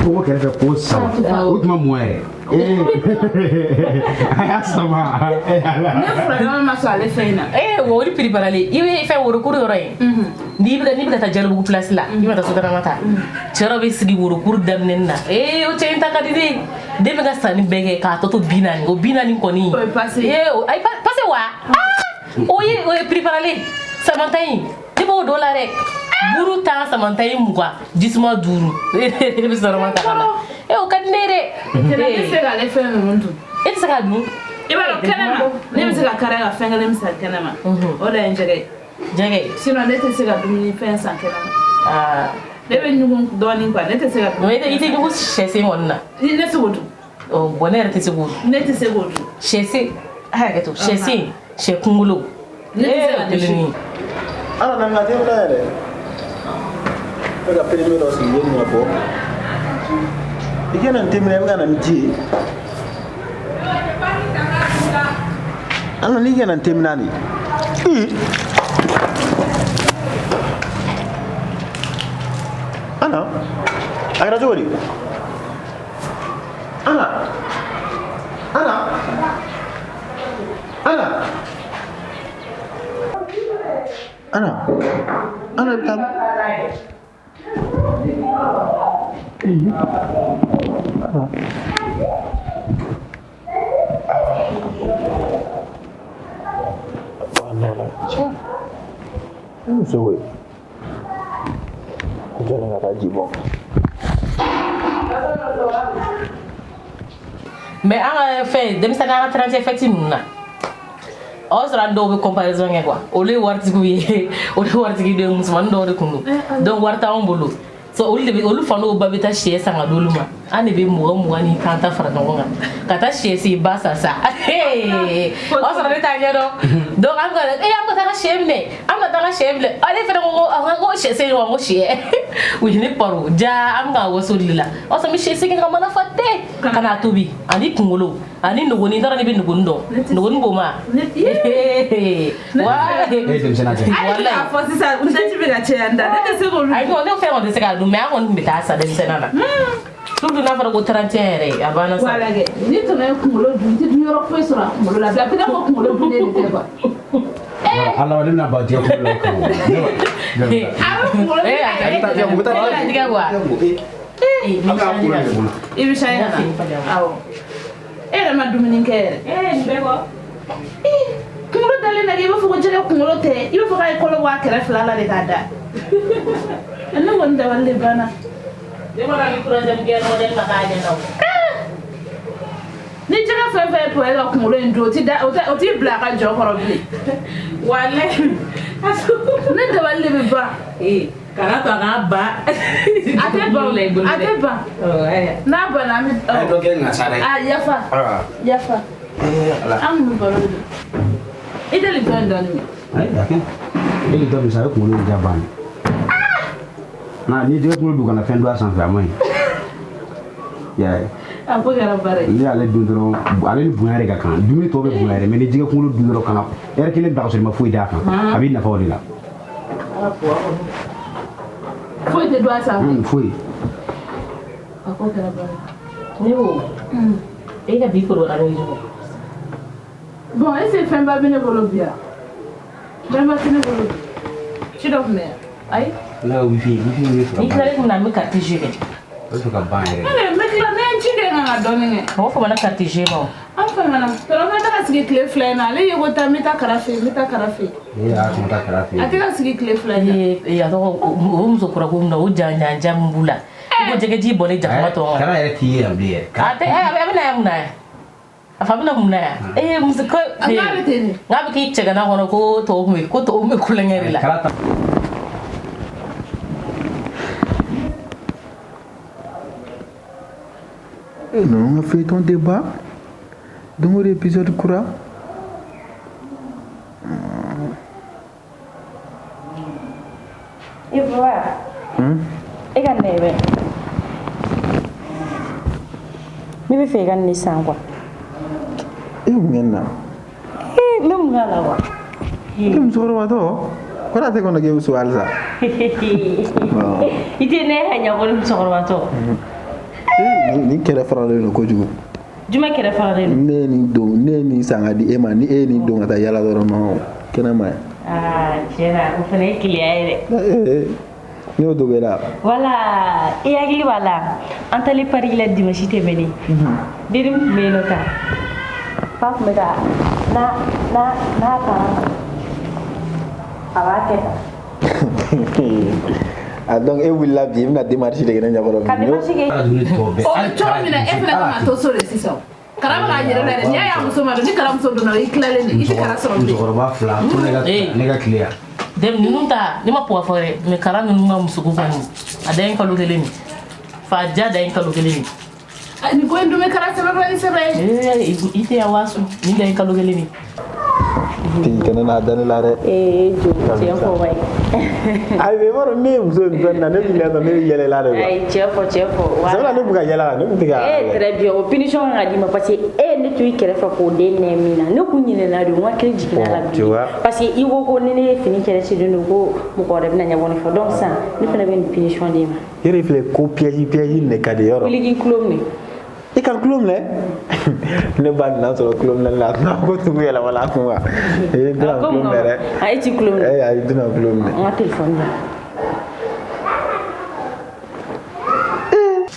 Speaker 1: Kogo kɛrɛfɛ k'o sama o tuma mɔn yɛrɛ a y'a sama.
Speaker 2: Ne furakɛla ma sɔn ale fɛn in na.
Speaker 12: Ee o de piriparalen i bɛ fɛn worokuru yɔrɔ in. N'i bɛ ka taa Jalibugu place la i bɛ taa Sotarama ta. Cɛ dɔ bɛ sigi worokuru daminɛ na. Ee o cɛ in ta ka di ne den bɛ ka sanni bɛɛ kɛ k'a tɔ to 40 o 40 kɔni.
Speaker 2: O ye pase.
Speaker 12: Ee o ayi pase wa. O ye piriparalen samanta in ne b'o dɔ la dɛ. Buru tan samanta in 20 jisuma 5 ne bɛ sɔrɔ ta ka na. E o ka di ne ye dɛ.
Speaker 2: Ne tɛ se k'ale fɛn ninnu dun.
Speaker 12: E tɛ se k'a dun.
Speaker 2: I b'a dɔn kɛnɛma ne bɛ se ka kariya ka fɛn kelen san kɛnɛma. O de ye jɛgɛ ye.
Speaker 12: Jɛgɛ ye.
Speaker 2: Sinon ne tɛ se ka dumuni fɛn san kɛnɛma. Ne bɛ ɲugun dɔɔnin quoi ne tɛ se ka.
Speaker 12: Mais i tɛ ɲugun sɛsen kɔni na.
Speaker 2: Ne tɛ se k'o dun.
Speaker 12: Ɔ bon ne yɛrɛ tɛ se k'o dun.
Speaker 2: Ne tɛ se k'o dun.
Speaker 12: Sɛsen a hakɛ to sɛsen sɛ kunkolo.
Speaker 2: Ne tɛ se ka dun.
Speaker 7: Ala na nka den yɛrɛ. Ne ka perime dɔ sigilen nin ka bɔ. I kana nin tɛmɛ i bɛ ka na ni ji ye. Ala n'i kana nin tɛmɛ de. Ana, a kɛra cogo di? Ana, Ana, Ana. Ana, Ana bɛ taa. Ana. Cɛ, ne muso koyi. N jɔlen ka taa ji bɔ.
Speaker 12: Mais an ka fɛn denmisɛnnin an ka 31 fête ninnu na. O y'a sɔrɔ an dɔw bɛ comparaison kɛ quoi olu ye waritigiw ye olu ye waritigi den musomanin dɔw de kun don donc wari t'anw bolo so olu de bɛ olu fa n'o ba bɛ taa sɛ san ka d'olu ma an de bɛ 20 ni 10 ta fara ɲɔgɔn kan ka taa sɛ sen ba san sa o y'a sɔrɔ ne t'a ɲɛdɔn donc an ka an ka taa ka sɛ minɛ an ka taa ka sɛ minɛ ale fana ko ko sɛ sen wa ko sɛ u ye ne paro ja an bɛ ka waso de la o y'a sɔrɔ n bɛ sɛ sen kɛ ka mana fa te ka n'a tobi ani kunkolo ani nogoni n taara ne bɛ nogoni dɔn nogoni b'o ma wa
Speaker 1: e denmisɛnnin tɛ
Speaker 2: hali k'a fɔ sisan n daji bɛ ka caya n da ne tɛ se k'olu
Speaker 12: ayi ne fɛn kɔni tɛ se k'a dun mais an kɔni tun bɛ taa sa denmisɛnnin na surtout n'a fɔra ko 31 yɛrɛ a banna sa
Speaker 2: wala kɛ ni tɔnɔ ye kunkolo dun i tɛ dun yɔrɔ foyi sɔrɔ a kunkolo la bila i n'a fɔ kunkolo dunnen de tɛ quoi
Speaker 1: Ala ne bɛna ba tigɛ kunkolo la kan
Speaker 2: a bɛ kunkolo
Speaker 12: tigɛ quoi
Speaker 2: i bɛ changer ka na awɔ. E yɛrɛ ma dumuni kɛ yɛrɛ.
Speaker 12: Ee, nin bɛɛ kɔ.
Speaker 2: Kunkolo dalen na i b'a fɔ ko jɛgɛ kunkolo tɛ, i b'a fɔ k'a ye kɔlɔ bɔ a kɛrɛ fila la de k'a da. Ne kɔni dabali de banna.
Speaker 12: Ne mana ni troisième guerre mondiale ma k'a ɲɛna o.
Speaker 2: Ni jɛgɛ fɛn fɛn ye pɔye ka kunkolo in dun, o ti da, o tɛ, o t'i bila a ka jɔ kɔrɔ bilen.
Speaker 12: Walayi.
Speaker 2: Ne dabali de bɛ ban.
Speaker 12: Ee, kana to a k'a ba.
Speaker 2: A tɛ ban, a tɛ ban. N'a banna an bɛ.
Speaker 1: A ye dɔ kɛ ŋa sa dɛ.
Speaker 2: A yafa. Yafa.
Speaker 1: Ee Ala.
Speaker 2: An kun bɛ baro de. I tɛ litɔn in dɔɔni min.
Speaker 1: Ayi, a kɛ. E litɔn min sa, a bɛ kunkolo in diya ban. Na ni jɛgɛ kunkolo dun kana fɛn dun a sanfɛ, a man ɲi. I y'a ye.
Speaker 2: A ko kɛra baara ye.
Speaker 1: N'i y'ale dun dɔrɔn, ale ni bonya de ka kan. Dumuni tɔ bɛ bonya yɛrɛ, mais ni jɛgɛ kunkolo dun dɔrɔn kana ɛri kelen bila ka sɔrɔ i ma foyi d'a kan, a b'i nafa o de la.
Speaker 2: Foyi tɛ dun a sanfɛ.
Speaker 1: Foyi.
Speaker 2: A ko kɛra baara ye.
Speaker 12: Ne ko, e ka bi korokara ye jumɛn?
Speaker 2: Bon, est ce que fɛnba bɛ ne bolo bi yan? Fɛnba tɛ ne bolo bi. Ci dɔ tun bɛ yan. Ayi.
Speaker 1: Ne ka wifi bɛ fɛ ka
Speaker 12: N'i
Speaker 1: ban.
Speaker 12: tilalen kun na, an bɛ carte jeu kɛ.
Speaker 1: O bɛ fɛ ka ban yɛrɛ.
Speaker 2: Ne de bɛ tila, ne ye ci kɛ kan ka dɔɔni kɛ.
Speaker 12: Mɔgɔ famana carte jeu ma o.
Speaker 2: An famana. Tɔnɔ tɛ ka sigi tile 2 in na. Ale ye ko taa n bɛ taa kara fɛ yen, n bɛ taa kara fɛ yen.
Speaker 1: Ne y'a tun taa kara fɛ
Speaker 2: A
Speaker 1: yen.
Speaker 2: tɛ ka sigi tile 2 in na.
Speaker 12: Ee, a tɔgɔ, o muso kura ko min na, o janjanjan min b'u la. I ko jɛgɛji bɔlen jakuma tɔ kan.
Speaker 1: Kara yɛrɛ t'i ye yan bilen yɛrɛ.
Speaker 12: A tɛ, a bɛ na yan mun na yan? A fa bɛna mun na yan? Ee, muso ko.
Speaker 2: A k'a bɛ ten de.
Speaker 12: N'a bɛ k'i cɛgana kɔnɔ ko tɔw kun bɛ, ko tɔw bɛ kulonkɛ de la.
Speaker 1: Kara ta.
Speaker 7: Ninnu ka feuilleton tɛ ban don o don, épisode kura.
Speaker 4: E baba, e ka nɛgɛ ne bɛ fɛ i ka nin san quoi.
Speaker 7: E mun kɛ nin na?
Speaker 4: Ee, n bɛ mun k'a la quoi?
Speaker 7: E musokɔrɔbatɔ kɔrɔ tɛ kɔnɔ k'e bɛ so halisa.
Speaker 4: I tɛ ne haɲa ko ni musokɔrɔbatɔ.
Speaker 7: Nin kɛrɛ faralen don kojugu.
Speaker 4: Jumɛn kɛrɛ faralen don?
Speaker 7: Ne ye nin don, ne ye nin san ka di e ma, ni e ye nin don ka taa yala dɔrɔn, nɔ kɛnɛma ye.
Speaker 4: Aa, tiɲɛ na o fana ye keleya ye dɛ.
Speaker 7: Ne y'o dogo e la.
Speaker 4: Wala, i hakili b'a la, an taalen Paris la dimanche tɛmɛnen, denni min tun bɛ yen nɔ tan, fa tun bɛ ka n'a n'a n'a taara a b'a kɛ tan.
Speaker 7: Ah, donc e wulila bi, i bɛna démarche de kɛ ne ɲɛkɔrɔ bi.
Speaker 4: Ka démarche kɛ.
Speaker 2: O cogo min na, e fana kan ka to so de sisan. Kara bɛ k'a yɛrɛ la dɛ. N'i y'a ye a muso ma don, ni kara muso donna, i tilalen de, i tɛ kara sɔrɔ bilen.
Speaker 1: Musokɔrɔba fila ko ne ka tile yan.
Speaker 12: Den ninnu ta, ne ma pɔ fɔ dɛ, mais kara ninnu ka musoko kɔni, a dan ye kalo kelen de. Fa ja dan ye kalo kelen de.
Speaker 2: Nin ko in dun bɛ kara sɛbɛ ni sɛbɛ ye.
Speaker 12: Ee, i tɛ yan waasu, nin dan ye kalo kelen de.
Speaker 7: Tigi kana n'a da ne la dɛ.
Speaker 4: Ee jo, tiɲɛ fɔ ba ye.
Speaker 7: Ayi, mais i b'a dɔn ne ye muso in fɛn na, ne b'i lajɛ, ne bɛ yɛlɛ la de quoi.
Speaker 4: Ayi, tiɲɛ fɔ, tiɲɛ fɔ.
Speaker 7: Sabula ne bɛ ka yɛlɛ la, ne tun tɛ ka.
Speaker 4: Eh, très bien, o punition kan ka d'i ma parce que e ne to i kɛrɛfɛ k'o den nɛ min na, ne kun ɲinɛna de, n hakili jiginna la bi.
Speaker 7: Tu vois.
Speaker 4: Parce que i ko ko ni ne ye fini kɛrɛ cilen don ko mɔgɔ wɛrɛ bɛna ɲɛbɔ ne fɛ, donc sisan ne fana bɛ nin punition d'e ma.
Speaker 7: Yɛrɛ filɛ ko piège piège nin de ka di yɔrɔ.
Speaker 4: Wuli k'i tulo minɛ.
Speaker 7: I ka tulo minɛ. Ne ba nana sɔrɔ tulo minɛ la, a tɛna ko tugu yɛlɛma la a kun kan. Ee, n tɛna tulo minɛ dɛ.
Speaker 4: A e t'i tulo minɛ.
Speaker 7: Ee, ayi, n tɛna tulo minɛ.
Speaker 4: N ka téléphone bila.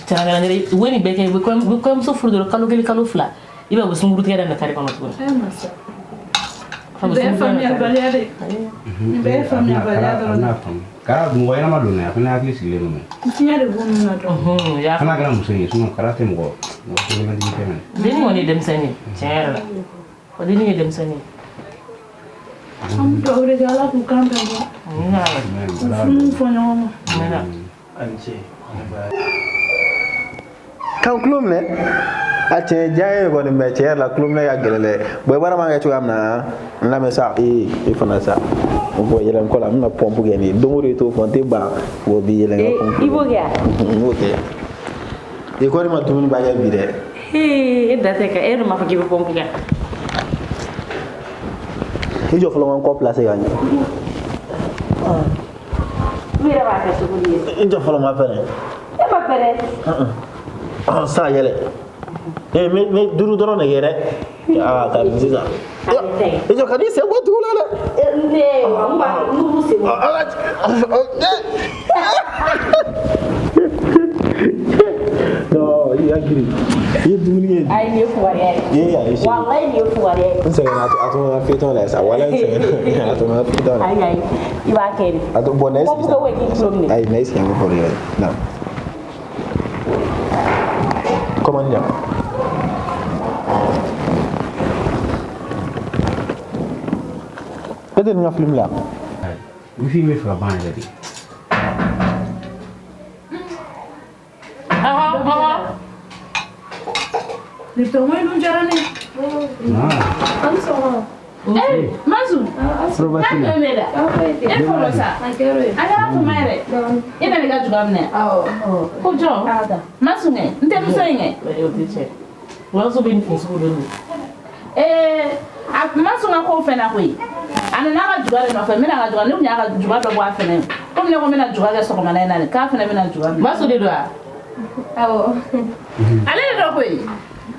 Speaker 12: Tiɲɛ yɛrɛ, u bɛ nin bɛɛ kɛ, u bɛ kɔɲɔmuso furu dɔrɔn, kalo kelen, kalo fila, i b'a ye u bɛ sunkurutigɛ daminɛ kare kɔnɔ tuguni.
Speaker 2: Eh, masa. Nin bɛɛ ye faamuyabaliya de ye. Nin bɛɛ ye faamuyabaliya dɔrɔn de ye.
Speaker 1: Kara mɔgɔ ɲɛnama don dɛ, a fana hakili sigilen don.
Speaker 2: Fiɲɛ de b'u nun na dɔrɔn.
Speaker 1: Fana kɛra muso ye, sinon kara tɛ mɔgɔ mɔgɔ kolonlantigi tɛ mɛnɛ.
Speaker 12: Denni kɔni ye denmisɛnnin ye, tiɲɛ yɛrɛ la. O denni ye denmisɛnnin ye.
Speaker 2: An bɛ dugawu de kɛ Ala k'u kan bɛn bɔ. K'u funu fɔ ɲɔgɔn ma.
Speaker 7: Kan tulo minɛ. A tiɲɛ diya ye kɔni, mais tiɲɛ yɛrɛ la tulo minɛ ka gɛlɛn dɛ. Bon, i b'a dɔn an b'a kɛ cogoya min na, n lamɛn sa. Ee, e fana sa. Bon, yɛlɛ n kɔ la, n bɛna pɔnpu kɛ nin ye. Don o don i t'o fɔ, n tɛ ban. Bon, bi yɛlɛ n ka pɔnpu.
Speaker 4: I b'o kɛ wa?
Speaker 7: N b'o kɛ. I kɔni ma dumuni ba kɛ bi dɛ.
Speaker 4: Ee, e da tɛ kɛ, e dun m'a fɔ k'i bɛ pɔnpu kɛ.
Speaker 7: I jɔ fɔlɔ, n ka n kɔ place ka ɲɛ.
Speaker 4: I yɛrɛ b'a kɛ cogo di ye?
Speaker 7: I jɔ fɔlɔ, n ma pɛrɛn.
Speaker 4: E ma pɛrɛn?
Speaker 7: Sisan yɛlɛ. Ee, n bɛ 5 dɔrɔn de kɛ dɛ. Aa, ka sisan. I jɔ, ka n'i sen bɔ tugu la dɛ.
Speaker 4: Ne, n b'a n b'u sen bɔ.
Speaker 7: Non, i I y'a girin. I ye dumuni kɛ.
Speaker 6: Ayi, nin ye fugariya ye.
Speaker 7: Ee, ayi.
Speaker 6: Walayi, nin ye fugariya ye.
Speaker 7: N sɛgɛnna, a to n ka feuilleton lajɛ sa. Walayi, n sɛgɛnna, a to n ka feuilleton lajɛ.
Speaker 6: Ayi, ayi, i b'a kɛ de.
Speaker 7: A to bɔn, na i
Speaker 6: Ko
Speaker 7: sigi sa.
Speaker 6: ko k'i tulo minɛ.
Speaker 7: Ayi, na i sigi, an bɛ baro kɛ. Na. Commande yan. E tɛ nin ka film la?
Speaker 5: Wifi bɛ fɛ ka ban yɛrɛ de.
Speaker 2: Lipton ko dun diyara ne ye.
Speaker 4: An ni sɔgɔma.
Speaker 2: Eh, Masu.
Speaker 5: Probation.
Speaker 2: Kan jumɛn b'e la? E fɔlɔ sa.
Speaker 4: A kɛra ye.
Speaker 2: A kɛra fama yɛrɛ. E nana i ka juga minɛ.
Speaker 4: Awɔ.
Speaker 2: Ko jɔn? Masu kɛ, n terimuso in kɛ.
Speaker 12: O tɛ tiɲɛ. Masu bɛ nin kun sugu dɔ de.
Speaker 2: Ee, a Masu ka kow fɛnɛ koyi. A nana a ka juga de nɔfɛ, n bɛna a ka juga, ne tun y'a ka juga dɔ bɔ a fɛnɛ ye. Komi ne ko n bɛna juga kɛ sɔgɔmada in na de, k'a fɛnɛ bɛna juga minɛ.
Speaker 12: Masu de don wa?
Speaker 4: Awɔ.
Speaker 2: Ale de don koyi.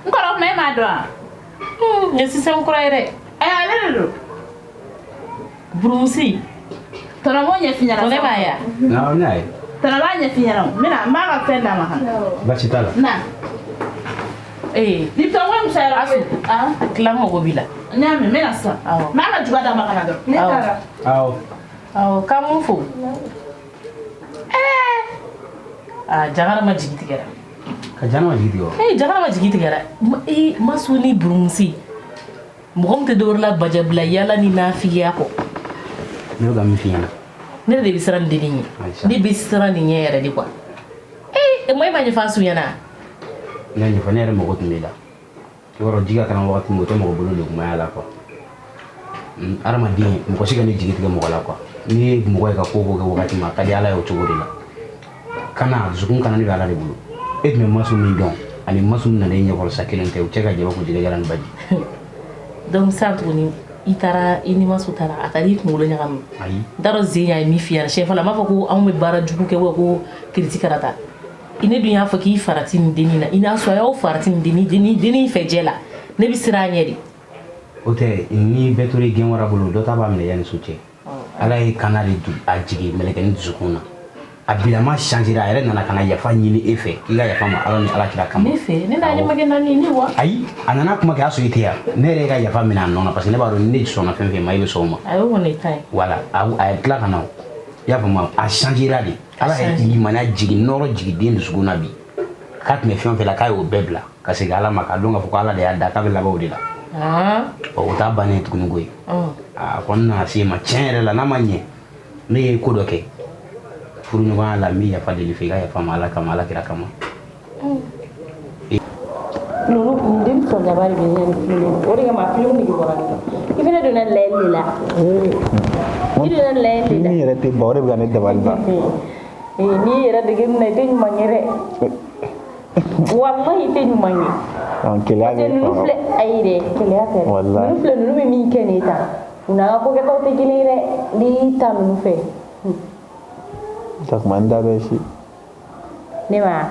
Speaker 2: N kɔrɔ kuma e m'a dɔn wa?
Speaker 12: Nin ye système kura ye dɛ.
Speaker 2: Ɛ, ale de don.
Speaker 12: Burumusi.
Speaker 2: Tɔnɔ b'o ɲɛf'i ɲɛna.
Speaker 12: Tɔnɔ b'a ye wa?
Speaker 5: Awɔ, ne y'a ye.
Speaker 2: Tɔnɔ b'a ɲɛf'i ɲɛna o. N bɛna, n b'a ka fɛn d'a ma ka na.
Speaker 5: Baasi t'a la.
Speaker 2: Na.
Speaker 12: Ee.
Speaker 2: Lipton ko in fisayara koyi.
Speaker 12: Tila mago b'i la.
Speaker 2: N y'a mɛn, n bɛna sisan. N b'a ka juga d'a ma ka na dɔrɔn.
Speaker 4: Ne taara.
Speaker 5: Awɔ.
Speaker 12: Awɔ, k'an m'u fo. Ɛɛ. Aa, Jagara ma jigi tigɛra.
Speaker 5: Ka Jana ma jigi tigɛ wa?
Speaker 12: Ee, Jagara ma jigi tigɛra. Ee, Masu ni Burumusi. Mɔgɔ min tɛ dɔwɛrɛ la bajabila yala ni nafigiya kɔ.
Speaker 5: Ne bɛ ka min f'i ɲɛna.
Speaker 12: Ne yɛrɛ de bɛ siran nin dennin ɲɛ. Ne bɛ siran nin ɲɛ yɛrɛ de quoi. Ee, ma e ma ɲɛfɔ Asu ɲɛna?
Speaker 5: Ne y'a ɲɛfɔ, ne yɛrɛ mago tun b'i la. I b'a dɔn ji ka kalan wagati min o tɛ mɔgɔ bolo degunmaya la quoi. Hadamaden mɔgɔ si ka ne jigi tigɛ mɔgɔ la quoi. N'i ye mɔgɔ ye ka ko o ko kɛ wagati min a ka di Ala ye o cogo de la. Kana dusukun kana ne bɛ Ala de bolo. E tun bɛ Masu min dɔn ani Masu min nana e ɲɛkɔrɔ sa kelen tɛ, u cɛ ka jaba ko jɛgɛ ni baji.
Speaker 12: Donc sisan tuguni i taara i ni Masu taara a taara i kunkolo ɲagami.
Speaker 5: Ayi.
Speaker 12: N t'a dɔn zen y'a ye min f'i ɲɛna siɲɛ fɔlɔ a m'a fɔ ko anw bɛ baara jugu kɛ ou ko kiriti karata. I ne dun y'a fɔ k'i farati nin dennin na i n'a sɔrɔ a y'aw farati nin dennin fɛ jɛ la ne bɛ siran a ɲɛ de.
Speaker 5: O tɛ ni bɛɛ tora i gɛn wara bolo dɔ ta b'a minɛ yanni su cɛ. Ala ye kana de a jigin mɛlɛkɛnin dusukun na. A bilama changera a yɛrɛ nana ka na yafa ɲini e fɛ k'i ka yafa ma Ala ni Ala kira kama.
Speaker 12: Ne fɛ ne n'ale ma kɛ naani ne wa.
Speaker 5: Ayi, a nana kuma kɛ a sɔrɔ i tɛ yan. Ne yɛrɛ ka yafa minɛ a nɔ na parce que ne b'a dɔn ni ne sɔnna fɛn fɛn ma e bɛ sɔn o ma.
Speaker 12: A y'o kɔni ta ye.
Speaker 5: Voilà, a ye tila ka na o. I y'a faamu a changera de. Ala ye limaniya jigin nɔrɔ jigin den dusukun na bi. K'a tun bɛ fɛn o fɛn la k'a y'o bɛɛ bila ka segin Ala ma k'a dɔn k'a fɔ ko Ala de y'a da k'a bɛ laban o de la. O t'a bannen tuguni koyi. A kɔni nana se ma tiɲɛ yɛrɛ la n'a ma ɲɛ ne ye ko dɔ kɛ furuɲɔgɔnya la n bɛ yafa deli fɛ i ka yafa ma Ala kama Ala kira kama.
Speaker 6: Ninnu nin den sɔnjaba de bɛ ne ni film o de kama film nege bɔra ne la. I fana donna layɛli de la. I donna layɛli de la.
Speaker 7: Min yɛrɛ tɛ ban o de bɛ ka ne dabali ban.
Speaker 6: Ee, n'i yɛrɛ dege nin na i tɛ ɲuman ye dɛ. Walahi i tɛ ɲuman ye.
Speaker 7: Keleya
Speaker 6: Parce que
Speaker 7: bɛ
Speaker 6: ninnu
Speaker 7: faga.
Speaker 6: filɛ ayi dɛ keleya tɛ.
Speaker 7: Walahi.
Speaker 6: Ninnu filɛ ninnu bɛ min kɛ nin ye tan. U n'an ka kokɛtaw tɛ kelen ye dɛ. N'i y'i ta ninnu fɛ.
Speaker 7: Jakuma n da bɛ si.
Speaker 6: Ne ma.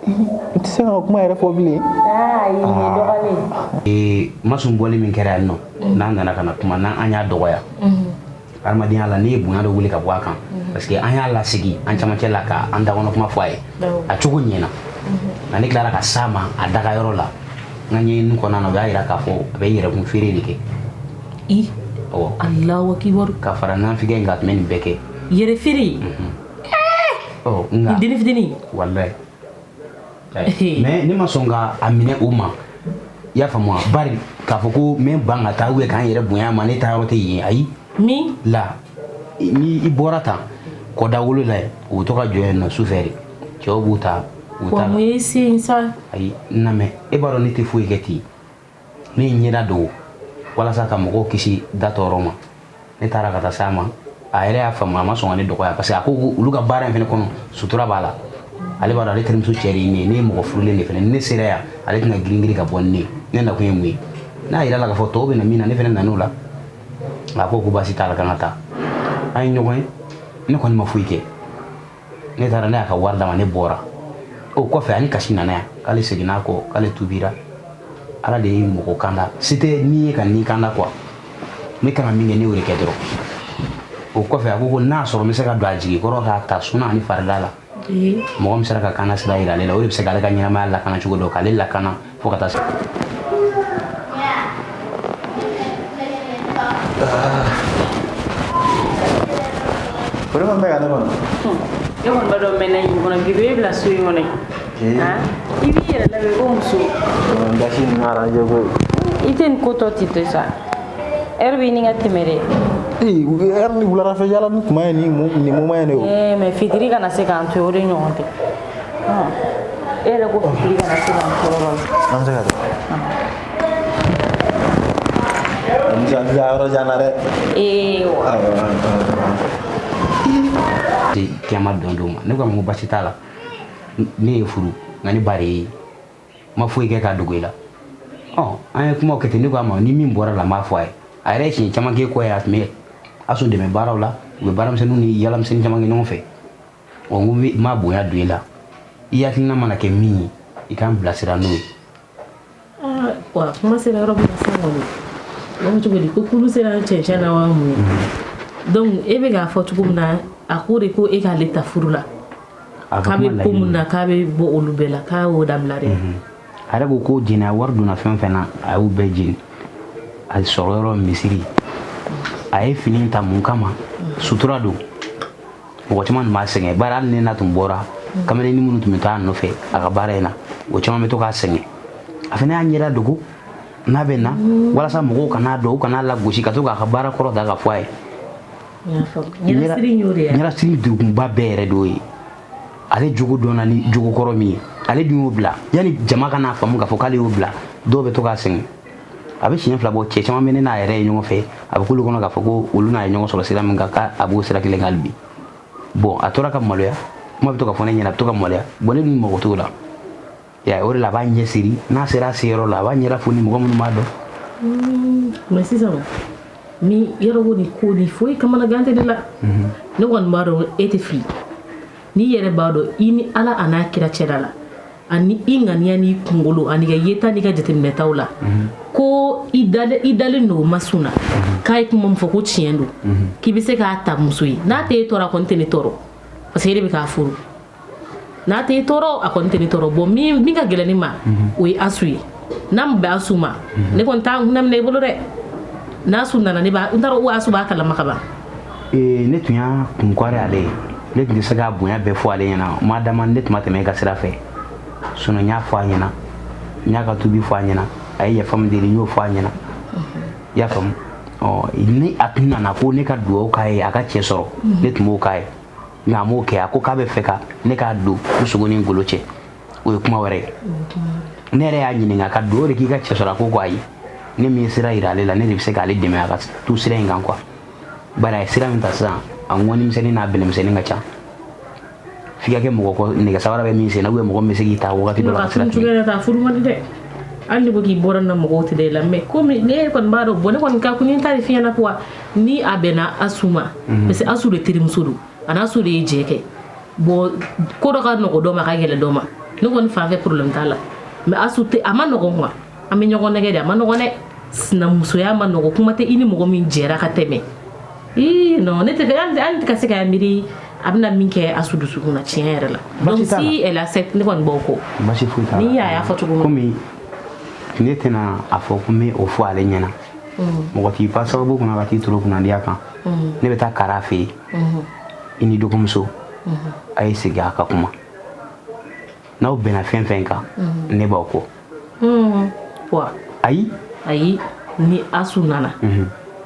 Speaker 7: N tɛ se ka kuma yɛrɛ fɔ bilen.
Speaker 6: Aa ayi nin ye dɔgɔlen.
Speaker 5: Ee, Masu bɔli min kɛra yan nɔ n'an nana ka na kuma n'an y'a dɔgɔya. Adamadenya la n'i ye bonya dɔ wuli ka bɔ a kan parce que an y'a lasigi an camancɛ la ka an dakɔnɔ kuma fɔ a ye a cogo ɲɛna nka ne tilara ka s'a ma a dagayɔrɔ la n ka ɲɛɲini kɔnɔna na o y'a yira k'a fɔ a bɛ yɛrɛkun feere de kɛ.
Speaker 12: I.
Speaker 5: Awɔ.
Speaker 12: Alahu akibaru.
Speaker 5: Ka fara nafigiya in kan a tun bɛ nin bɛɛ kɛ.
Speaker 12: Yɛrɛ feere.
Speaker 5: Ɔ nka.
Speaker 12: Nin dennin fitinin.
Speaker 5: Walayi. Mais ne ma sɔn ka a minɛ o ma. I y'a faamu wa bari k'a fɔ ko n bɛ ban ka taa ou bien k'an yɛrɛ bonya ma ne taa yɔrɔ tɛ yen ayi.
Speaker 12: Min.
Speaker 5: La ni i bɔra tan kɔda wolo la yen u bɛ to ka jɔ yen nɔ sufɛ de cɛw b'u ta u
Speaker 12: Wa
Speaker 5: ta.
Speaker 12: mun ye se yen sa.
Speaker 5: Ayi n lamɛn e b'a dɔn ne tɛ foyi kɛ ten ne ye n ɲɛda dogo walasa ka mɔgɔw kisi da tɔɔrɔ ma ne taara ka taa s'a ma a yɛrɛ y'a faamu a ma sɔn ka ne dɔgɔya parce que a ko ko olu ka baara in fɛnɛ kɔnɔ sutura b'a la ale b'a dɔn ale terimuso cɛ de ye ne ye ne ye mɔgɔ furulen de fɛnɛ ni ne sera yan ale tɛna girin girin ka bɔ ni ne ye ne nakun ye mun ye n'a yira la k'a fɔ tɔw bɛ na min na ne fɛnɛ nan'o la a ko ko baasi t'a la k'an ka taa an ye ɲɔgɔn ye ne kɔni ma foyi kɛ ne taara ne y'a ka wari d'a ma ne bɔra o kɔfɛ ani kasi nana yan k'ale seginna a kɔ k'ale tubira Ala de ye mɔgɔ kanda se tɛ ni ye ka ni kanda quoi ne kan ka min kɛ ne y'o de kɛ dɔrɔn o kɔfɛ a ko ko n'a sɔrɔ n bɛ se ka don a jigi kɔrɔ k'a ta suna ani farida la Mɔgɔ min sera ka kana sira yira ale la, o de bɛ se k'ale ka ɲɛnamaya lakana cogo dɔn, k'ale lakana fo ka taa se.
Speaker 7: O de kɔni bɛ ka ne kɔnɔ.
Speaker 12: E kɔni b'a dɔn mɛnna yen kɔnɔ bi b'e bila so in kɔnɔ yen. I b'i yɛrɛ labɛn ko muso.
Speaker 7: Gasi ninnu arrangé koyi.
Speaker 12: I tɛ nin ko tɔ ten to sa. Heure bɛ ɲini ka tɛmɛ dɛ.
Speaker 7: Ee, heure ni wuladafɛ yala ni kuma ye nin moment ye de o.
Speaker 12: Ee mais fitiri kana se k'an to yen, o de ɲɔgɔn tɛ. E yɛrɛ ko fitiri kana se k'an to yɔrɔ la.
Speaker 7: An bɛ se ka taa. Musa tɛ taa yɔrɔ jan na dɛ.
Speaker 12: Ee wa.
Speaker 5: Kiyama dɔn don ma ne ko a ma ko baasi t'a la, ne ye furu nka ne ba de ye n ma foyi kɛ k'a dogo i la. Ɔ an ye kumaw kɛ ten, ne ko a ma ni min bɔra la n b'a fɔ a ye. A yɛrɛ ye siɲɛ caman k'e kɔ ye, a tun bɛ Asu dɛmɛ baaraw la, u bɛ baaramisɛnninw ni yalamisɛnnin caman kɛ ɲɔgɔn fɛ. Ɔ n ko n m'a bonya don e la, i hakilina mana kɛ min ye i k'an bilasira n'o ye.
Speaker 12: Wa kuma sera yɔrɔ min na sisan kɔni, u b'a fɔ cogo di ko kulu sera cɛncɛn na wa mun ye. Donc e bɛ k'a fɔ cogo min na, a ko de ko e k'ale ta furu la, k'a bɛ ko min na k'a bɛ bɔ olu bɛɛ la, k'a y'o dabila dɛ.
Speaker 5: A yɛrɛ ko ko jɛnɛya wari donna fɛn o fɛn na, a y'o bɛɛ jeni. A sɔrɔ yɔrɔ misiri, a ye fini ta mun kama, sutura don. Mɔgɔ caman tun b'a sɛgɛn bari hali ne n'a tun bɔra, kamalennin minnu tun bɛ taa a nɔfɛ a ka baara in na, o caman bɛ to k'a sɛgɛn. A fana y'a ɲɛda dogo n'a bɛ na, walasa mɔgɔw kan'a dɔn, u kan'a lagosi ka to k'a ka baara kɔrɔ ta ka fɔ a ye. Ɲɛnasiri degunba bɛɛ yɛrɛ d'o ye. Ale jogo dɔnna ni jogo kɔrɔ min ye, ale dun y'o bila yanni jama ka n'a faamu k'a fɔ k'ale y'o bila. Dɔw bɛ to k'a sɛgɛn, a bɛ siɲɛ fila bɔ. Cɛ caman bɛ ne n'a yɛrɛ ye ɲɔgɔn fɛ, a bɛ k'olu kɔnɔ k'a fɔ ko olu n'a ye ɲɔgɔn sɔrɔ sira min kan, k'a b'o sira kelen kan hali bi. Bon a tora ka maloya, kuma bɛ to ka fɔ ne ɲɛna, a bɛ to ka maloya. Bon ne dun mago t'o la. Ya o de la a b'a ɲɛsiri, n'a sera a seyɔrɔ la a b'a ɲɛda fo ni mɔgɔ minnu b'a dɔn.
Speaker 12: Mais sisan ni yɔrɔ ko nin ko nin foyi kamanagan tɛ ne la. Ne kɔni b'a dɔn e tɛ fili. N'i yɛrɛ b'a dɔn i ni Ala a n'a kira cɛla la, ani i ŋaniya n'i kunkolo ani ka yeta n'i ka jateminɛtaw la, ko i dalen don masun na, k'a ye kuma min fɔ ko tiɲɛ don, k'i bɛ se k'a ta muso ye. N'a tɛ e tɔɔrɔ, a kɔni tɛ ne tɔɔrɔ, parce que e de bɛ k'a furu. N'a tɛ e tɔɔrɔ, a kɔni tɛ ne tɔɔrɔ. Bon min ka gɛlɛn ne ma, o ye Asu ye. N'a ma bɛn Asu ma, ne kɔni t'a kunna minɛ i bolo dɛ. N'Asu nana, ne b'a n t'a dɔn o Asu b'a kalama ka ban.
Speaker 5: Ne tun y'a kunkari ale ye, ne tun tɛ se k'a bonya bɛɛ fɔ ale ɲɛna, ma dama ne tun ma tɛmɛ e ka sira fɛ. Sinon n y'a fɔ a ɲɛna, n y'a ka tubi fɔ a ɲɛna, a ye yafa min deli n y'o fɔ a ɲɛna. I y'a faamu? Ɔ ni a tun nana ko ne ka dugawu k'a ye a ka cɛ sɔrɔ, ne tun b'o k'a ye, nka a m'o kɛ. A ko k'a bɛ fɛ ka ne k'a don n sogo ni n golo cɛ, o ye kuma wɛrɛ ye. Ne yɛrɛ y'a ɲininka ka dugawu de k'i ka cɛ sɔrɔ, a ko ko ayi, ne min ye sira yira ale la, ne de bɛ se k'ale dɛmɛ a ka to sira in kan quoi. Bari a ye sira min ta sisan, a ŋɔni misɛnnin n'a bɛlɛmisɛnnin ka ca, f'i ka kɛ mɔgɔ kɔ nɛgɛ sabara bɛ min sen na, ou bien mɔgɔ min bɛ se k'i ta wagati dɔ la ka sira
Speaker 12: tɛmɛ. Cogoya ta furu man di dɛ. Hali ni ko k'i bɔra na mɔgɔw tɛ da i la, mais komi ne kɔni b'a dɔn, bon ne kɔni ka kun ta de f'i ɲɛna quoi, ni a bɛnna Asu ma, parce que Asu de terimuso don, a n'Asu de ye jɛ kɛ. Bon ko dɔ ka nɔgɔ dɔ ma, a ka gɛlɛn dɔ ma. Ne kɔni fan fɛ problème t'a la, mais Asu tɛ, a ma nɔgɔn quoi. An bɛ ɲɔgɔn nɛgɛ de, a ma nɔgɔn dɛ. Sinamusoya ma nɔgɔn, kuma tɛ i ni mɔgɔ min jɛra ka tɛmɛ. Ii non, ne tɛ fɛ hali ka se k'a miiri a bɛna min kɛ Asu dusukun na tiɲɛ yɛrɛ la. Donc si elle accepte, ne kɔni b'aw kɔ.
Speaker 5: Basi foyi t'a la.
Speaker 12: Ni a y'a fɔ cogo min.
Speaker 5: Komi ne tɛna a fɔ ko n bɛ o fɔ ale ɲɛna. Mɔgɔ t'i pa sababu kunna ka t'i toro kunna diya kan. Ne bɛ taa Kara fɛ yen. I ni dɔgɔmuso. A ye segin a ka kuma. N'aw bɛnna fɛn fɛn kan, ne b'aw kɔ.
Speaker 12: Wa.
Speaker 5: Ayi.
Speaker 12: Ayi, ni Asu nana.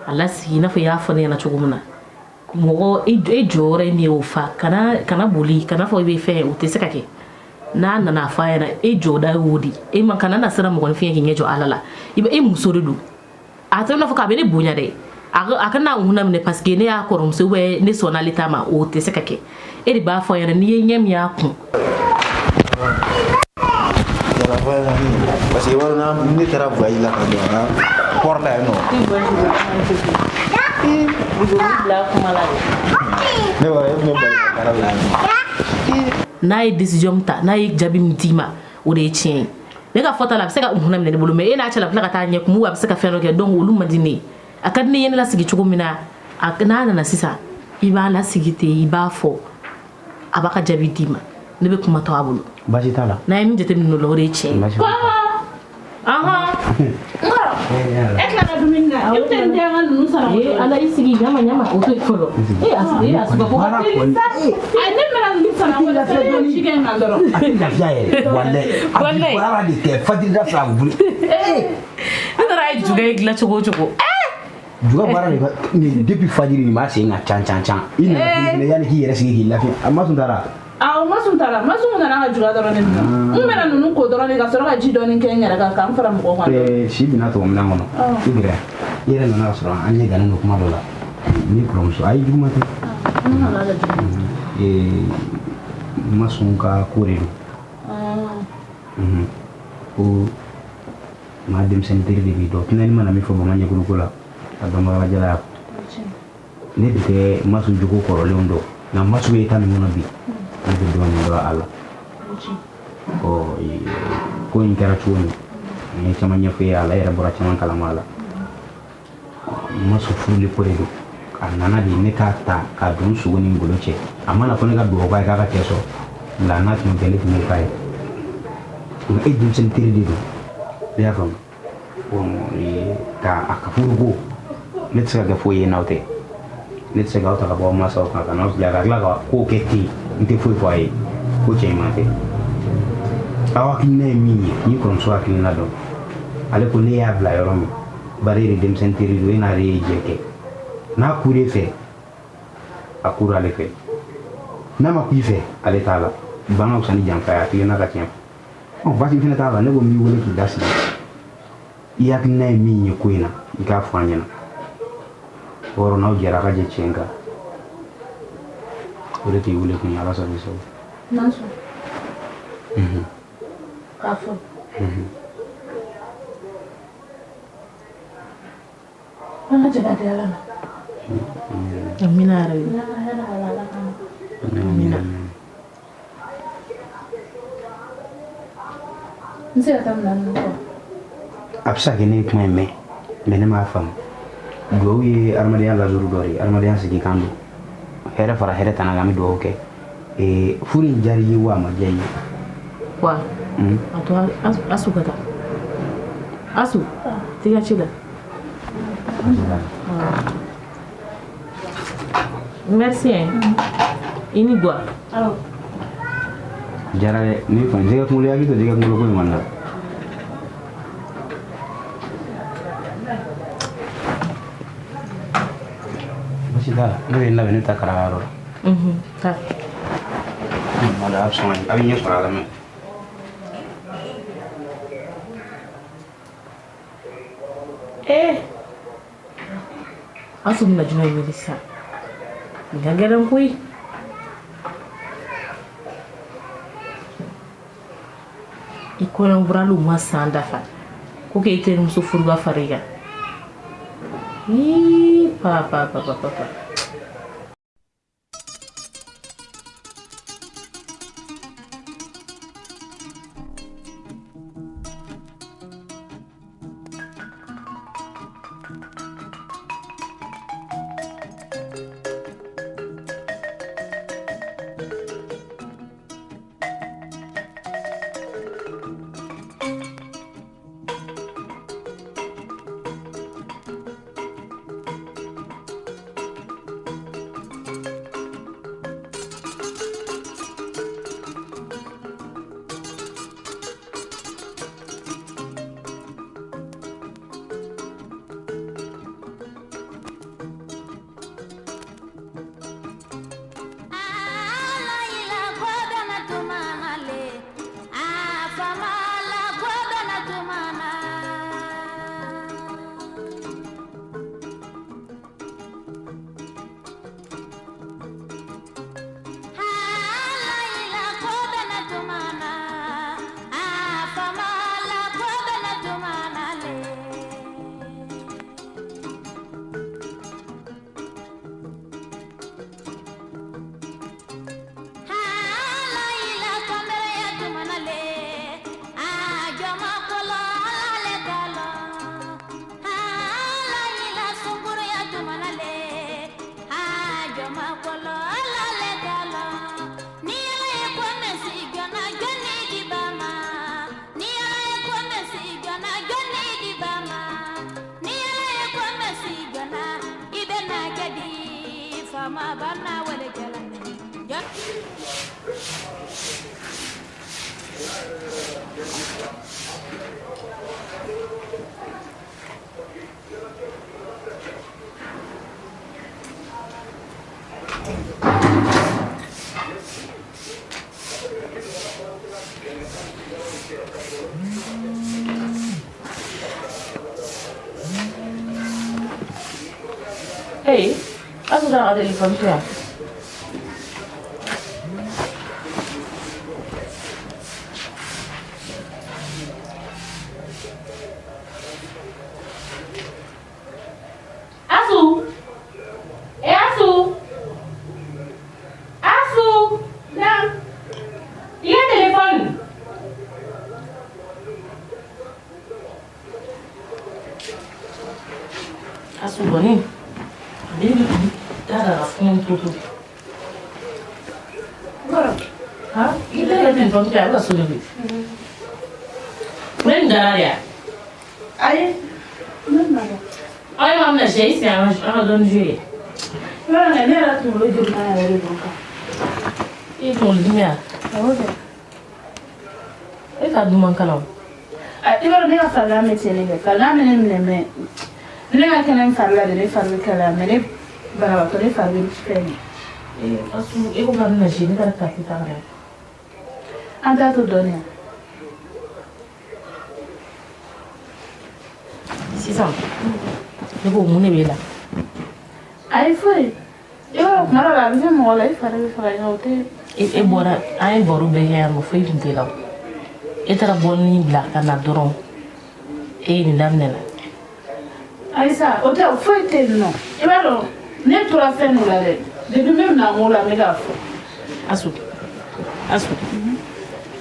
Speaker 12: A lasigi i n'a fɔ i y'a fɔ ne ɲɛna cogo min na. Mɔgɔ e jɔyɔrɔ ye min ye o fa, kana boli, kana fɔ i bɛ fɛn, o tɛ se ka kɛ. N'a nana fɔ a ɲɛna, e jɔda y'o de ye. E ma kana na siran mɔgɔninfin k'i ɲɛ jɔ Ala la. I bɛ e muso de don. A tɛ i n'a fɔ k'a bɛ ne bonya dɛ. A kana n kunna minɛ parce que ne y'a kɔrɔmuso ou bien ne sɔnna ale ta ma, o tɛ se ka kɛ. E de b'a fɔ a ɲɛna n'i ye ɲɛ min y'a kun.
Speaker 7: Parce que i b'a dɔn ne taara voyage la ka don port la yen nɔ. Ne b'a e bɛ ne bali ka baara la yan nɔ.
Speaker 12: N'a ye décision ta, n'a ye jaabi min d'i ma, o de ye tiɲɛ ye. Ne ka fɔta la, a bɛ se ka kunna minɛ ne bolo, mais e n'a cɛ la, a bɛ tila ka taa ɲɛ kun, a bɛ se ka fɛn dɔ kɛ. Donc olu man di ne ye. A ka di ne ye ne lasigi cogo min na, n'a nana sisan, i b'a lasigi ten, i b'a fɔ, a b'a ka jaabi d'i ma. Ne bɛ kuma to a bolo.
Speaker 5: Baasi t'a la.
Speaker 12: N'a ye min jateminɛ o la o de ye tiɲɛ ye.
Speaker 2: E tilala dumuni na, i bɛ taa n den ka ninnu sara.
Speaker 12: Ee Ala i sigi ɲama ɲama o to yen fɔlɔ. Ee a suba ko ka teli sa.
Speaker 2: Ayi ne bɛna ninnu sara ko lafiya dɔɔni. Ci kɛ n kan dɔrɔn.
Speaker 5: A tɛ lafiya yɛrɛ walayi. A bɛ baara de kɛ fajiri da fɛ a bɛ wuli.
Speaker 12: Ne taara a ye juga ye dilan cogo o cogo.
Speaker 5: Juga baara de ka nin depuis fajiri nin b'a sen kan can can can. I nana fini yanni k'i yɛrɛ sigi k'i lafiya. A ma sun taara.
Speaker 2: Awɔ Masun taara, Masun nana ka juga dɔrɔn de minɛ. N bɛna ninnu ko dɔrɔn de ka sɔrɔ ka ji dɔɔni kɛ n yɛrɛ kan k'an fara mɔgɔw kan.
Speaker 5: Si bɛna tɔgɔ minɛn kɔnɔ. I gɛrɛ. I yɛrɛ nana ka sɔrɔ an ɲɛ gannen don kuma dɔ la. Ni kɔrɔmuso ayi juguman tɛ.
Speaker 2: N nana ka jugu.
Speaker 5: Masun ka ko de don. Ko maa denmisɛnnin teri de b'i dɔn. Tunɛni mana min fɔ Bama ɲɛkulu ko la a dɔnbaga jala y'a fɔ. Ne de tɛ Masun jogo kɔrɔlenw dɔn nka Masun bɛ état min kɔnɔ bi. Ne bɛ dɔɔnin dɔn a la. Ɔ ko in kɛra cogo min n ye caman ɲɛfɔ e ye a la, e yɛrɛ bɔra caman kalama a la. Masun furuli ko de don. A nana de ne k'a ta k'a don sogo ni ngolo cɛ. A mana fɔ ne ka dugawu k'a ye k'a ka cɛ sɔrɔ. Nka n'a tun kɛ ne tun b'o k'a ye. Nka e denmisɛnnin teri de don. Ne y'a faamu. Bon ka a ka furuko ne tɛ se ka kɛ foyi ye n'aw tɛ. Ne tɛ se k'aw ta ka bɔ aw mansaw kan ka n'aw bila ka tila ka kow kɛ ten n tɛ foyi fɔ a ye ko cɛ ɲuman tɛ. Aw hakilina ye min ye n'i kɔrɔmuso hakilina dɔn ale ko ne y'a bila yɔrɔ min bari e de denmisɛnnin teri don e n'ale ye jɛ kɛ n'a kur'e fɛ a kura ale fɛ n'a ma ku i fɛ ale t'a la ban ka fisa ni janfa ye a tilenna ka tiɲɛ fɔ. Ɔ baasi fɛnɛ t'a la ne ko n b'i wele k'i da sigi i hakilina ye min ye ko in na i k'a fɔ an ɲɛna. O yɔrɔ n'aw jɛra a ka jɛ tiɲɛ kan o de t'i wele kun ye ala sago i sago.
Speaker 2: Masun. K'a fɔ. An ka jɛ ka di Ala ma.
Speaker 12: Amina yarabi.
Speaker 2: N'an ka hɛrɛ b'a la Ala kama.
Speaker 12: Amina.
Speaker 2: N bɛ se ka taa minɛn ninnu kɔ.
Speaker 5: A bɛ se ka kɛ ne ye kuma in mɛn mais ne m'a faamu. Duwawu ye adamadenya lazuru dɔ de ye, adamadenya sigikan don. Hɛrɛ fara hɛrɛ tana kan an bɛ duwawu kɛ. Furu in diyara i ye wa a ma diya i ye?
Speaker 12: Wa a to Asu ka taa. Asu, t'i ka ci la. Merci hein. I ni guwa.
Speaker 2: Awɔ.
Speaker 5: Diyara dɛ, ne kɔni jɛgɛ kunkolo hakili to jɛgɛ kunkolo ko in kɔni la. Baasi t'a la, ne bɛ n labɛn ne bɛ taa kalanyɔrɔ la.
Speaker 12: Taa.
Speaker 5: A bɛ sɔn a bɛ ɲɛ sɔrɔ a la mɛ.
Speaker 12: Asu bɛna jumɛn wele sisan? Nin ka gɛlɛn koyi. I kɔɲɔburaliw ma san dafa ko k'e terimuso furu ka fara i kan. Ii pa pa pa pa pa. Hey, Asu ka telefɔni to yan. Asu! Eh Asu! Asu!
Speaker 2: Naam.
Speaker 12: I ka telefɔni. Asu kɔni, ale bɛ da la ka fɛnw to to. Ha? I tɛ ka telefɔni to yan, a bɛ ka sonner koyi. Ne nin dara de ya?
Speaker 2: Ayi, ne ma dɔn.
Speaker 12: Aw ye maa min na sisan, i sigi an ka dɔɔni jouer.
Speaker 2: I b'a dɔn ne yɛrɛ kunkolo degunna yɛrɛ de don kan.
Speaker 12: I ye kunkolo dimi ya?
Speaker 2: Awɔ kɛ.
Speaker 12: E ka duman kalan.
Speaker 2: I b'a dɔn ne ka farigan bɛ ten de kɛ. Farigan bɛ ne minɛ mais ne ka kɛnɛ n fari la de, ne fari bɛ kalaya mais ne banabaatɔ ne fari bɛ fɛn de.
Speaker 12: Ee Asu, e ko k'an bɛna jouer, ne taara carte ta ka na.
Speaker 2: An t'a to dɔɔni yan.
Speaker 12: Sisan, ne ko mun de b'e la?
Speaker 2: Ayi foyi. I b'a dɔn kuma dɔ la a bɛ kɛ mɔgɔ la i fari bɛ faga nka o tɛ.
Speaker 12: E bɔra, an ye baro bɛɛ kɛ yan nɔ, foyi tun t'e la. E taara bɔnni bila ka na dɔrɔn, e ye nin daminɛ na.
Speaker 2: Ayisa, o tɛ, foyi tɛ yen nɔ. I b'a dɔn ne tora fɛn dɔ la dɛ. Depuis n bɛ na n ko la n bɛ k'a fɔ.
Speaker 12: Asu, Asu,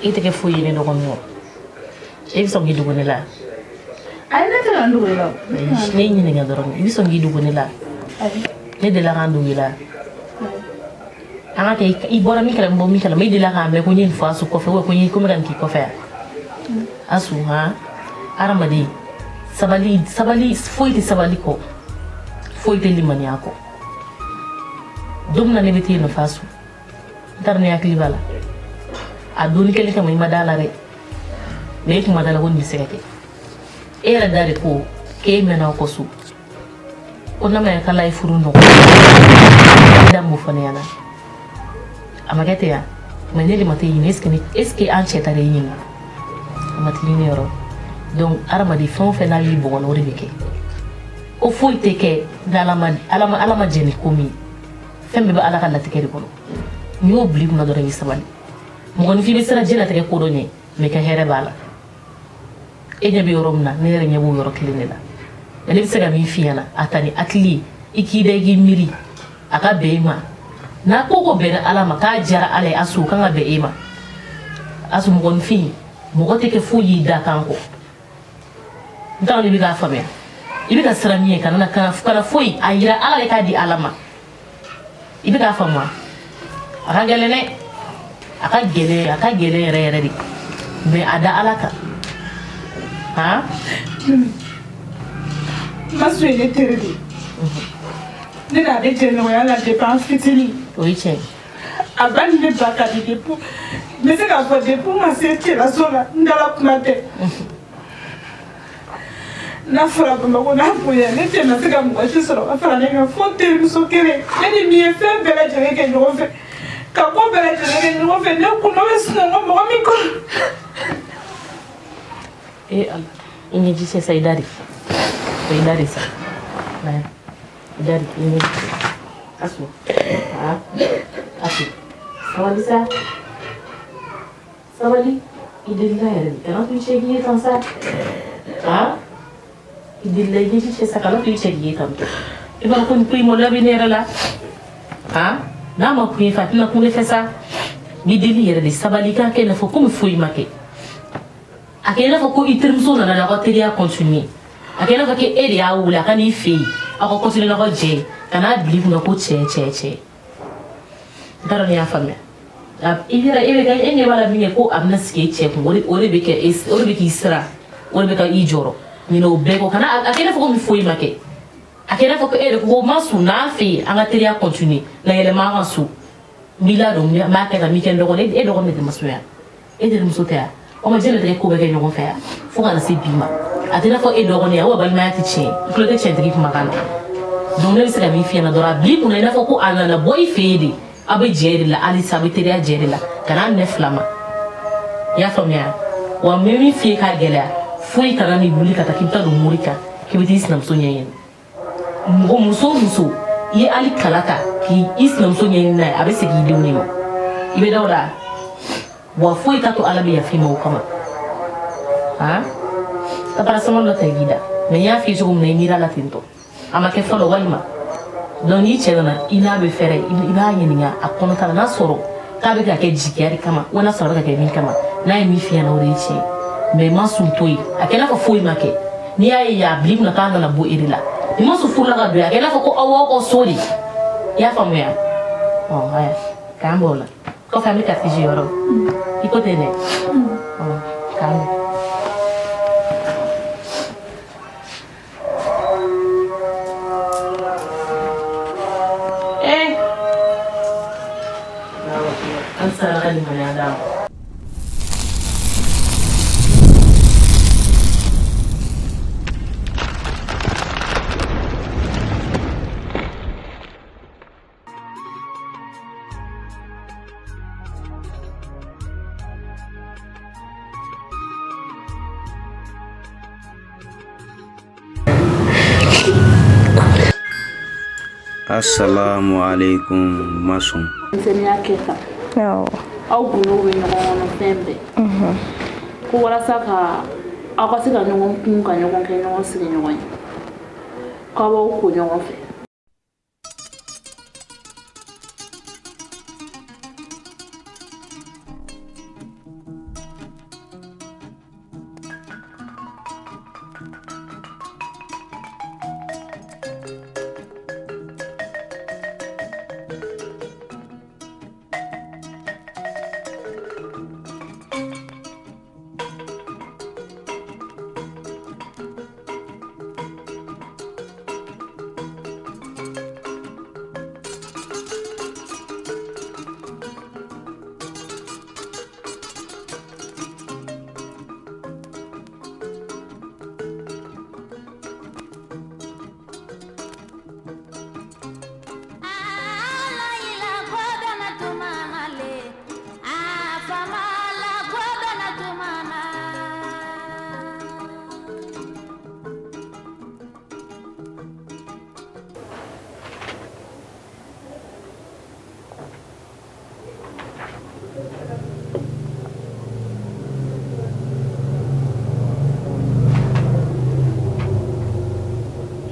Speaker 12: e tɛ kɛ foyi ye ne dɔgɔnin kɔ. E bɛ sɔn k'i dogo ne la?
Speaker 2: Ayi, ne tɛ ka n dogo i la o.
Speaker 12: Ne y'i ɲininka dɔrɔn, i bɛ sɔn k'i dogo ne la?
Speaker 2: Ayi.
Speaker 12: Ne delila ka n dogo i la. An ka kɛ i bɔra min kalama, n bɔ min kalama, i delila k'a mɛn ko n ye nin fɔ Asu kɔfɛ, ou bien ko n ye ko n bɛ ka nin k'i kɔfɛ yan. Asu, han, hadamaden, sabali, sabali, foyi tɛ sabali kɔ, foyi tɛ limaniya kɔ. Don min na ne bɛ t'e nɔfɛ Asu, n t'a dɔn ne hakili b'a la. A donni kelen kama i ma da la dɛ. Mais e kun ma da la ko nin bɛ se ka kɛ. E yɛrɛ da de ko k'e mɛnna aw kɔ so. Ko n'a ma ɲɛ k'ala ye furu nɔgɔya. I da m'o fɔ ne ɲɛna. A ma kɛ ten ya? Mais ne de ma t'e ɲini, est ce que an cɛ taara e ɲininka? A ma t'i ɲini yɔrɔ. Donc hadamaden fɛn o fɛn n'a b'i bɔgɔ la, o de bɛ kɛ. Ko foyi tɛ kɛ ni Ala ma, Ala ma, Ala ma jɛn ni ko min ye. Fɛn bɛɛ bɛ Ala ka latigɛ de kɔnɔ. N'i y'o bila i kunna dɔrɔn i bɛ sabali. Mɔgɔninfin bɛ siran diɲɛlatigɛ ko dɔ ɲɛ, mais i ka hɛrɛ b'a la. E ɲɛ bɛ yɔrɔ min na, ne yɛrɛ ɲɛ b'o yɔrɔ kelen de la. Mais ne bɛ se ka min f'i ɲɛna, a ta ni hakili ye, i k'i da i k'i miiri, a ka bɛn i ma. N'a ko ko bɛnna Ala ma, k'a diyara Ala ye, Asu, o kan ka bɛn e ma. Asu, mɔgɔninfin, mɔgɔ tɛ kɛ foyi y'i da kan kɔ. N t'a dɔn n'i bɛ k'a faamuya. I bɛ ka siran min ɲɛ, kana na, kana foyi, a yira Ala de k'a di Ala ma. I bɛ k'a faamu wa? A ka gɛlɛn dɛ. A ka gɛlɛn, a ka gɛlɛn yɛrɛ yɛrɛ de. Mais a da Ala kan. Han?
Speaker 2: Masu ye ne teri de ye. Ne n'ale jɛɲɔgɔnya la depuis an fitinin.
Speaker 12: O ye tiɲɛ ye.
Speaker 2: A ba ni ne ba ka di depuis n bɛ se k'a fɔ depuis n ma se cɛlaso la, n dala kuma tɛ. N'a fɔra Bamakɔ n'a bonya, ne cɛ ma se ka mɔgɔ si sɔrɔ ka fara ne kan fo n terimuso kelen. Ne ni min ye fɛn bɛɛ lajɛlen kɛ ɲɔgɔn fɛ, ka ko bɛɛ lajɛlen kɛ ɲɔgɔn fɛ, ne kundo bɛ sunɔgɔ mɔgɔ min kɔnɔ.
Speaker 12: E Ala, i ɲɛji cɛ sa, i da de. O i da de sa. I da de, i ɲɛji cɛ. Asu, aa, Asu, sabali sa. Sabali, i delila yɛrɛ de. Kana to i cɛ k'i ye tan sa. Aa, i delila i ɲɛji cɛ sa, kana to i cɛ k'i ye tan tɔ. I b'a dɔn ko nin ko in maloya bɛ ne yɛrɛ la. Aa, n'a ma kun i fɛ, a tɛna kun ne fɛ sa. N b'i deli yɛrɛ de, sabali, i k'a kɛ i n'a fɔ komi foyi ma kɛ. A kɛ i n'a fɔ ko i terimuso nana aw ka teriya continuer. A kɛ i n'a fɔ k'e de y'a wele a ka n'i fɛ yen, aw ka continuer n'aw ka jɛ ye. Kan'a bila i kunna ko cɛ, cɛ, cɛ. N t'a dɔn n'i y'a faamuya. I yɛrɛ, e bɛ kɛ, e ɲɛ b'a la min kɛ ko a bɛna sigi e cɛ kun, o de bɛ kɛ e, o de bɛ k'i siran, o de bɛ ka i jɔrɔ. Ɲinɛ o bɛɛ kɔ, kana a kɛ i n'a fɔ komi foyi ma kɛ. A kɛ kɛ i n'a fɔ ko e yɛrɛ ko ko Masu n'an fɛ yen an ka teriya continuer na yɛlɛma an ka so n b'i ladon n b'a kɛ tan n b'i kɛ n dɔgɔnin e dɔgɔnin de tɛ Masu ya e terimuso tɛ yan o ma diɲɛlatigɛ ko bɛɛ kɛ ɲɔgɔn fɛ yan fo ka na se bi ma a tɛ i n'a fɔ e dɔgɔnin ya wa balimaya tɛ tiɲɛ i tulo tɛ tiɲɛtigi kumakan na donc ne bɛ se ka min f'i ɲɛna dɔrɔn a bil'i kunna i n'a fɔ ko a nana bɔ i fɛ yen de aw bɛ jɛ de la halisa aw bɛ teriya jɛ de la kan'a minɛ fila ma i y'a faamuya wa n bɛ min f'i ye k'a gɛlɛya foyi kana n'i wuli ka taa k'i bɛ taa don mori kan k'i bɛ t'i sinamuso ɲɛɲini mɔgɔ muso o muso i ye hali kala ta k'i sinamuso ɲɛɲini n'a ye a bɛ segin i denw de ma i bɛ da o la wa foyi t'a to ala bɛ yafa i ma o kama han ka paracétamol dɔ ta i k'i da mais n y'a f'i ye cogo min na i miiri a la ten tɔ a ma kɛ fɔlɔ walima donc n'i cɛ nana i n'a bɛ fɛrɛ i b'a ɲininka a kɔnɔ ta la n'a sɔrɔ k'a bɛ ka kɛ jigiya de kama wa n'a sɔrɔ a bɛ ka kɛ min kama n'a ye min f'i ɲɛna o de ye tiɲɛ ye mais Masu to yen a kɛ i n'a fɔ foyi ma kɛ n'i y'a ye a bil'i kunna k'a nana bɔ e de la ni Masu furula ka don yen a kɛ i n'a fɔ ko aw b'aw ka so de i y'a faamuya ɔ haya k'an bɔ o la kɔfɛ an bɛ carte yɔrɔ i ko ten dɛ ɔ k'an bɛn. Eh! Halisa Ala ka limaniya d'a ma.
Speaker 5: Assalamu alaikum Masu.
Speaker 2: Denmisɛnninya kɛ tan.
Speaker 4: Awɔ.
Speaker 2: Aw gundow bɛ ɲɔgɔn kɔnɔ fɛn bɛɛ. Ko walasa ka aw ka se ka ɲɔgɔn kun ka ɲɔgɔn kɛ ɲɔgɔn sigiɲɔgɔn ye. K'aw b'aw ko ɲɔgɔn fɛ.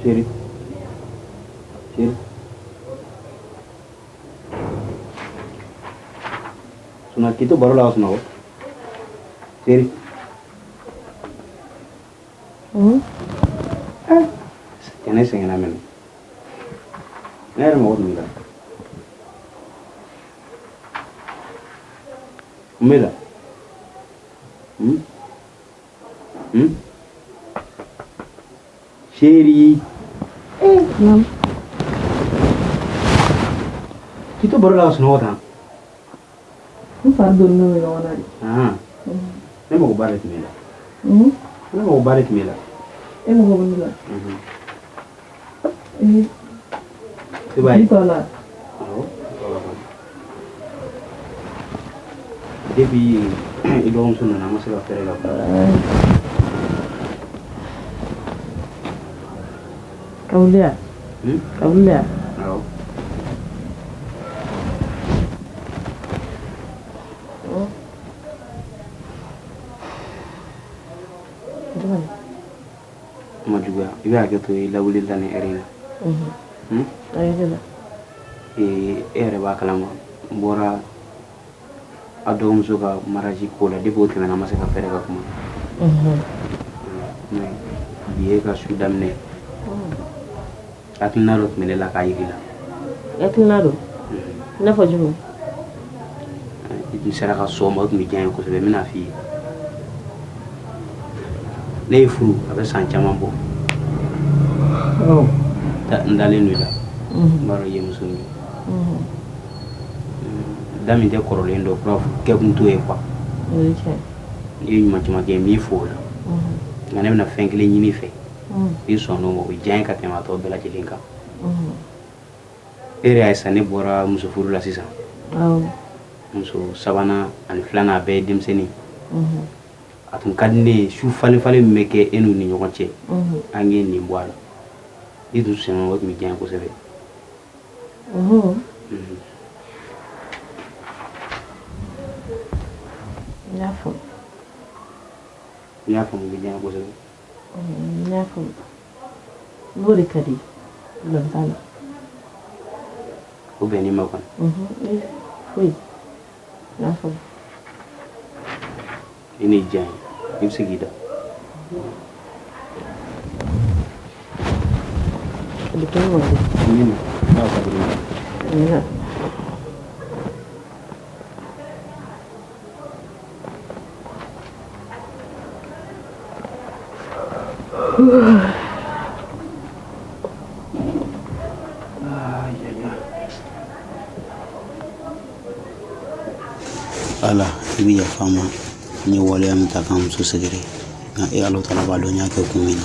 Speaker 5: Chérie. Chérie. Suna k'i to baro la ka sunɔgɔ. Chérie. Cɛ ne sɛgɛnna mɛnɛ. Ne yɛrɛ mago tun b'i la. Mun b'e la? Hmm? Hmm? Chérie.
Speaker 2: Naam.
Speaker 5: K'i to baro la ka sunɔgɔ tan.
Speaker 2: N fari donnen bɛ ɲɔgɔn na de.
Speaker 5: Ah. Ne mago ba de tun b'e la. Ne mago ba de tun b'e la.
Speaker 2: E mago bɛ ne la. Ee.
Speaker 5: I b'a ye.
Speaker 2: Bi tɔ la.
Speaker 5: Awɔ, bi tɔ la kɔni. Depuis i dɔgɔmuso nana an ma se ka fɛɛrɛ ka kuma.
Speaker 2: Ka wuli yan. Ka wuli yan.
Speaker 5: Awɔ. Ma juguya i bɛ hakɛ to i lawuli la nin ɛri in na. E yɛrɛ b'a kalama n bɔra a dɔgɔmuso ka mariage ko la depuis o tɛmɛna an ma se ka fɛɛrɛ ka kuma. Mais bi ye ka su daminɛ hakilina dɔ tun bɛ ne la k'a yir'i la.
Speaker 12: Hakilina don i n'a fɔ jumɛn?
Speaker 5: I tun sera ka sɔn o ma o tun bɛ diya n ye kosɛbɛ n bɛna f'i ye. Ne ye furu a bɛ san caman bɔ. N dalen don i la. N b'a dɔn i ye muso min ye. Da min tɛ kɔrɔlen dɔn, kura kɛkun t'o ye quoi. N'i ye ɲuman caman kɛ, n b'i fo o la. Nka ne bɛna fɛn kelen ɲini i fɛ. N'i sɔnn'o ma, o bɛ diya n ye ka tɛmɛ a tɔ bɛɛ lajɛlen kan. E yɛrɛ y'a ye sisan, ne bɔra muso furu la sisan. Muso sabanan ani filanan, a bɛɛ ye denmisɛnnin. A tun ka di ne ye, su falen falen min bɛ kɛ e n'u ni ɲɔgɔn cɛ, an k'e nin bɔ a la. N'i tun sɔnna, o tun bɛ diya n ye kosɛbɛ.
Speaker 12: N y'a faamu.
Speaker 5: N y'a faamu, o bɛ diya n ye kosɛbɛ.
Speaker 12: N y'a faamu. N'o de ka di, problème t'a la.
Speaker 5: O bɛnn'i ma kɔni?
Speaker 12: Foyi. N y'a faamu.
Speaker 5: I ni diya ye, i bɛ se k'i da. Ala, i bɛ yafa n ma, n ye waleya min ta k'an muso sɛgɛrɛ, nka e Ala taala b'a dɔn n y'a kɛ kun min na.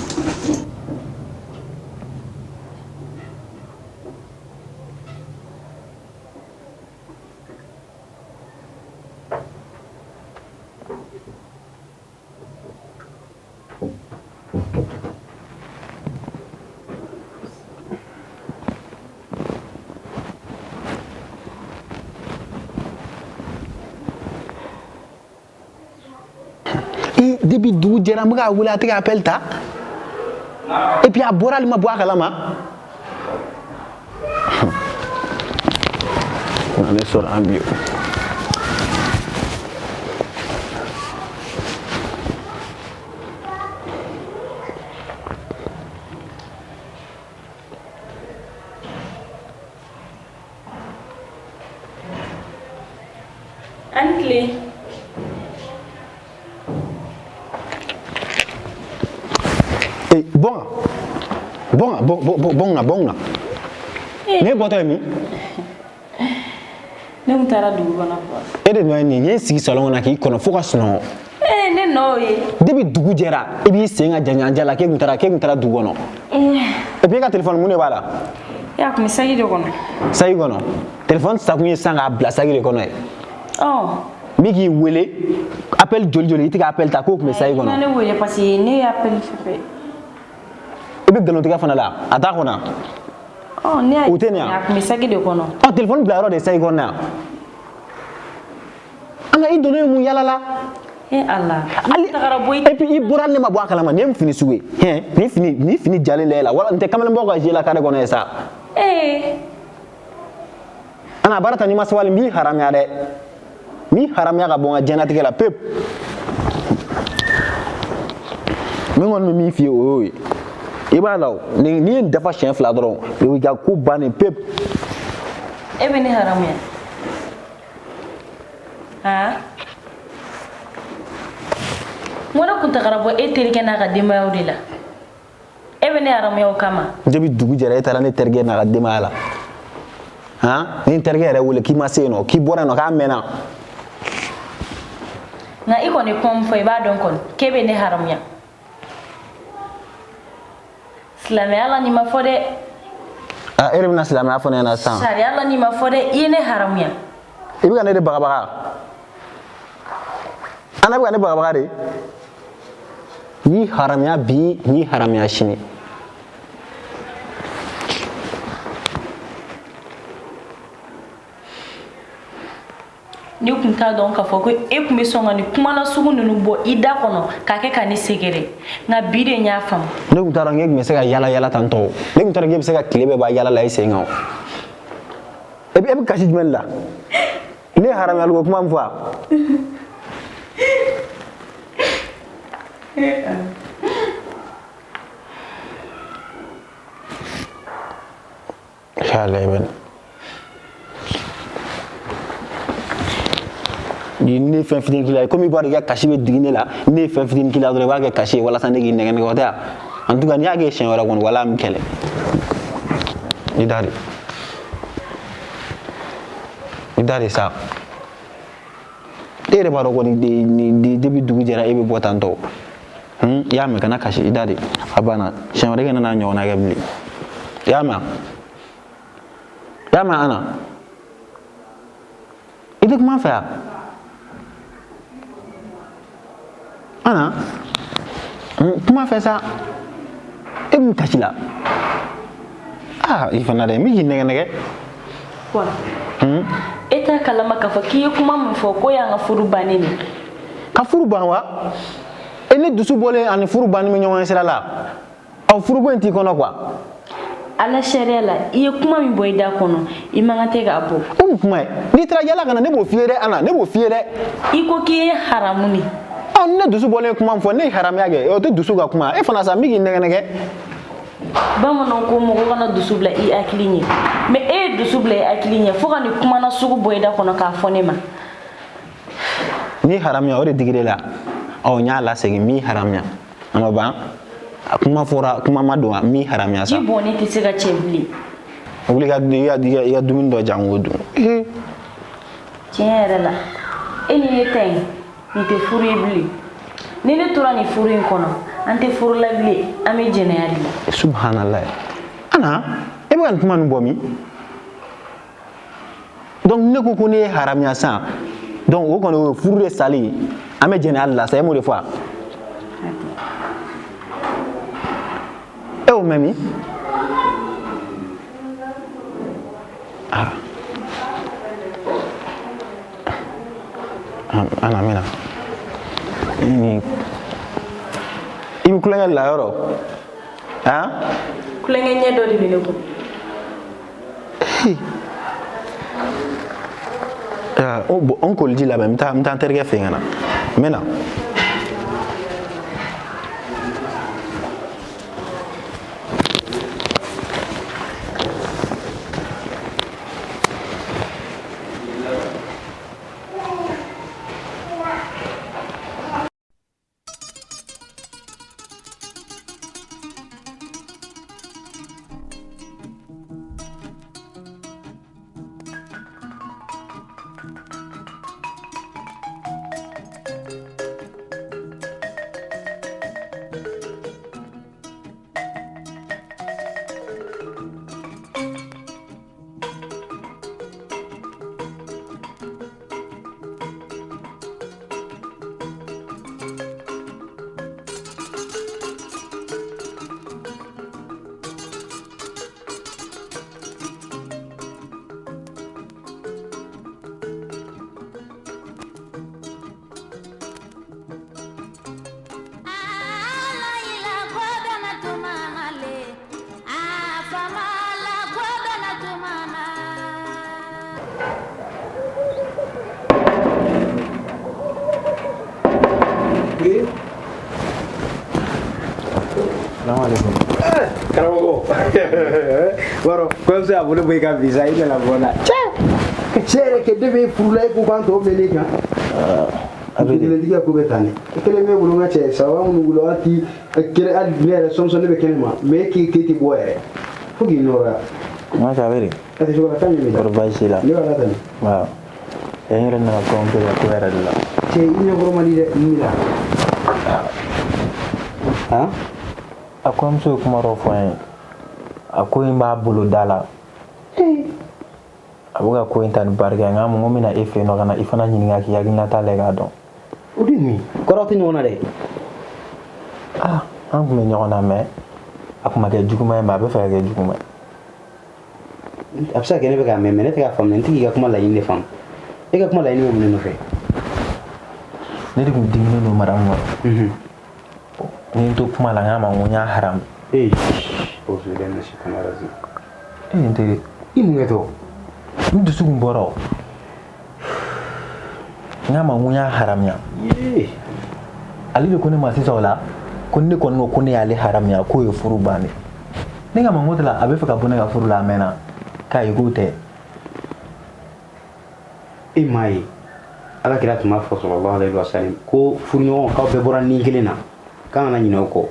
Speaker 7: Depuis dugu jɛra, n bɛ k'a wele, a tɛ ka appel ta. Et puis a bɔra, hali ma bɔ a kalama. Ne sɔrɔ an bi.
Speaker 12: An tile.
Speaker 7: Eh, bɔ n kan, bɔ n kan, bɔ bɔ n kan, bɔ n kan. Ne bɔtɔ ye min?
Speaker 12: Ne kun taara dugu kɔnɔ quoi.
Speaker 7: E de nɔ ye nin ye, n ye n sigi salon kɔnɔ k'i kɔnɔ fo ka sunɔgɔ.
Speaker 12: Ee, ne nɔ y'o ye.
Speaker 7: Depuis dugu jɛra, i b'i sen ka janja la k'e kun taara dugu kɔnɔ. Et puis e ka téléphone, mun de b'a la?
Speaker 12: E, a kun bɛ saki de kɔnɔ.
Speaker 7: Saki kɔnɔ. Téléphone sakun ye sisan k'a bila saki de kɔnɔ ye.
Speaker 12: Ɔ.
Speaker 7: N bɛ k'i wele, appel joli joli, i tɛ ka appel ta, k'o tun bɛ saki
Speaker 12: I ma
Speaker 7: kɔnɔ.
Speaker 12: ne wele parce que ne ye appel fɛ.
Speaker 7: I bɛ nkalon tigɛ fana la, a t'a kɔnɔ.
Speaker 12: Ɔ, ne y'a
Speaker 7: O tɛ nin ye.
Speaker 12: A kun bɛ saki de kɔnɔ.
Speaker 7: Ɔ, téléphone bila yɔrɔ de ye saki kɔnɔ yan. An ka i donnen ye mun yala la?
Speaker 12: E Ala.
Speaker 7: Hali
Speaker 12: tagara bɔ i.
Speaker 7: Et puis i bɔra, ne ma bɔ a kalama, nin ye mun fini sugu ye? Hɛn, nin fini jalen la e la, wala nin tɛ kamalenbaw ka jeu la carré kɔnɔ ye sa.
Speaker 12: Ee.
Speaker 7: Ana baara ta, n'i ma sabali, n b'i haramuya dɛ. N b'i haramuya ka bɔ n ka diɲɛlatigɛ la pewu. Min kɔni bɛ min f'i ye, o y'o ye. I b'a la o, ni n'i ye nin dafa siɲɛ fila dɔrɔn, o y'i ka ko bannen pewu.
Speaker 12: E bɛ ne haramuya. Han? N ko ne kun tagara bɔ e terikɛ n'a ka denbayaw de la. E bɛ ne haramuya o kama.
Speaker 7: Depuis dugu jɛra, e taara ne terikɛ n'a ka denbaya la. Han, ni n terikɛ yɛrɛ wele k'i ma se yen nɔ, k'i bɔra yen nɔ, k'a mɛnna.
Speaker 12: Nka i kɔni ye kuma min fɔ, i b'a dɔn kɔni k'e bɛ ne haramuya. Silamɛya la nin ma fɔ dɛ.
Speaker 7: Ah, e de bɛna silamɛya fɔ ne ɲɛna sisan.
Speaker 12: Sariya la nin ma fɔ dɛ. I ye ne haramuya.
Speaker 7: I bɛ ka ne de bagabaga. Ana bɛ ka ne bagabaga de. N y'i haramuya bi, n y'i haramuya sini.
Speaker 12: Ne kun t'a dɔn k'a fɔ ko e kun bɛ sɔn ka nin kumala sugu ninnu bɔ i da kɔnɔ k'a kɛ ka ne sɛgɛrɛ, nka bi de n y'a faamu.
Speaker 7: Ne tun t'a dɔn k'e tun bɛ se ka yala yala tan tɔ. Ne tun t'a dɔn k'e bɛ se ka tile bɛɛ ban yala la i sen kan o. Et puis e bɛ kasi jumɛn de la? Ne ye haramuyali ko kuma min fɔ wa? Inshallah i bɛ ni ne ye fɛn fitinin k'i la, komi i b'a dɔn i ka kasi bɛ digi ne la, ne ye fɛn fitinin k'i la dɔrɔn, i b'a kɛ kasi ye walasa ne k'i nɛgɛ nɛgɛ, o tɛ wa? En tout cas, n'i y'a kɛ siɲɛ wɛrɛ kɔni, wala an bɛ kɛlɛ. I da de, i da de sa. E yɛrɛ b'a dɔn ko ni depuis dugu jɛra e bɛ bɔ tan tɔ. I y'a mɛn, kana kasi, i da de. A banna, siɲɛ wɛrɛ i kana n'a ɲɔgɔnna kɛ bilen. I y'a mɛn? I y'a mɛn Ana? I tɛ kuma n fɛ yan? Ana, kuma fɛ sa. E mun kasi la? Aa, i fana dɛ, n bɛ k'i nɛgɛ nɛgɛ.
Speaker 13: Wa e t'a kalama k'a fɔ k'i ye kuma min fɔ k'o y'an ka furu bannen de.
Speaker 7: Ka furu ban wa? E ne dusu bɔlen ani furu banni bɛ ɲɔgɔn sira la. Ɔ, furuko in t'i kɔnɔ quoi.
Speaker 13: Ala sariya la, i ye kuma min bɔ i da kɔnɔ, i man kan tɛ k'a bɔ.
Speaker 7: O mun kuma ye? N'i taara yala ka na, ne b'o f'i ye dɛ Ana, ne b'o f'i ye dɛ.
Speaker 13: I ko k'i ye haramu de.
Speaker 7: Ɔ, ne dusu bɔlen kuma min fɔ, ne ye haramuya kɛ, o tɛ dusu ka kuma. E fana sa, n bɛ k'i nɛgɛ nɛgɛ.
Speaker 13: Bamananw ko mɔgɔ kana dusu bila i hakili ɲɛ, mais e ye dusu bila i hakili ɲɛ fo ka nin kuma nasugu bɔ i da kɔnɔ k'a fɔ ne ma.
Speaker 7: N'i haramuya, o de digir'e la. Ɔ, n y'a lasegin, n m'i haramuya. A ma ban. A kuma fɔra, kuma ma don wa? N m'i haramuya sa.
Speaker 13: Ji bɔnnen tɛ se ka cɛ bilen.
Speaker 7: Wuli i ka dumuni dɔ jan k'o dun.
Speaker 13: Tiɲɛ yɛrɛ la, e ni ne ta in, nin tɛ furu ye bilen. Ni ne tora nin furu in kɔnɔ, an tɛ furu la bilen, an bɛ jɛnɛya de la.
Speaker 7: Subhanallah. Ana, e bɛ ka nin kuma ninnu bɔ min? Donc ne ko ko ne ye haramuya san. Donc o kɔni o ye furu de sali ye. An bɛ jɛnɛya de la sa, e m'o de fɔ wa? E y'o mɛn min? Ah. Ana, n bɛ na. I bɛ kulonkɛ la yɔrɔ? Han?
Speaker 13: Kulonkɛ ɲɛ dɔ de bɛ ne kun.
Speaker 7: O n koliji labɛn, n bɛ taa n terikɛ fɛ yen ka na. N bɛ na.
Speaker 1: Karamɔgɔ wɔrɔ kɔɲɔmuso y'a bolo bɔ i ka visa i nana bɔ la cɛ cɛ yɛrɛ kɛ de bɛ furu la e ko k'an tɔw bɛ ne kan kelentigi ko bɛ tan ne kelen bɛ bolo n ka cɛ saba minnu bolo hali ti kelen hali ne yɛrɛ sɔmisɔn ne bɛ kɛnɛ ma mais e k'i tɛ bɔ yɛrɛ fo k'i nɔrɔya.
Speaker 7: N ka cɛ a bɛ di.
Speaker 1: A tɛ cogo la kan jumɛn.
Speaker 7: Kɔri baasi t'i la.
Speaker 1: Ne b'a la tan.
Speaker 7: Waaw. N yɛrɛ nana kɔɲɔmuso ka ko yɛrɛ de la.
Speaker 1: Cɛ i ɲɛkɔrɔ man di dɛ mun b'i la.
Speaker 7: Han? A kɔɲɔmuso ye kuma dɔ fɔ n ye. A ko in b'a bolo da la. A bɛ ka ko in ta ni barika ye, nka n ko n bɛna e fɛ yen nɔ ka na i fana ɲininka k'i hakilinata lajɛ k'a dɔn.
Speaker 1: O de ye mun ye? Kɔrɔ aw tɛ ɲɔgɔn na dɛ.
Speaker 7: Ah, an tun bɛ ɲɔgɔn na mais a tun ma kɛ juguman ye, mais a bɛ fɛ ka kɛ juguman ye.
Speaker 1: A bɛ se ka kɛ ne bɛ k'a mɛn, mais ne tɛ k'a faamuya. N tɛ k'i ka kuma laɲini de faamu. E ka kuma laɲini bɛ mun de nɔfɛ?
Speaker 7: Ne de tun diminen don madamu kɔrɔ. N ye n to kuma la, n k'a ma ko n y'a haramu.
Speaker 1: Ee, o bilahi mina sitani rajim.
Speaker 7: E n teri.
Speaker 1: I mun kɛ tɔ?
Speaker 7: N dusu kun bɔra o. N k'a ma ko n y'a haramuya. Ale de ko ne ma sisan o la, ko ne kɔni ko ko ne y'ale haramuya, k'o ye furu bannen. Ne k'a ma n ko tɛ a bɛ fɛ ka bɔ ne ka furu la a mɛnna, k'ayi k'o tɛ.
Speaker 1: E m'a ye ala kira tun b'a fɔ sallallahu alaihi wasallam ko furuɲɔgɔn k'aw bɛɛ bɔra ni kelen na, k'an kana ɲinɛ o kɔ.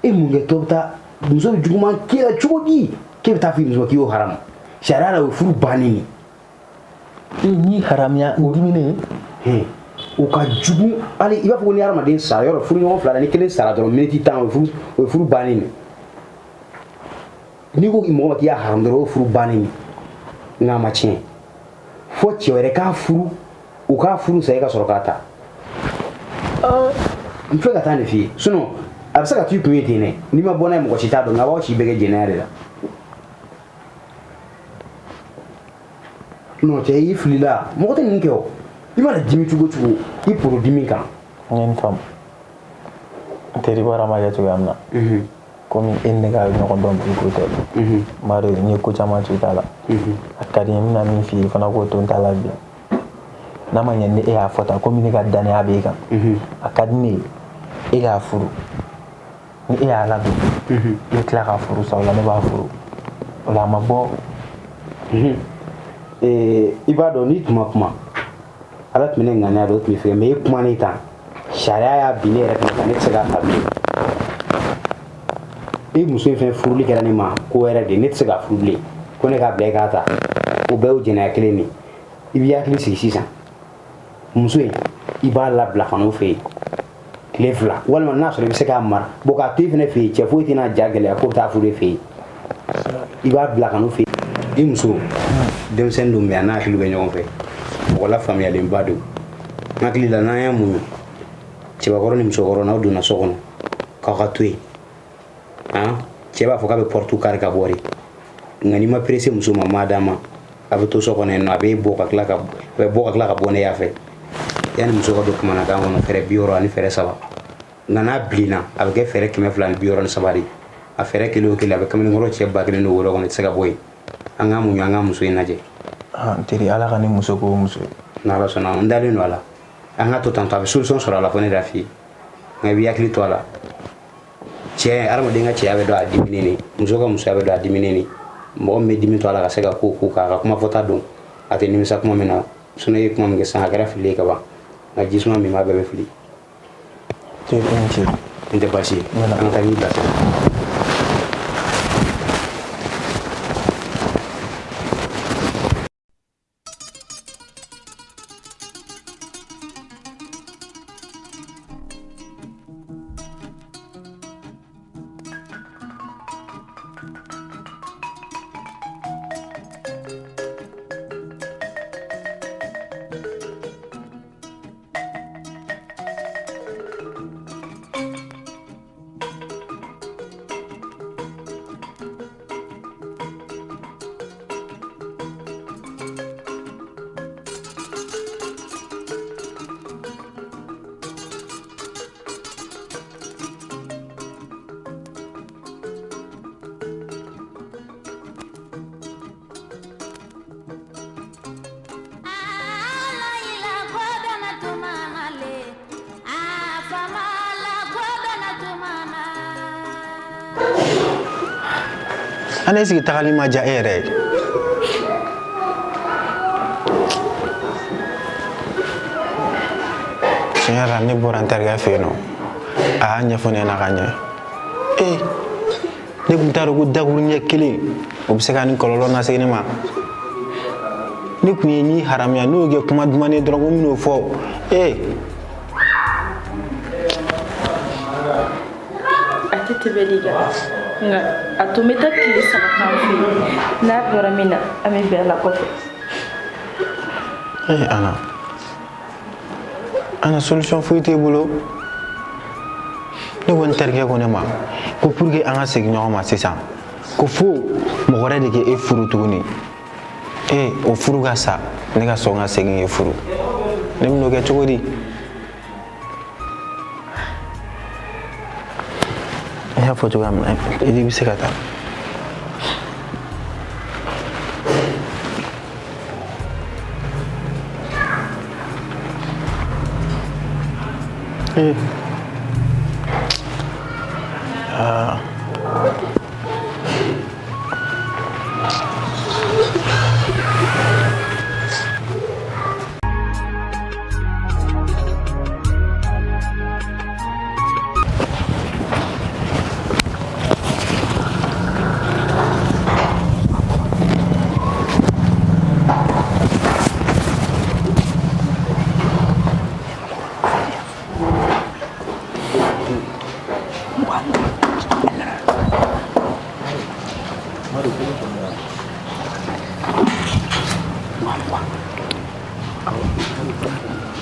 Speaker 1: E mun kɛ tɔ bɛ taa muso bɛ juguman k'i la cogo di? K'e bɛ taa fɔ i muso k'i y'o haramu. Sariya la o ye furu bannen de.
Speaker 7: E n'i haramuya n diminen.
Speaker 1: O ka jugu hali i b'a fɔ ko ni hadamaden sara yɔrɔ furuɲɔgɔn fila la ni kelen sara dɔrɔn miniti 10 o ye furu bannen de. N'i ko mɔgɔ ma k'i y'a haramu dɔrɔn o ye furu bannen de. Nka a ma tiɲɛ. Fo cɛ wɛrɛ k'a furu u k'a furu sa e ka sɔrɔ k'a ta. N fɛ ka taa nin f'i ye sinon a bɛ se ka to i kun ye ten dɛ n'i ma bɔ n'a ye mɔgɔ si t'a dɔn nka a b'aw si bɛɛ kɛ jɛnɛya de la. Non cɛ i filila mɔgɔ tɛ ninnu kɛ o i mana dimi cogo o cogo i poro dimi kan.
Speaker 7: N ye nin faamu n teri bɔra ma kɛ cogoya min na komi e ni ne ka ɲɔgɔn dɔn bi ko tɛ n b'a dɔn n ye ko caman to i ta la a ka di n ye n bɛna min f'i ye i fana k'o to n ta la bi n'a ma ɲɛ ni e y'a fɔ tan komi ne ka danaya b'e kan a ka di ne ye e k'a furu ni e y'a ladon i bɛ tila k'a furu sa o la ne b'a furu o la a ma bɔ.
Speaker 1: I b'a dɔn n'i tun ma kuma ala tun bɛ ne ŋaniya dɔn o tun bɛ fɛ mais e kumanen tan sariya y'a bin ne yɛrɛ fana kan ne tɛ se k'a ta bilen e muso in fɛnɛ furuli kɛra ne ma ko wɛrɛ de ne tɛ se k'a furu bilen ko ne k'a bila e k'a ta o bɛɛ y'o jɛnɛya kelen de i b'i hakili sigi sisan muso in i b'a labila ka n'o fɛ yen tile 2 walima n'a sɔrɔ i bɛ se k'a mara bon k'a to i fɛnɛ fɛ yen cɛ foyi tɛna ja gɛlɛya k'o bɛ taa furu e fɛ yen i b'a bila ka n'o fɛ yen i muso denmisɛnnin don mais a n'a hakili bɛ ɲɔgɔn fɛ mɔgɔ lafaamuyalenba don n hakili la n'an y'a muɲu cɛbakɔrɔ ni musokɔrɔ n'aw donna so kɔnɔ k'aw ka to yen han cɛ b'a fɔ k'a bɛ porte kari ka bɔ de nka n'i ma pressé muso ma maa d'a ma a bɛ to so kɔnɔ yen nɔ a bɛ bɔ ka tila ka a bɛ bɔ ka tila ka bɔ ne y'a fɛ yanni muso ka don kamanagan kɔnɔ fɛɛrɛ 60 ani fɛɛrɛ 3 nka n'a bilenna a bɛ kɛ fɛɛrɛ 263 de a fɛɛrɛ kelen o kelen a bɛ kamalenkɔrɔ cɛ 1000 don wolo kɔnɔ i tɛ se ka bɔ yen an k'a muɲu an ka muso in lajɛ.
Speaker 7: N teri ala ka ne muso k'o muso ye.
Speaker 1: N'ala sɔnna n dalen don a la an ka to tantɔ a bɛ solution sɔrɔ a la fo ne da f'i ye nka i b'i hakili to a la cɛ hadamaden ka cɛya bɛ dɔn a diminen de muso ka musoya bɛ dɔn a diminen de mɔgɔ min bɛ dimi to a la ka se ka ko k'a ka kuma fɔta dɔn a tɛ nimisa kuma min na sinon e ye kuma min kɛ sisan a kɛra fili ye ka ban nka jisuma min b'a bɛɛ bɛ fili. N tɛ baasi ye an ka taa n'i bilasira.
Speaker 7: An ne sigi tagali ma diya e yɛrɛ ye. Tiɲɛ yɛrɛ la ne bɔra n terikɛ fɛ yen nɔ a y'a ɲɛfɔ ne ɲɛna ka ɲɛ ee ne tun t'a dɔn ko dakuruɲɛ kelen o bɛ se ka nin kɔlɔlɔ lase ne ma ne tun ye ni haramuya n'o kɛ kuma duman ye dɔrɔn ko n bɛn'o fɔ ee
Speaker 13: a tɛ tɛmɛ nin kan nka a to n bɛ taa tile 3 k'an fɛ yen n'a bɔra min na an bɛ bɛn a la kɔfɛ.
Speaker 7: Ee Ana Ana solution foyi t'e bolo ne ko n terikɛ ko ne ma ko pour que an ka segin ɲɔgɔn ma sisan ko fo mɔgɔ wɛrɛ de k'e furu tuguni ee o furu ka sa ne ka sɔn ka segin k'e furu ne bɛn'o kɛ cogo di i y'a fɔ cogoya min na i bɛ se ka taa. Ee. Aa.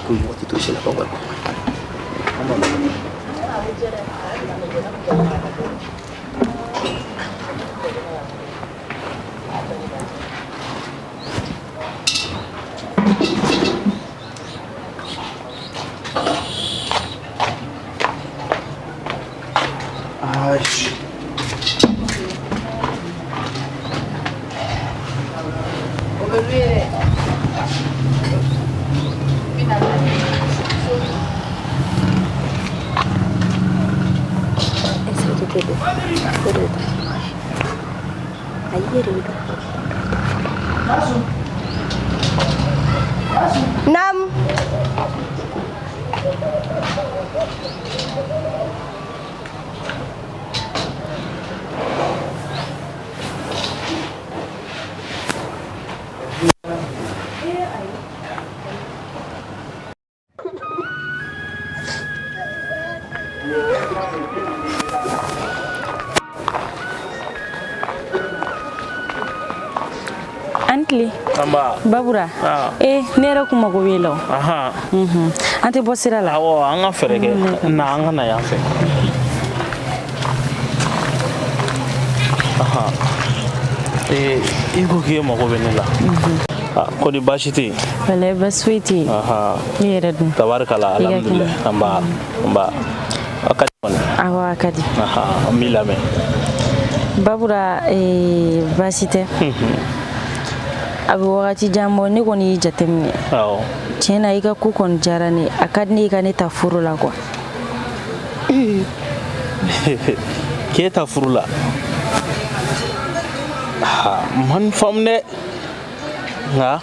Speaker 1: Ko mɔgɔ tɛ to si la ka wari. Ayi.
Speaker 4: Nam.
Speaker 13: An tile.
Speaker 11: Anba.
Speaker 13: Babura. Eh, ne yɛrɛ kun mago b'e la o.
Speaker 11: Ahan.
Speaker 13: An tɛ bɔ sira la.
Speaker 11: Awɔ, an ka fɛɛrɛ kɛ. Na an ka na yan fɛ. Ahan. Ee, i ko k'e mago bɛ ne la. Ah, ko di baasi tɛ yen?
Speaker 13: Walayi baasi foyi tɛ yen.
Speaker 11: Ahan.
Speaker 13: Ne yɛrɛ dun?
Speaker 11: Tabarikala,
Speaker 13: I ka
Speaker 11: alhamdulilayi.
Speaker 13: kɛnɛ.
Speaker 11: Anba, anba. A ka di kɔni.
Speaker 13: Awɔ, a ka di.
Speaker 11: Ahan, n b'i lamɛn.
Speaker 13: Babura, ee, baasi tɛ. A bɛ wagati jan bɔ, ne kɔni y'i jateminɛ.
Speaker 11: Awɔ.
Speaker 13: Tiɲɛ na, i ka ko kɔni diyara ne ye. A ka di ne ye i ka ne ta furu la quoi.
Speaker 11: K'e ta furu la? Ha, n ma nin faamu dɛ. Nka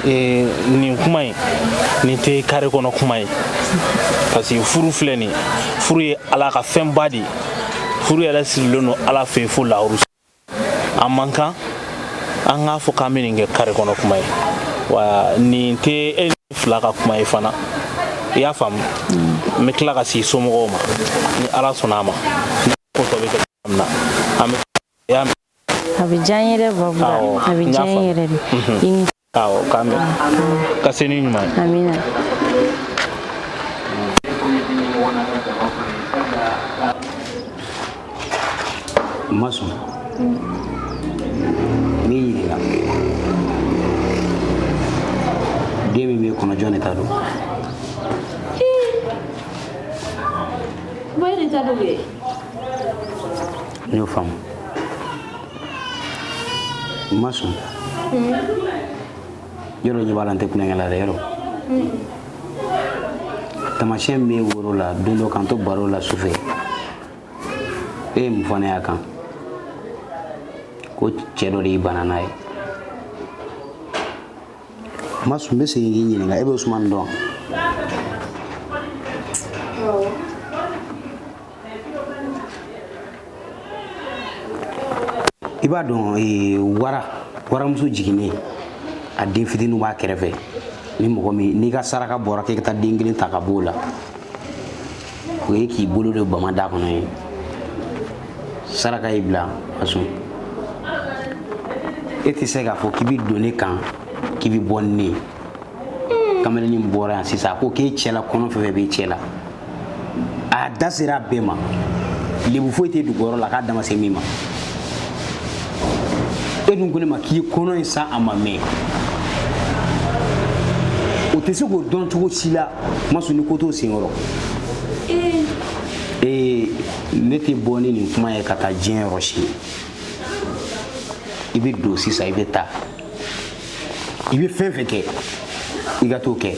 Speaker 11: nin kuma in, nin tɛ kare kɔnɔ kuma ye, parce que furu filɛ nin ye, furu ye Ala ka fɛnba de ye. Furu yɛrɛ sirilen don Ala fɛ yen fo lahuru. A man kan an k'a fɔ k'an bɛ nin kɛ kare kɔnɔ kuma ye, wa nin tɛ e ni fila ka kuma ye fana. I y'a faamu? N bɛ tila ka sigi somɔgɔw ma, ni Ala sɔnna a ma, ni ko tɔ bɛ kɛ cogoya min na, an bɛ, i y'a mɛn?
Speaker 13: A bɛ diya n ye dɛ, Babura.
Speaker 11: Awɔ,
Speaker 13: A bɛ
Speaker 11: n y'a
Speaker 13: diya n ye
Speaker 11: faamu.
Speaker 13: yɛrɛ de. I ni.
Speaker 11: Awɔ, k'an bɛn. Ka se ni ɲuman ye.
Speaker 13: Amina.
Speaker 1: N ma sɔn. N b'i ɲininka. Den min b'e kɔnɔ, jɔn de ta don?
Speaker 2: Ba, e de ta don kɛ.
Speaker 1: N y'o faamu. N ma sɔn. Yɔrɔ ɲɛ b'a la, n tɛ kulonkɛ la dɛ, yɔrɔ. Taamasiyɛn min b'e woro la, don dɔ k'an to baro la su fɛ, e ye mun fɔ ne y'a kan? Ko cɛ dɔ de y'i bana n'a ye. Ma sɔn, n bɛ segin k'i ɲininka, e bɛ Usumani dɔn? I b'a dɔn, wara waramuso jiginnen, a den fitininw b'a kɛrɛfɛ. Ni mɔgɔ min n'i ka saraka bɔra k'e ka taa den kelen ta ka b'o la, o ye k'i bolo don bama da kɔnɔ ye. Saraka y'i bila a sun. E tɛ se k'a fɔ k'i bɛ don ne kan k'i bɛ bɔ ni ne ye. Kamalennin bɔra yan sisan, a ko k'e cɛ la, kɔnɔ fɛn fɛn b'e cɛ la, a da sera a bɛɛ ma. Lebu foyi tɛ dugu yɔrɔ la k'a dama se min ma. E dun ko ne ma k'i ye kɔnɔ in san a ma mɛn. O tɛ se k'o dɔn cogo si la, Masu, ni ko t'o senkɔrɔ. Ee, ne tɛ bɔ ni nin kuma ye ka taa diɲɛ yɔrɔ si. I bɛ don sisan, i bɛ taa, i bɛ fɛn fɛn kɛ, i ka t'o kɛ.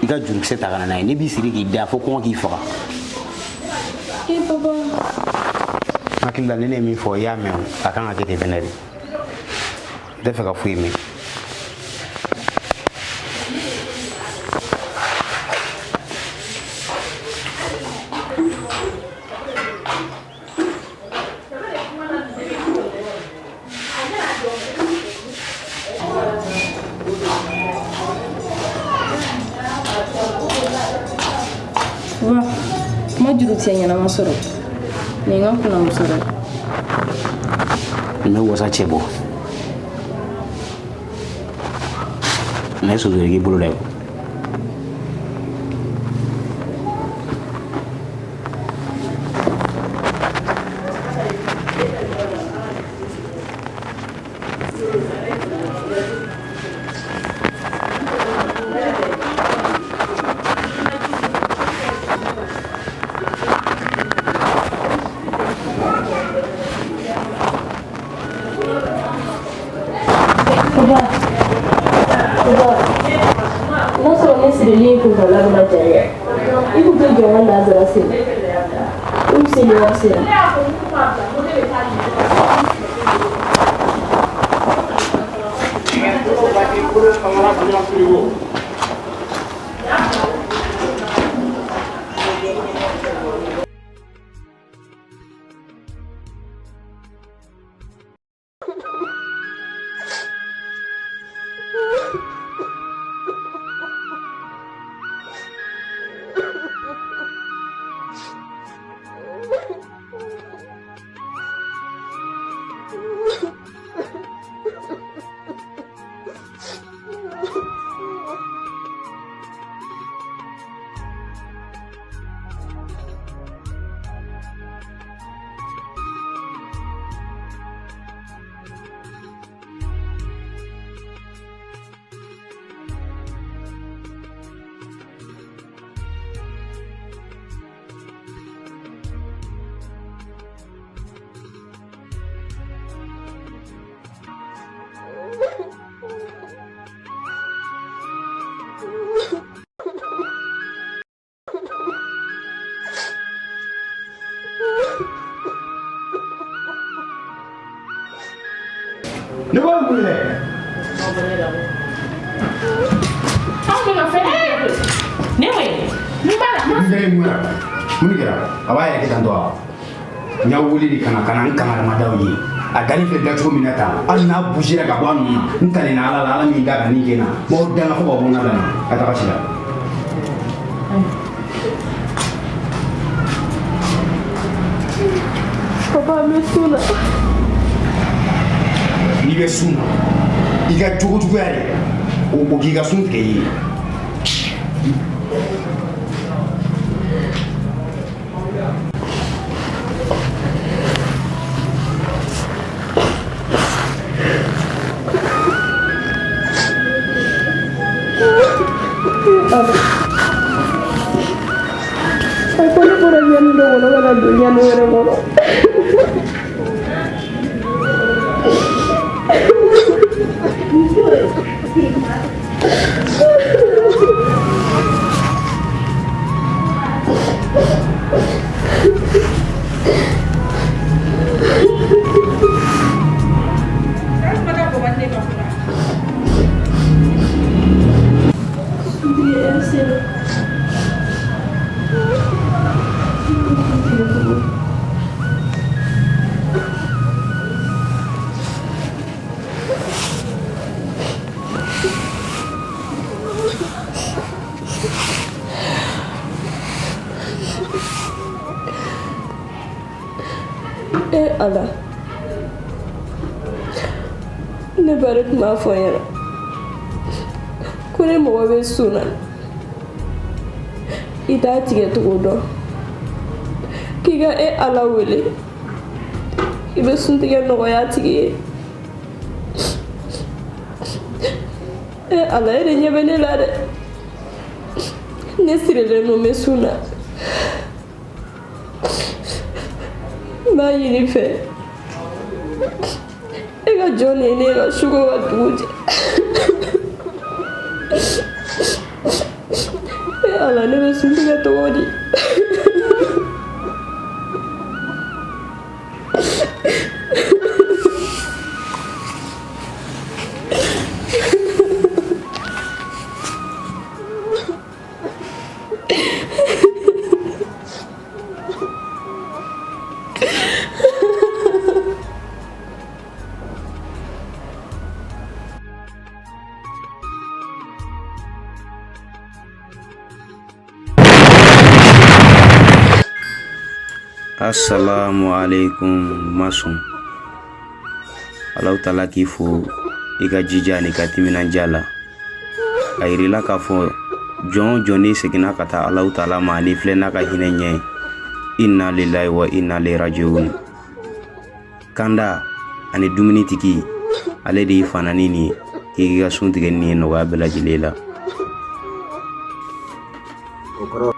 Speaker 1: I ka jurukisɛ ta ka na n'a ye. Ne b'i siri k'i da fo kɔngɔ k'i faga.
Speaker 2: Eh papa.
Speaker 1: N hakili la, ni ne ye min fɔ, i y'a mɛn. O a kan ka kɛ ten fɛnɛ de. N tɛ fɛ ka foyi mɛn.
Speaker 4: Wa n ma jurukisɛ ɲɛnama sɔrɔ. Nin ye n ka kunnamusɔrɔ ye.
Speaker 5: N bɛ wasa cɛ bɔ. Ne soso k'i bolo dɛ.
Speaker 4: N'a sɔrɔ ne sirili in kuntaala bɛna janya, i kun tɛ jɔ n ka lazara seli i seli wari sera.
Speaker 1: Ne b'a mun yɛrɛ?
Speaker 12: Anw bɛ ka fɛn de kɛ koyi. Ne ko ye, mun b'a la?
Speaker 1: Mun kɛra mun kɛra? Mun de kɛra? A b'a yɛrɛ kɛ tan tɔ wa? N y'a wele de ka na ka na n kangarimadaw ye. A dalen filɛ dacogo min na tan, hali n'a bougera ka bɔ a nɔ na, n kalenna Ala la, Ala min da ka nin kɛ n na, n b'aw danga fo ka bɔ n ka da la, ka taga si la.
Speaker 4: Papa, n bɛ sun na.
Speaker 1: N'i bɛ sun na, i ka jogojuguya de, o k'i ka sun tigɛ i ye.
Speaker 4: A ko ne bɔra ɲani dɔ kɔnɔ ka na don ɲani wɛrɛ kɔnɔ. E Ala, ne ba de tun b'a fɔ n ɲɛna ko ni mɔgɔ bɛ sun na, i t'a tigɛ cogo dɔn, k'i ka e Ala wele, i bɛ suntigɛ nɔgɔya a tigi ye. E Ala, e de ɲɛ bɛ ne la dɛ, ne sirilen don, n bɛ sun na. N b'a ɲini i fɛ, e ka jɔn de ye ne ka su ko ka dugu jɛ. E Ala, ne bɛ sun tigɛ cogo di?
Speaker 5: Assalamu alaikum masun. Alahu taala k'i fo i ka jija n'i ka timinandiya la. A yirila k'a fɔ jɔn o jɔn n'i seginna ka taa Alahu taala ma n'i filɛ n'a ka hinɛ ɲɛ ye. Inna lillahi wa inna ilaihi rajiun. Kanda ani dumunitigi ale de y'i fana ni nin ye k'i k'i ka sun tigɛ nin ye nɔgɔya bɛɛ lajɛlen la.
Speaker 1: O kɔrɔ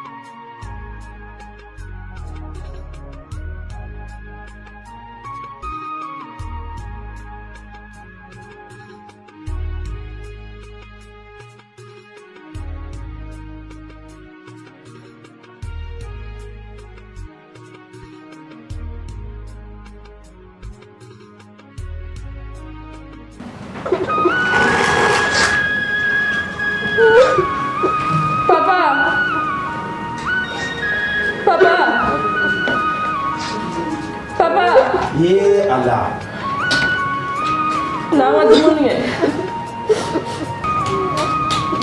Speaker 4: Papa! Papa! Papa!
Speaker 1: Ye ala.
Speaker 4: Na an ka dumuni kɛ.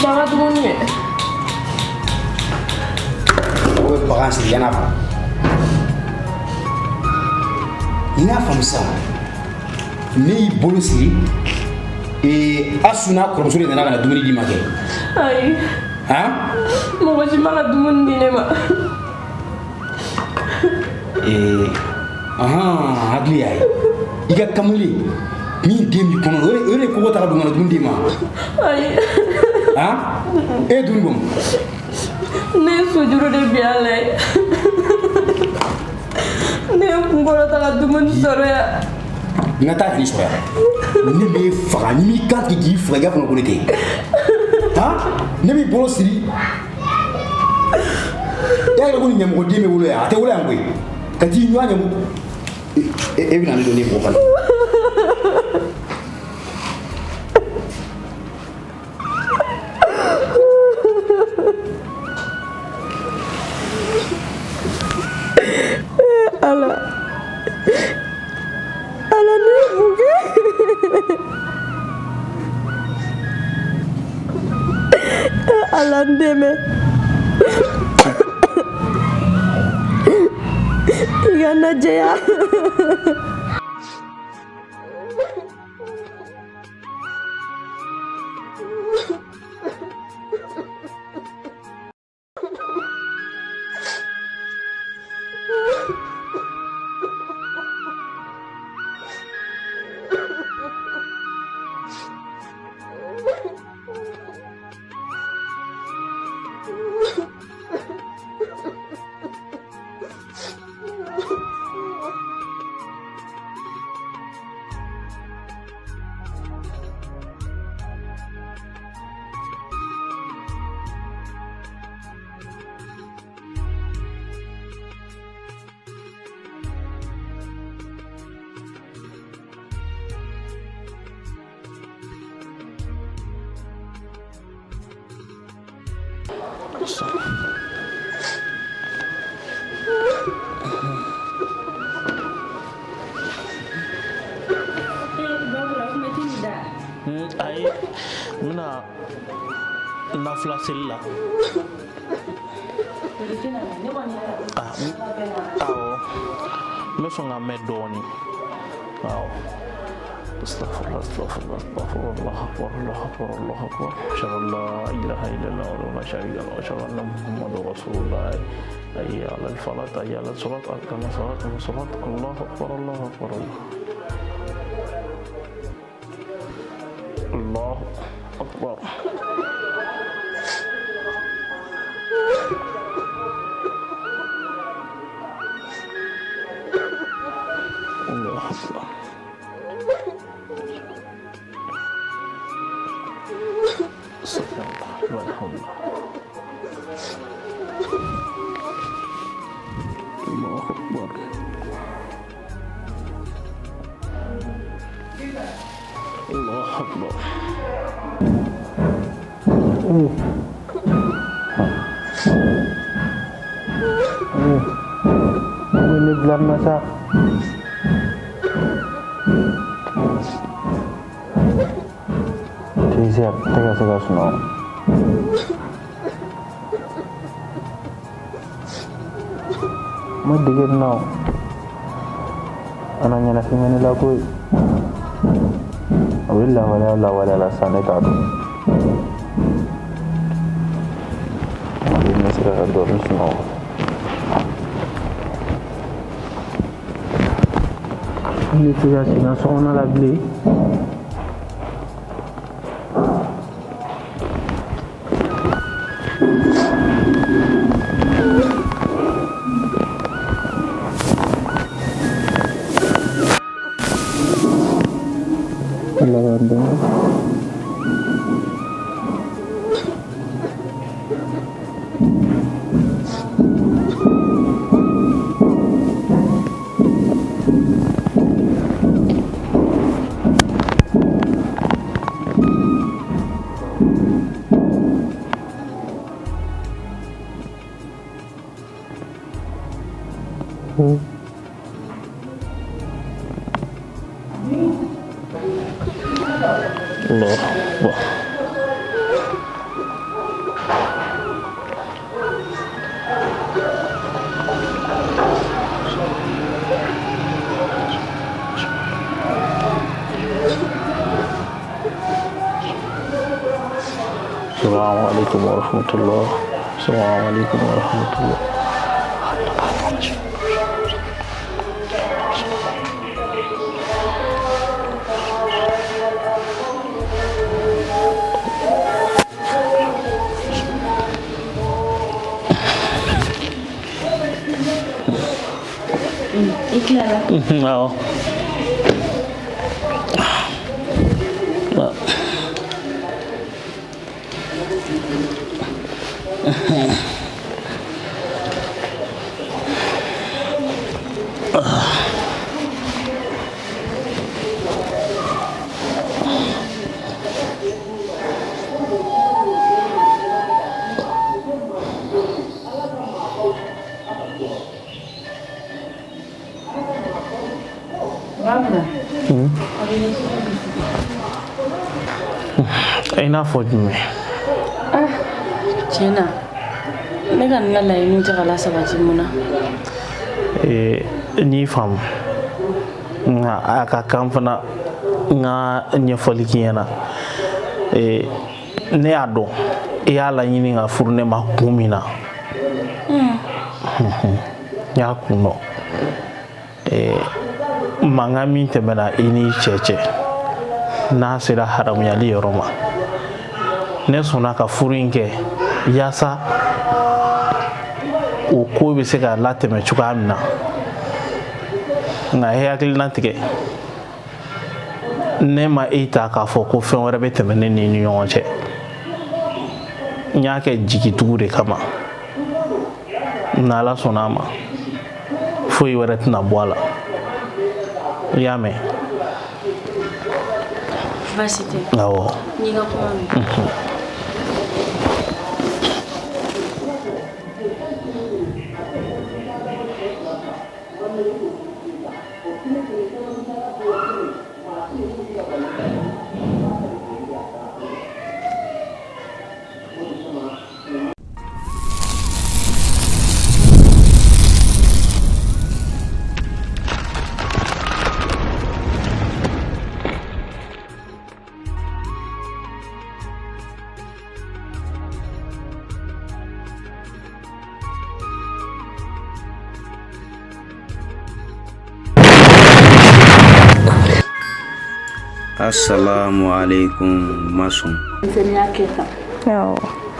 Speaker 4: Na an ka dumuni kɛ.
Speaker 1: O bɛ bagan siri yan'a fa. N y'a faamu sisan. Ne y'i bolo siri ee Asu n'a kɔrɔmuso de nana ka na dumuni d'i ma kɛ.
Speaker 4: Ayi.
Speaker 1: Han?
Speaker 4: Mɔgɔ si ma na dumuni di ne ma.
Speaker 1: Ee ahan hakili y'a ye. I ka kamalen min den b'i kɔnɔ o de kogo ta ka don ka na dumuni d'i ma.
Speaker 4: Ayi.
Speaker 1: Han? E ye dumuni bɔ min?
Speaker 4: Ne ye sojuru de bin a la ye. Ne ye kunkɔrɔta ka dumuni sɔrɔ yan.
Speaker 1: N ka taa fini sɔrɔ yan. Ne b'e faga ni m'i kan tigɛ k'i faga i k'a fɔ ko ne tɛ. Han? Ne b'i bolo siri. E yɛrɛ ko ni ɲɛmɔgɔden bɛ wolo yan a tɛ wolo yan koyi. Ka t'i ɲɔgɔn ɲɛmɔgɔ. E bɛna ne don ne mɔgɔ kan.
Speaker 4: Ala Ala ne ye mun kɛ Ala n dɛmɛ i ka n lajɛya.
Speaker 11: Ayi, n bɛna nafila seli la. Awɔ, n bɛ sɔn ka mɛn dɔɔnin. Awɔ. Astaghfirullah, astaghfirullah, astaghfirullah, Allahu akbar, Allahu akbar, Allahu akbar. Ashhadu an la ilaha illallah wa la sharika lahu, ashhadu anna Muhammadan rasulullah. Hayya ala al-falah, hayya ala salat, aqama salat, salat, Allahu akbar, Allahu akbar, Allahu akbar. Allahu akbar. Subhanallah, walhamdulillah. Allahu akbar. Allahu akbar.
Speaker 7: Ne bila nin na sa. Tɛ tɛ ka se ka sunɔgɔ. Ma dege nin na o. A na ɲɛnafin bɛ ne la koyi. A bɛ lawaleya lawaleya la sisan, ne t'a dɔn. Ne sera ka dɔɔnin sunɔgɔ.
Speaker 11: Ne tɛ ka sigi n ka sokɔnɔna la bilen.
Speaker 7: Ala k'an dɛmɛ.
Speaker 11: Allah Akbar.
Speaker 7: Assalamu alaikum wa rahmatullah. Assalamu alaikum wa rahmatullah.
Speaker 13: I tilala?
Speaker 11: Awɔ. I n'a fɔ jumɛn?
Speaker 12: Tiɲɛ na, ne ka nin ka laɲiniw tɛ ka lasabati mun na?
Speaker 11: N'i faamu, nka a ka kan fana n ka ɲɛfɔli k'i ɲɛna. Ne y'a dɔn i y'a laɲini ka furu ne ma kun min na, n y'a kun dɔn. Mankan min tɛmɛna i n'i cɛ cɛ, n'a sera haramuyali yɔrɔ ma, ne sɔnna ka furu in kɛ yaasa o ko bɛ se ka latɛmɛ cogoya min na. Nka e hakilina tigɛ, ne ma e ta k'a fɔ ko fɛn wɛrɛ bɛ tɛmɛ ne ni ɲɔgɔn cɛ. N y'a kɛ jigitugu de kama. N'Ala sɔnna a ma, foyi wɛrɛ tɛna bɔ a la. I y'a mɛn?
Speaker 12: Baasi tɛ.
Speaker 11: Awɔ.
Speaker 12: N'i ka kuma mɛn.
Speaker 5: Assalamu alaikum masun.
Speaker 2: Denmisɛnninya kɛ tan,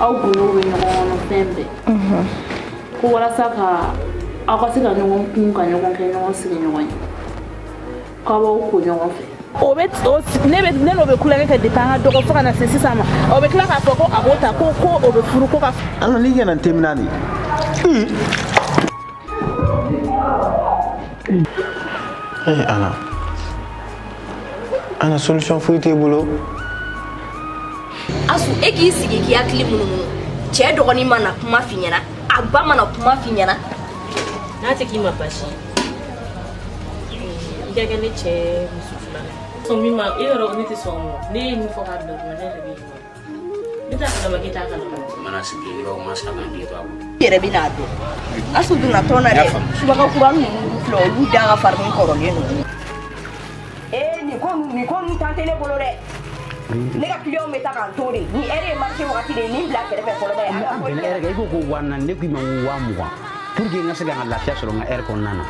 Speaker 2: aw gundow bɛ ɲɔgɔn kɔnɔ fɛn bɛɛ, ko walasa ka aw ka se ka ɲɔgɔn kun, ka ɲɔgɔn kɛ ɲɔgɔn sigiɲɔgɔn ye, k'aw b'aw ko ɲɔgɔn fɛ. O bɛ o ne bɛ ne n'o bɛ kulonkɛ kɛ depuis an ka dɔgɔ fo ka na se sisan ma, o bɛ tila k'a fɔ ko a b'o ta, ko o bɛ furu ko ka.
Speaker 7: Ala n'i kana n temina de.
Speaker 3: Eh Ala. Ana solution foyi t'e bolo.
Speaker 4: Asu, e k'i sigi k'i hakili munumunu. Cɛ dɔgɔnin mana kuma f'i ɲɛna, a ba mana kuma f'i ɲɛna.
Speaker 12: N'a tɛ k'i ma baasi ye, i ka kɛ ne cɛ muso filanan. Sɔn min ma, e yɛrɛ ne tɛ sɔn o ma. Ne ye min fɔ k'a bila kuma, ne yɛrɛ bɛ yen. Ne t'a kalama k'e t'a kalama.
Speaker 5: Mana sigi i b'a fɔ ma sa kan k'i to a bolo.
Speaker 14: I yɛrɛ bɛ n'a dɔn. Asu donna tɔn na dɛ. Subaka kura ninnu filɛ, olu da ka farin kɔrɔlen ninnu. Ee, nin Nin ko ninnu temps tɛ ne bolo dɛ. Ne ka client bɛ taa k'an to de. Nin heure ye marché wagati de ye, nin bila kɛrɛfɛ fɔlɔ bɛ.
Speaker 1: An bɛnna heure kan, i ko ko 4000, ne ko i ma ko 20 000 pour que n ka se ka n ka lafiya sɔrɔ n ka heure kɔnɔna na.